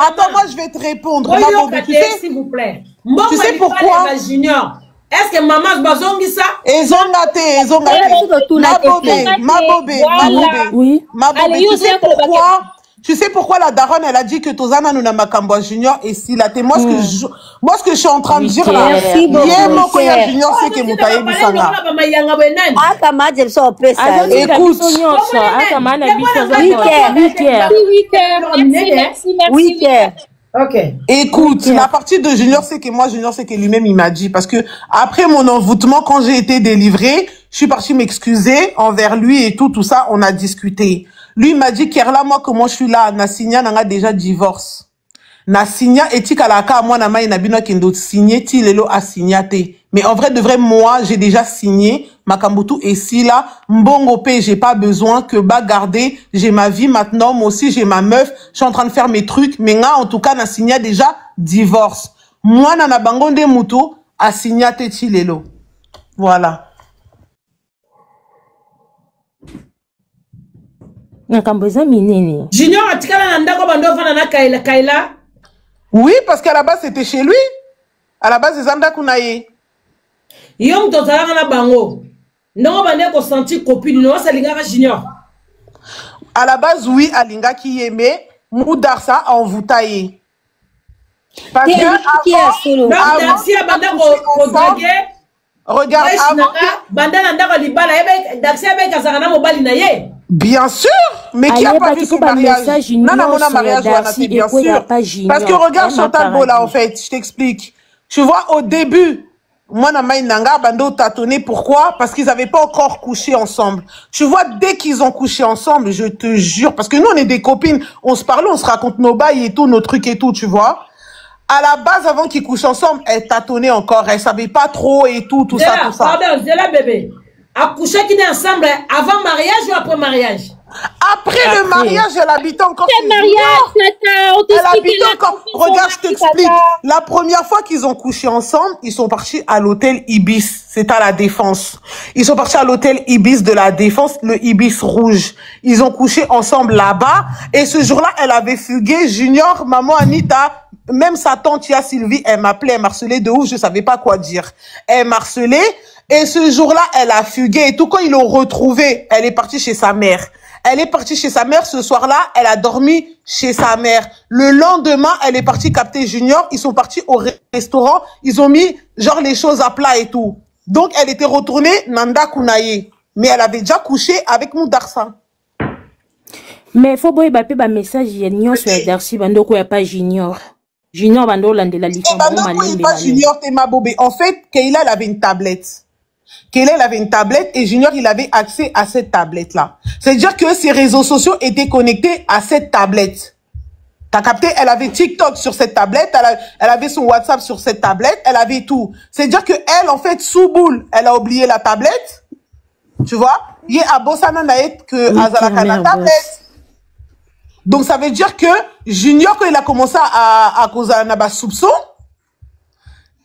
Attends, moi je vais te répondre. Mabombe, tu sais, s'il vous plaît. Tu sais pourquoi? Junior, est-ce que mama bazongisa? Ezonga te, ezonga te. Mabobe, Mabobe, Mabobe. Oui. Mabobe, tu sais pourquoi? Tu sais pourquoi la daronne, elle a dit que tozana nous na makambo Junior et si la moi, ce que je, moi, ce que je suis en train de dire là, ye moko ya Junior, c'est que moto ayebisanga. Aka madje biso opesa. Écoute. Huit heures. Ok. Écoute, la partie de Junior, c'est que moi, Junior, c'est que lui-même, il m'a dit. Parce que après mon envoûtement, quand j'ai été délivrée, je suis partie m'excuser envers lui et tout, tout ça, on a discuté. Lui, il m'a dit, Kerla, moi, comment je suis là, na signa, nanga déjà divorce. Na signa, etikalaka, moi, na mai, na bino, kendo signé, ti lelo a signé te. Mais en vrai, de vrai, moi, j'ai déjà signé, makambo tout, et si là, mbongo pe, j'ai pas besoin que ba garder, j'ai ma vie maintenant, moi aussi, j'ai ma meuf, je suis en train de faire mes trucs, mais là, en tout cas, na signa déjà divorce. Moi, na na bango nde mutu, a signé te ti lelo. Voilà. Makambo eza minene. Junior atikala na ndako bando ofanda na Kaila Kaila. Oui, parce qu'à la base c'était chez lui. À la base eza ndako na ye. Yo moto ozalaka na bango. Ndongo bande ko sentir copine no alingaka Junior. À la base oui alingaki ye mais Moudarsa a envoûta ye. Parce que avant, avant, Darcy abanda ko draguer Regarde, avant banda na ndako libala Darcy abeki azalaka na mobali na ye. Bien sûr, mais qui a pas vu son mariage Non, non, mon mariage, c'est bien sûr. Parce que regarde Chantal Bola, en fait, je t'explique. Tu vois, au début, moi, na Nanga, bando tâtonné. Pourquoi Parce qu'ils n'avaient pas encore couché ensemble. Tu vois, dès qu'ils ont couché ensemble, je te jure, parce que nous, on est des copines, on se parle, on se raconte nos bails et tout, nos trucs et tout, tu vois. À la base, avant qu'ils couchent ensemble, elle tâtonnait encore. Elle savait pas trop et tout, tout ça, tout ça. Pardon, Zéla bébé. Accoucher qui est ensemble avant mariage ou après mariage après, après, le mariage, elle habitait encore Quel mariage, Tata On Elle habitait encore. Regarde, je t'explique. La première fois qu'ils ont couché ensemble, ils sont partis à l'hôtel Ibis. C'est à la Défense. Ils sont partis à l'hôtel Ibis de la Défense, le Ibis rouge. Ils ont couché ensemble là-bas. Et ce jour-là, elle avait fugué. Junior, maman Anita, même sa tante, Tia Sylvie, elle m'appelait, elle marcelait de ouf, je savais pas quoi dire. Elle marcelait. Et ce jour-là, elle a fugué. Et tout quand ils l'ont retrouvée, elle est partie chez sa mère. Elle est partie chez sa mère ce soir-là, elle a dormi chez sa mère. Le lendemain, elle est partie capter Junior, ils sont partis au restaurant, ils ont mis genre les choses à plat et tout. Donc elle était retournée Nanda Kunaye, mais elle avait déjà couché avec Moudarsa. Mais faut boyeba pe ba message ya nyonso ya Darcy bandoko ya pas Junior. Junior bando olandela likambo malembe. Pas Junior Tema Bobé. En fait, Keila elle avait une tablette. Keila elle avait une tablette et Junior il avait accès à cette tablette là. C'est-à-dire que ses réseaux sociaux étaient connectés à cette tablette. T'as capté Elle avait TikTok sur cette tablette, elle, a, elle avait son WhatsApp sur cette tablette, elle avait tout. C'est-à-dire que elle, en fait, sous boule, elle a oublié la tablette. Tu vois Ye abosana na ye que azalaka na tablette. Donc ça veut dire que Junior, quand il a commencé à, à causer un abat soupçon,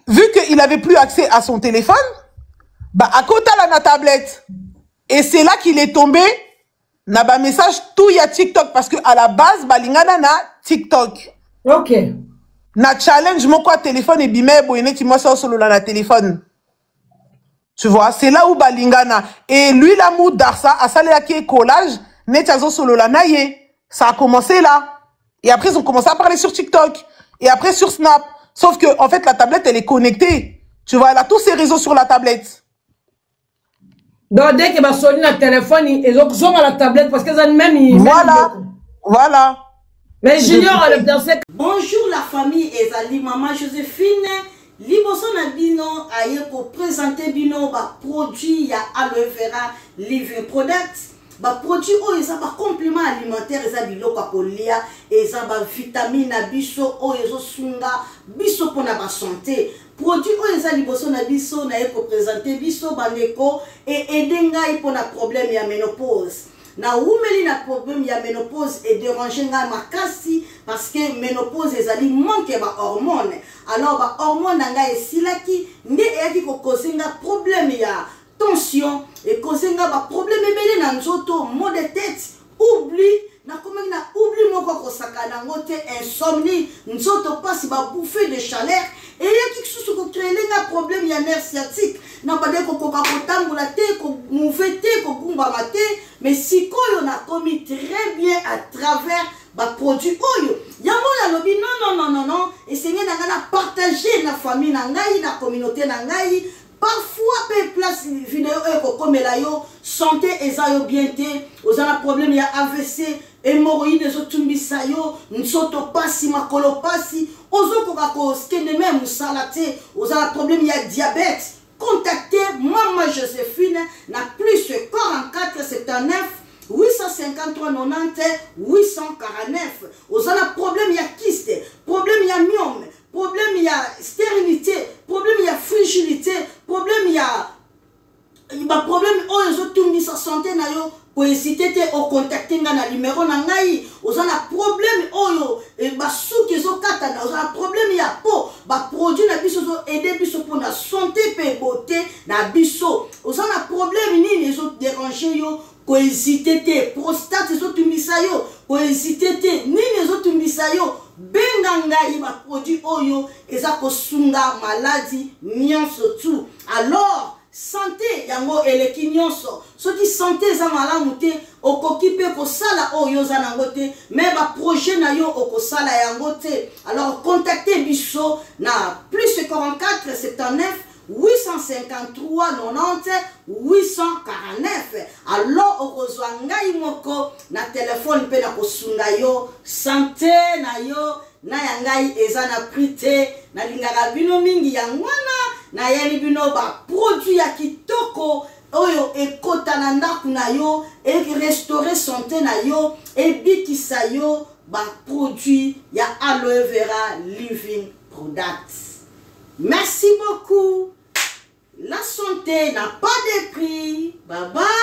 vu qu'il avait plus accès à son téléphone, bah à côté la tablette. Et c'est là qu'il est tombé na ba message tout ya TikTok parce que à la base balingana na TikTok. OK. Na challenge moko ya téléphone ebima boye neti mwasi osolola na téléphone. Tu vois, c'est là où balingana. Et lui l'amour Darsa asalelaki collage neti azosolola na ye. Ça a commencé là. Et après ils ont commencé à parler sur TikTok et après sur Snap. Sauf que en fait la tablette elle est connectée. Tu vois, elle a tous ses réseaux sur la tablette. Donc dès que basoli na téléphone, ezozonga la tablette parce que eza même Voilà. Voilà. Mais Junior le danser. Bonjour la famille ezali maman Joséphine liboso na bino aye ko présenter bino ba produit ya aloe vera living product ba produit oyo eza ba complément alimentaire eza biloko ya kolia eza ba vitamine na biso oyo ezosunga biso mpona ba santé produit oyo eza liboso na biso naye ko présenter biso bandeko e aide ngai mpona problème ya ménopause nawumeli na problème ya ménopause e dérange ngai makasi parce que ménopause ezali manque ya bahormone alors bahormone na ngai esilaki nde eyaki kokose nga problème ya tension ekose nga baproblème ebele na nzoto maux de tête oubli nakomaki na oubli moko kosakana yango te insomnie nzoto mpasi babouffée de chaleur eyaki lisusu kocreele nga problème ya nerf sciatique nabandaki kokoka kotambola te komouve te kogumbama te mais sikoyo nakomi très bien à travers baproduit oyo yango nalobi non non non non non esengeli na ngai na partage na famille na ngai na communauté na ngai parfois mpe place video oyo ekokomela yo santé eza yo bien te oza na problème ya avc hémorroïde ezotumbisa yo nzoto pasi makolo pasi ozokoka kokende me mosala te oza na problème ya diabète contacte mama josephine na plus 44 79 853 90 849 oza na problème ya kyste problème ya myome problème ya stérilité problème ya frigilité problème ya baproblème oyo ezotungisa sante na yo kohésite te ocontacte ngai na numero na ngai oza na problème oyo eh, basuki ezokatana oza na problème ya po baproduit na biso ezoaide biso mpona sante mpe beauté na biso oza na problème nini ezoderange ezoderange yo, kohésite te. Prostate ezotungisa yo, kohésite te. Nini ezotungisa yo, benga ngai. Baproduit oyo eza kosunga maladi nyonso tu. Alors santé yango eleki nyonso. Soki santé eza malamu te, okoki mpe kosala oyo oza nango te, mais baprojet na yo okosala yango te. Alors contacte biso na plus 44 79 853 90 849. Alors okozwa ngai moko na telefone mpe na kosunga yo. Sante na yo na ya ngai eza na prix te. Nalingaka bino mingi, yango wana nayeli bino baproduit ya kitoko oyo ekota na ndako na yo, erestaure sante na yo, ebikisa yo. Baproduit ya Aloe Vera Living Products. Merci beaucoup. La santé n'a pas de prix. Bye bye.